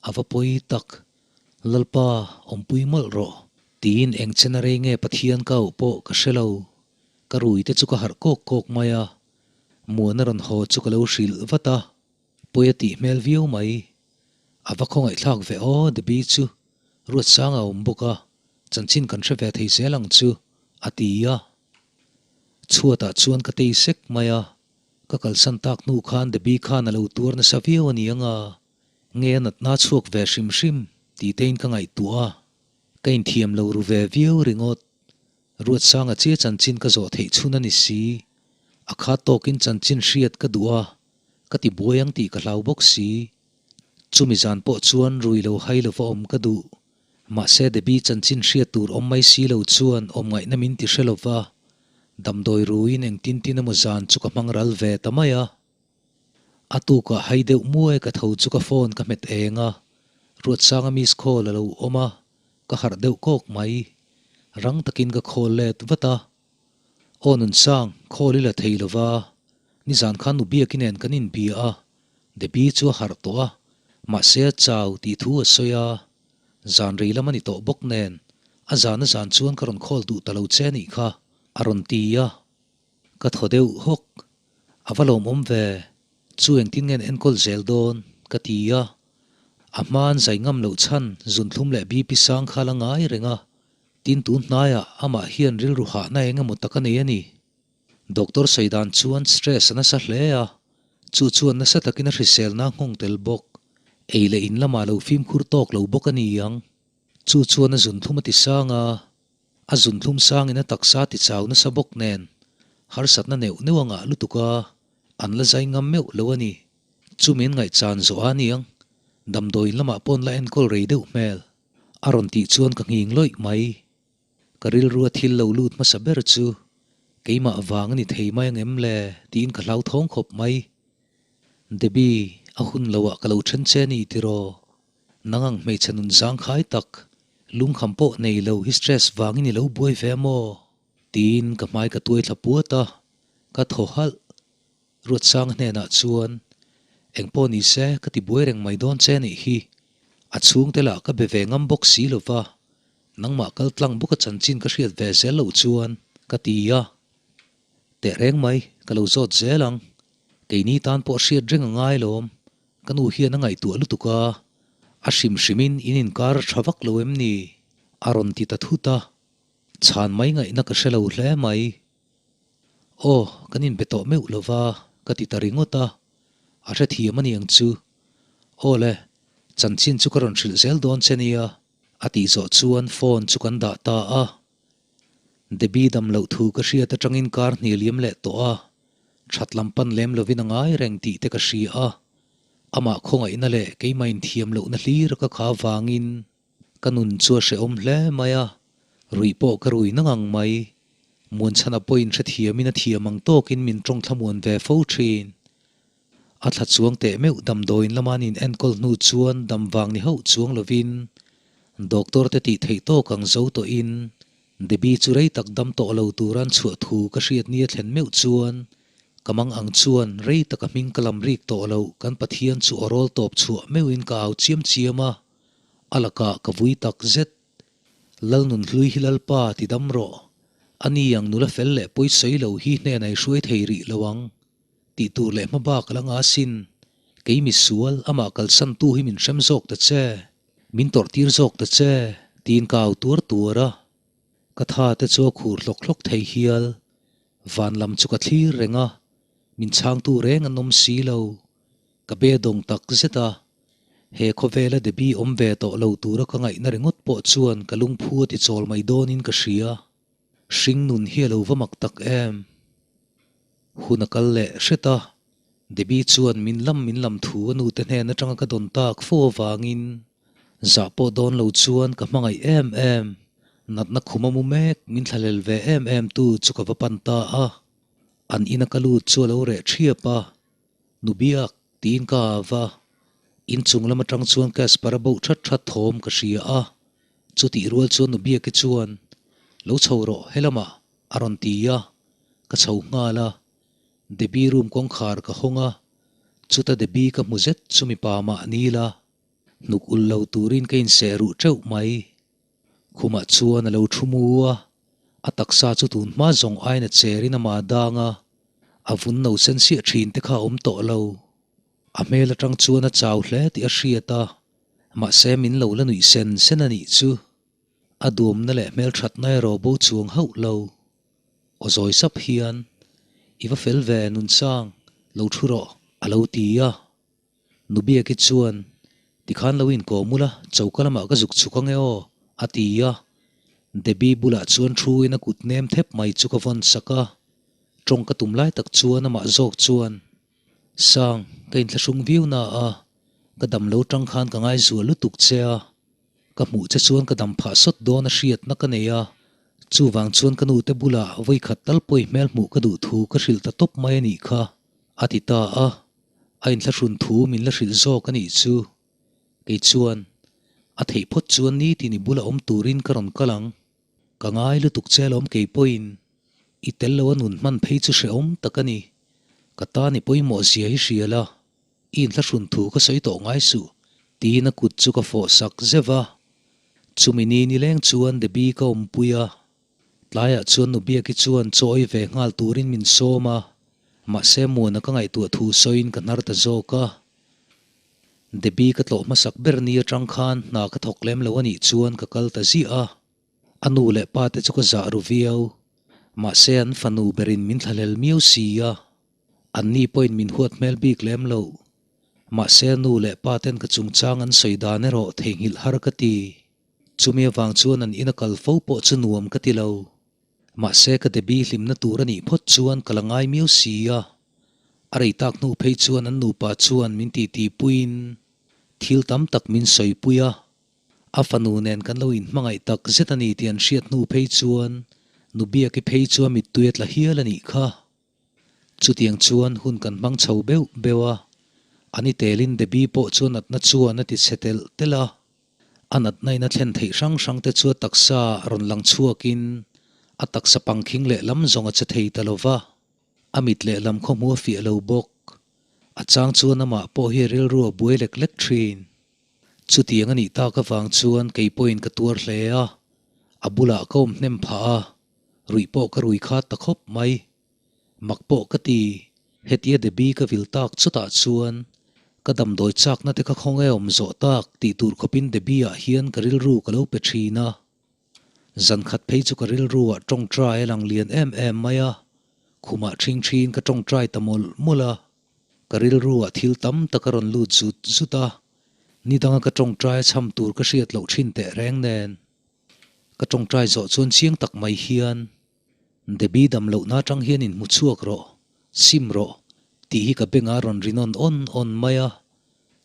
Speaker 1: A va pawi tak. Lalpa, awmpui mawlh rawh. Tiin eng chena rei nge Pathian ka auh pawh ka hre lo. Ka rui te chu ka harh kawk kawk mai a, Muana rawn haw chu ka lo hrilh vat a. Pawi a tih hmel viau mai. A va khawngaihthlak ve aw Debbie chu Ruatsanga a awm bawk a, chanchin kan hre ve thei zel ang chu, a ti a. Chhuatah chuan ka tei sek mai a, ka kalsan tak hnu khan Debbie khan a lo tuar nasa viau a ni ang a, nge a natna chhuak ve hrim hrim tih tein ka ngaihtuah a, ka inthiam lo ru ve viau ringawt. Ruatsanga chiah chanchin ka zawh theih chhun a ni si. A khat tawkin chanchin hriat ka duh a, ka ti buai ang tih ka hlau bawk si. Chumi zan pawh chuan rui lo hai lova awm ka duh. Mahse Debbie chanchin hriat tur awm mai si lo chuan awm ngaihna min ti hre lova, damdawi ruiin engtin tin emaw zan chu ka hmang ral ve ta mai a. A tukah hai deuh muai ka tho chu ka phone ka hmet eng a, Ruatsanga miss call a lo awm a, ka harh deuh kawk mai. Rang takin ka call let vat a. Aw Nunsang, call i la thei lova, nizan khan nu Biaki nen kan inbia a, Debbie chu a harh tawh a, mahse a chau tih thu a sawi a, zan rei lam a ni tawh bawk nen, a zan a zan chuan ka rawn call duh ta lo che anih kha, a rawn ti a. Ka thaw deuh hawk, a va lawmawm ve, chu engtin nge an enkawl zel dawn? ka ti a, a hma an zai ngam loh chhan zunthlum leh BP sang kha la ngai reng a, tin tun hnaiah amah hian rilru hahna eng emaw tak a nei a ni. Doctor sawi dan chuan stress a nasa hle a, chu chuan nasa takin a hriselna a nghawng tel bawk, ei leh in lamah lo fimkhur tawk lo bawk a ni ang. Chu chuan a zunthlum a ti sang a, A zunthlum sangin a taksa ti chau nasa bawk nen harsatna neuh neuh a ngah lutuk a, an la zai ngam meuh lo a ni. Chu min ngaihchan zawh a niang, damdawiin lamah pawn la enkawl rei deuh hmel. A rawn tih chuan ka nghing lawih mai. Ka rilrua thil lo lut hmasa ber chu keimah vang a ni thei mai angem le tiin ka hlauthawng khawp mai. Debbie, a hun loah ka lo then che a ni tiraw? Nang ang hmeichhe nun zangkhai tak, lungkham pawh nei lo hi stress vangin i lo buai ve a maw? Tiin ka hmai ka tuai thla puat a, ka thaw halh. Ruatsanga hnenah chuan, Engpawh ni se, ka ti buai reng mai dawn che nih hi. A chhungte lah ka be ve ngam bawk si lo va, nangmah kal tlang bawka chanchin ka hriat ve zel loh chuan, ka ti a. Tehreng mai, ka lo zawt zel ang. Keini tan pawh hriat reng a ngai lawm. Ka nu hian a ngaihtuah lutuk a, a hrim hrimin in inkar a tha vak lo em ni? A rawn ti ta thut a, chhan mai ngaihna ka hre lo hle mai. Aw, kan inbe tawh meuh lo va, ka ti ta ringawt a, a hrethiam a ni ang chu. Aw le, chanchin chu ka rawn hrilh zel dawn che nia, a tih zawh chuan phone chu kan dah ta a. Debbie dam loh thu ka hriat atangin kar hnih liam leh tawh a, that lam pan lem lovin a ngai reng tih te ka hria a, amah khawngaihna leh keimah inthiam lohna hlir ka kha vangin ka nun chu a hrehawm hle mai a, ruih pawh ka rui na ngang mai. Muanchhana pawhin hrethiamin a thiam ang tawkin min tawng thlamuan ve fo thin. A thla chuang teh meuh damdawiin lama an in enkawl hnu chuan dam vang ni hauh chuang lovin doctor te tih theih tawk ang zo tawhin Debbie chu rei tak dam tawh lo tura an chhuah thu ka hriat nia thlen meuh chuan ka mang ang chuan rei taka hming ka lam rik tawh loh kan Pathian chu aw rawl tawp chhuah meuhin ka au chiam chiam a, a lakah ka vui tak zet. Lalnunhlui hi Lalpa ti dam rawh. Ani ang nula fel leh pawi sawi lo hi hnenah i hruai thei rih lo ang. Tih tur leh hma bak a la nga sin. Kei misual, amah kalsantu hi min hrem zawk ta che. Min tawrh tir zawk ta che, tiin ka au tuar tuar a. Ka tha te chu a khur hlawk hlawk thei hial. Van lam chu ka thlir reng a, min chhangtu reng an awm si lo. Ka be dawng tak zet a. He khawvela Debbie awm ve tawh lo tura ka ngaihna ringawt pawh chuan ka lungphu a ti chawl mai dawnin ka hria. Hring nun hi a lo va mak tak em? Hun a kal leh hret a, Debbie chuan min lam min lam thu a nute hnen atanga ka dawn tak fo avangin zah pawh dawn lo chuan ka hmangaih em em, natna khum a mu mek min thlahlel ve em em tu chu ka va pan ta a. An ina ka lut chu a lo reh thiap a, Nu biak, tiin ka au va, inchung lam atang chuan Casper a boh that that thawm ka hria a, chutih rual chuan Nu Biaki chuan, Lo chho rawh helamah, a rawn ti a, ka chho nghal a, Debbie room kawngkhar ka hawng a, chuta Debbie ka hmu zet chu mipa mah ni la, hnuk ulh lo turin ka inseh ruh teuh mai. Khumah chuan a lo thu mu a, a taksa chu tun hma zawng aiin a cherin amah a dang a, a vun no sen siah thin te kha a awm tawh lo. A hmel atang chuan a chau hle tih a hriat a, mahse min lo la nuih sen sen a nih chu. A duamna leh hmelthatna erawh bo chuang hauh lo. Aw zawi sap hian, I va fel ve Nunsang, lo thu rawh, a lo ti a. Nubiaki chuan, Tikhan lo inkawm ula, choka lamah ka zuk chhuk ange aw, a ti a. Debbie bulah chuan thuin a kut nem thep mai chu ka vawn sak a. Tawng ka tum lai tak chuan amah zawk chuan, Sang, ka inthlahrung viau na a, ka dam lo tang khan ka ngaizual lutuk che a. Ka hmuh che chuan ka dam phah sawt dawn a hriatna ka nei a. Chuvang chuan ka nute bulah vawikhat tal pawi hmel hmuh ka duh thu ka hrilh ta tawp mai a nih kha, a ti ta a. A inthlahrun thu min la hrilh zawk a nih chu. Kei chuan, A theih phawt chuan nitin i bula awm turin ka rawn kal ang. Ka ngai lutuk che alawm kei pawhin. I tel lo a nun hman phei chu hrehawm tak a ni. Ka tan i pawimawh zia hi hria la, i inthlahrun thu ka sawi tawh ngai suh, tiin a kut chu ka fawh sak zeuh a. Chumi ni nileng chuan Debbie ka awmpui a. Tlaiah chuan Nubiaki chuan chaw ei ve nghal turin min sawm a, mahse Muana ka ngaihtuah thu sawiin ka hnar ta zawk a. Debbie ka tlawh hmasak ber ni atang khan hna ka thawk lem lo anih chuan ka kal ta ziah a, a nu leh pa te chu ka zah ru viau. Mahse an fanu berin min thlahlel miau si a, anni pawhin min huat hmel bik lem lo. Mahse a nu leh pa ten ka chungchang an sawi dan erawh theihnghilh har ka ti. Chumi avang chuan an ina kal fo pawh chu nuam ka ti lo. Mahse ka Debbie hlimna tur a nih phawt chuan ka la ngai miau si a. A rei tak hnu phei chuan an nupa chuan min titi puiin thil tam tak min sawipui a. A fanu nen kan lo inhmangaih tak zet a ni tih an hriat hnu phei chuan Nubiaki phei chu a mittui a tla hial a nih kha. Chutiang chuan hun kan hmang chho beuh beuh a, ani telin Debbie pawh chu natna chuan a ti chhe telh telh a. A natna in a thlen theih hrang hrang te chu a taksa rawn lang chhuakin a taksa pangkhing lehlam zawng a che thei ta lo va, a mit lehlam khawhmu a fiah lo bawk. A chang chuan amah pawh hi a rilru a buai lek lek thin. Chutiang a nih tak avang chuan kei pawhin ka tuar hle a, a bulah ka awm hnem phah a, ruih pawh ka rui khat ta khawp mai. Mak pawh ka ti, hetia Debbie ka vil tak chutah chuan ka damdawi chakna te kha khawnge awm zawh tak tih tur khawpin Debbie ah hian ka rilru ka lo pe thin a. Zan khat phei chu ka rilru ah tawngtai a lang lian em em mai a, khumah thing thin ka tawngtai ta mawlh mawlh a. Ka rilru ah thil tam tak a rawn lut zut zut a, ni danga ka tawngtai a chham tur ka hriat loh thin teh reng nen. Ka tawngtai zawh chuan chiang tak mai hian Debbie dam lohna atang hian inhmu chhuak rawh, sim rawh, tih hi ka bengah a rawn ri nawn awn awn mai a.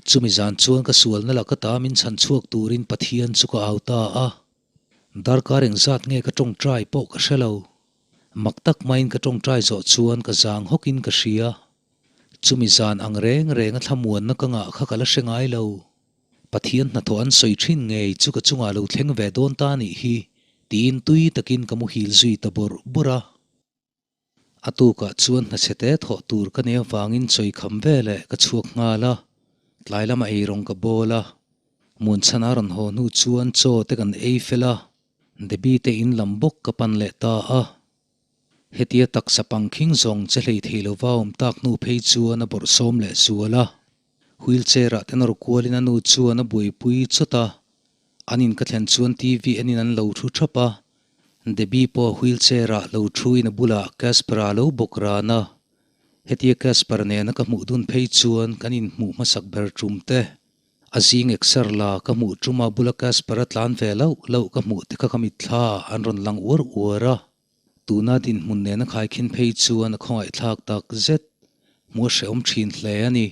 Speaker 1: Chumi zan chuan ka sualna laka ta min chhan chhuak turin Pathian chu ka au ta a. Darkar engzat nge ka tawngtai pawh ka hre lo. Mak tak maiin ka tawngtai zawh chuan ka zang hawkin ka hria. Chumi zan ang reng renga thlamuanna ka ngah kha ka la hre ngai lo. Pathian hnathawh an sawi thin ngei chu ka chungah lo thleng ve dawn ta nih hi, tiin tui takin ka muhil zui ta bawrh bawrh a. A tukah chuan hnachhe te thawh tur ka nih avangin chawi kham veleh ka chhuak nghal a, tlai lama eirawng ka bawl a. Muanchhan a rawn haw hnu chuan chaw te kan ei fel a, Debbie te in lam bawk ka pan leh ta a. Hetia taksa pangkhing zawng che hlei thei lova awm tak hnu phei chuan a bawrhsawm leh zual a. Wheelchair ah te nawr kualin a nu chuan a buaipui chawt a, an in ka thlen chuan TV enin an lo thu thap a, Debbie pawh wheelchair ah lo thu in a bulah Casper a lo bawk ran a. Hetia Casper nena ka hmuh dun phei chuan kan inhmuh hmasak ber tum te, a zing exer la ka hmuh tum a bula Casper a tlan ve loh loh ka hmuh te kha ka mitthla an rawn lang uar uar a. Tuna dinhmun nena khaikhin phei chuan a khawngaihthlak tak zet, hmuh a hrehawm thin hle a ni.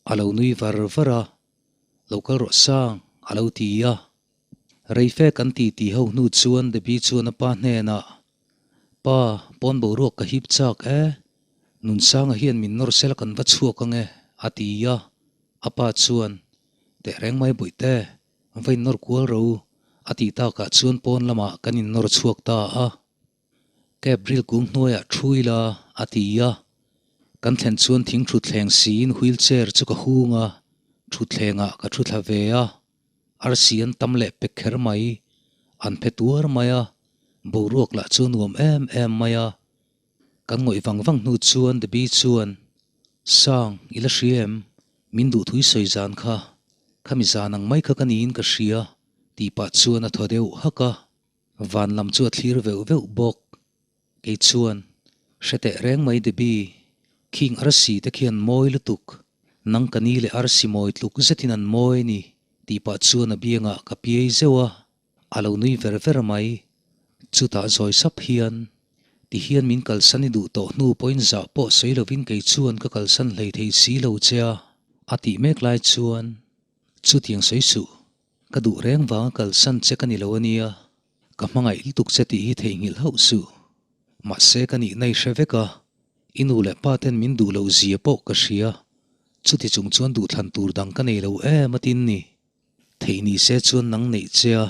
Speaker 1: A lo nui var var a, Lo kal rawh sang, a lo ti a. Reife kan ti ti ho hnu chuan Debbie chuan a pa hnenah, Pa, pawn boruak ka hip chak e, Nunsanga hian min nawr sela kan va chhuak ang e, a ti a. A pa chuan, Tehreng mai bawihte, Va innawr kual ro u, a tih takah chuan pawn lamah kan innawr chhuak ta a. Cab ril kung hnuaiah thu ila, a ti a. Kan thlen chuan thing thutthleng siin wheel chair chu ka hung a, thutthlengah ka thu thla ve a. Arsi an tam leh pek kher mai, an phe tuar mai a, boruak lah chu nuam em em mai a. Kan ngawih vang vang hnu chuan Debbie chuan, Sang, i la hria em? Min duhthui sawi zan kha, khami zan ang mai kha ka niin ka hria, tih pah chuan a thaw deuh hak a. Van lam chu a thlir veuh veuh bawk. Kei chuan, Hre teh reng mai Debbie, khing arsi te khian mawi lutuk, nang ka ni leh arsi mawi tluk zetin an mawi a ni, tih pah chuan a biangah ka piai zeuh a. A lo nui ver ver mai. Chutah zawi sap hian, Ti hian min kalsan i duh tawh hnu pawhin zah pawh sawi lovin kei chuan ka kalsan hlei thei si lo che a, a tih mek lai chuan, Chutiang sawi suh, ka duh reng vanga kalsan che ka ni lo a nia, ka hmangaih lutuk che tih hi theihnghilh hauh suh. Mahse ka nihna i hre vek a, i nu leh pa ten min duh loh zia pawh ka hria, chuti chung chuan duhthlan tur dang ka nei lo em a tin ni. Theih ni se chuan nang neih che a,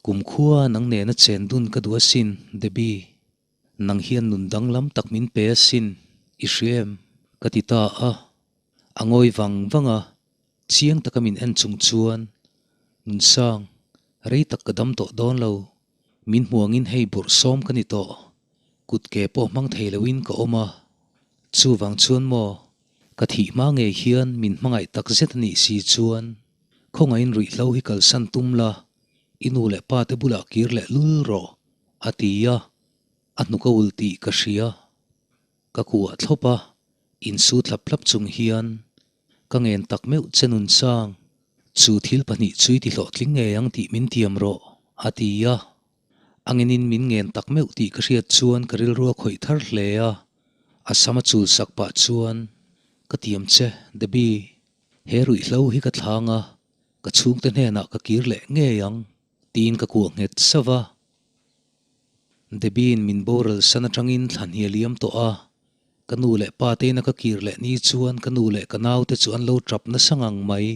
Speaker 1: kum khua nang nena chen dun ka duh asin, Debbie. Nang hian nun danglam tak min pe asin, i hria em? Ka ti ta a. A ngawi vang vang a, chiang taka min en chung chuan, Nunsang, rei tak ka dam tawh dawn lo. Min hmuangin hei bawrhsawm ka ni tawh. Kut ke pawh hmang thei loin ka awm a. Chuvang chuan maw, ka thih hma ngei hian min hmangaih tak zet a nih si chuan, khawngaihin ruihhlo hi kalsan tum la, i nu leh pa te bulah kir leh lul rawh, a ti a, a hnuk a ul tih ka hria. Ka kuah thlawp a, insu thlap thlap chung hian ka ngen tak meuh che Nunsang, chu thil pahnih chu i ti hlawhtling ngei ang tih min tiam rawh, a ti a. A ngenin min ngen tak meuh tih ka hriat chuan ka rilru a khawih thar hle a, a sam a chul sak pah chuan, Ka tiam che, Debbie, he ruihhlo hi ka thlang a, ka chhungte hnenah ka kir leh ngei ang, tiin ka kuah nghet sauh a. Debbie-in min boral san atangin thla hnial liam tawh a, ka nu leh pa teina ka kir leh ni chuan ka nu leh ka naute chu an lo tap nasa ngang mai.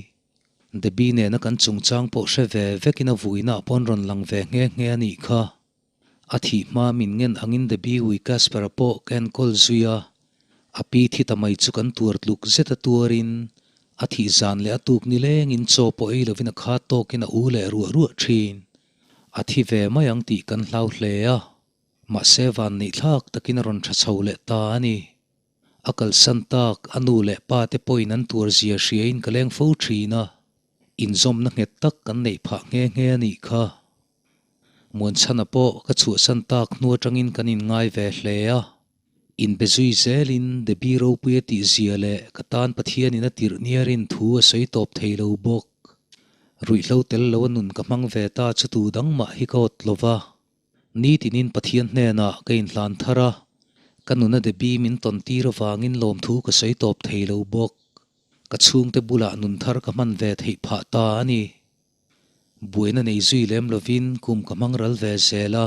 Speaker 1: Debbie nena kan chungchang pawh hre ve vekin a vuinaah pawh an rawn lang ve nghe nghe a nih kha. A thih hma min ngen angin Debbie ui Casper-a pawh ka enkawl zui a, a pi thi ta mai chu kan tuar tluk zet a tuarin a thih zan leh a tuk ni lengin chaw pawh ei lovin a khat tawkin a u leh ruah ruah thin. A thi ve mai ang tih kan hlau hle a, mahse vanneihthlak takin a rawn tha chho leh ta a ni. A kalsan tak a nu leh pa te pawhin an tuar zia hriain ka leng fo thin a, inzawmna nghet tak kan neih phah nghe nghe a nih kha. Muanchhana pawh ka chhuahsan tak hnu atangin kan inngai ve hle a, inbe zui zelin Debbie Ropuia tih zia leh ka tan Pathianin a tirh nia rin thu a sawi tawp thei lo bawk. Ruihhlo tel lo a nun ka hmang ve ta chu tu dang mah hi ka awt lo va. Nitinin Pathian hnenah ka inhlan thar a, ka nuna Debbie min tawn tir avangin lawmthu ka sawi tawp thei lo bawk. Ka chhungte bulah nun thar ka hman ve theih phah ta a ni. Buaina nei zui lem lovin kum ka hmang ral ve zel a,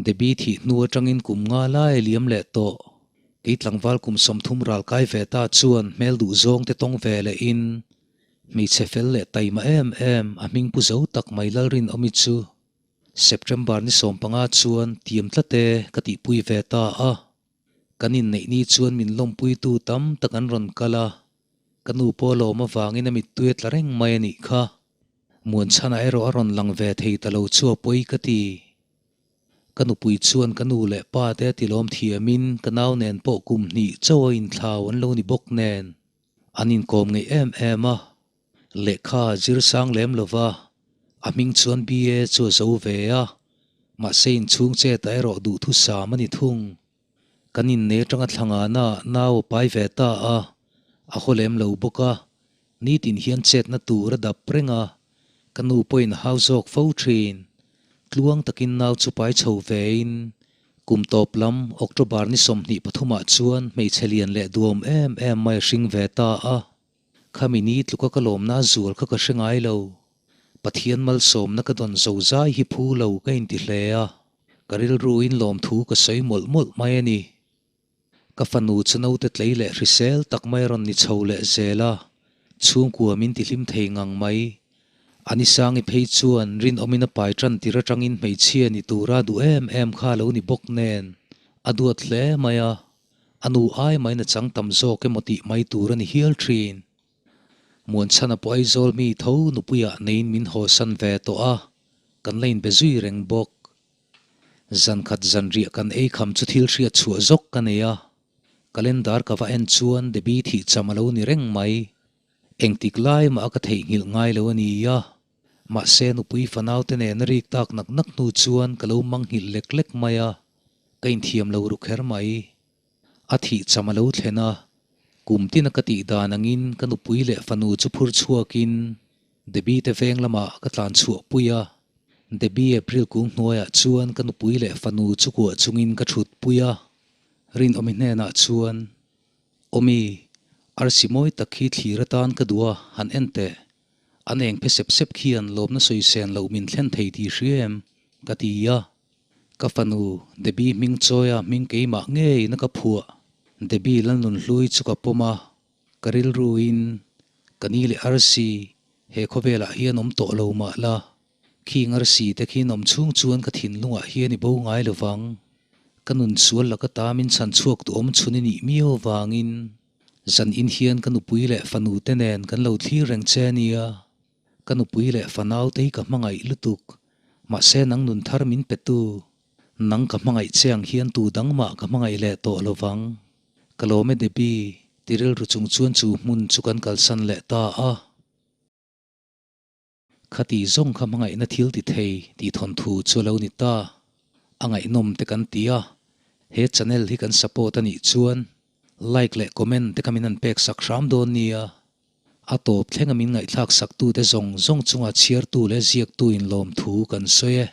Speaker 1: Debbie thih hnu atangin kum nga lai a liam leh tawh. Kei tlangval kum 30 ral kai ve ta chuan hmel duh zawng te tawng ve leh in hmeichhe fel leh taima em em a hming pu zo tak mai Lalrinawmi chu September ni 15 chuan tiam tlat e ka tihpui ve ta a. Kan inneih ni chuan min lawmpuitu tam tak an rawn kal a, ka nu pawh lawm avangin a mittui a tla reng mai a nih kha. Muanchhana erawh a rawn lang ve thei ta lo chu a pawi ka ti. Ka nupui chuan ka nu leh pa te a tilawm thiamin ka nau nen pawh kum hnih chauh a inthlau an lo ni bawk nen an inkawm ngeih em em a. Lehkha zir sang lem lova a hming chuan BA chu a zo ve a, mahse inchhung chet ah erawh duhthusam a ni thung. Kan innei atanga thlangana nau a pai ve ta a, a haw lem lo bawk a, nitin hian chetna tur a dap reng a, ka nu pawhin a hau zawk fo thin. Tluang takin nau chu pai chho vein kum tawp lam October ni 23 ah chuan hmeichhe lian leh duam em em mai a hring ve ta a. Khami ni tluka ka lawmna zual kha ka hre ngai lo. Pathian malsawmna ka dawn zo zai hi phu lo ka inti hle a, ka rilruin lawmthu ka sawi mawlh mawlh mai a ni. Ka fanu chu naute tlei leh hrisel tak mai a rawn ni chho leh zel a, chhungkua min ti hlim thei ngang mai. Anisangi phei chuan rinawmin a pai tan tir atangin hmeichhia ni tura duh em em kha a lo ni bawk nen, a duat hle mai a. A nu ai maiin a chang tam zawk emaw tih mai tur a ni hial thin. Muanchhana pawh Aizawl mi tho nupuiah neiin min hawsan ve tawh a, kan la inbe zui reng bawk. Zankhat zanriah kan ei kham chu thil hriat chhuah zawk ka nei a, calendar ka va en chuan Debbie thih cham a lo ni reng mai. Engtik lai mah a ka theihnghilh ngai lo a ni a, mahse nupui fanaute nen a rik tak nak nak hnu chuan ka lo manghilh lek lek mai a. Ka inthiam lo ru kher mai. A thih cham a lo thlen a, kum tina ka tih dan angin ka nupui leh fanu chu phur chhuakin Debbie te veng lamah ka tlan chhuah pui a. Debbie April kung hnuaiah chuan ka nupui leh fanu chu kuah chungin ka thut pui a. Rinawmi hnenah chuan, Awmi, arsi mawi tak hi thlir atan ka duh a, han en teh. An eng phe sep sep khian lawmna sawi sen loh min thlen thei tih hria em? ka ti a. Ka fanu Debbie hming chawia hming keimah ngeiin a ka phuah. Debbie Lalnunhlui chu ka pawm a, ka rilruin ka ni leh arsi he khawvelah hian awm tawh lo mah la, khing arsi te khi nawm chhung chuan ka thinlungah hian i bo ngai lo vang. Ka nun sual laka ta min chhan chhuak duhawm chhun i nih miau avangin zan in hian ka nupui leh fanu te nen kan lo thlir reng che a nia. Ka nupui leh fanau te hi ka hmangaih lutuk, mahse nang nun thar min pe tu, nang ka hmangaih che ang hian tu dang mah ka hmangaih leh tawh lo vang. Ka lawm e Debbie, ti rilru chung chuan chu hmun chu kan kalsan leh ta a. Khati zawng kha hmangaihna thil ti thei tih thawnthu chu a lo ni ta. A ngaihnawm te kan ti a, he channel hi kan support a nih chuan like leh comment te kha min han pek sak hram dawn nia. A tawp thlenga min ngaihthlak saktute zawng zawng chunga chhiartu leh ziaktu inlawmthu kan sawi e.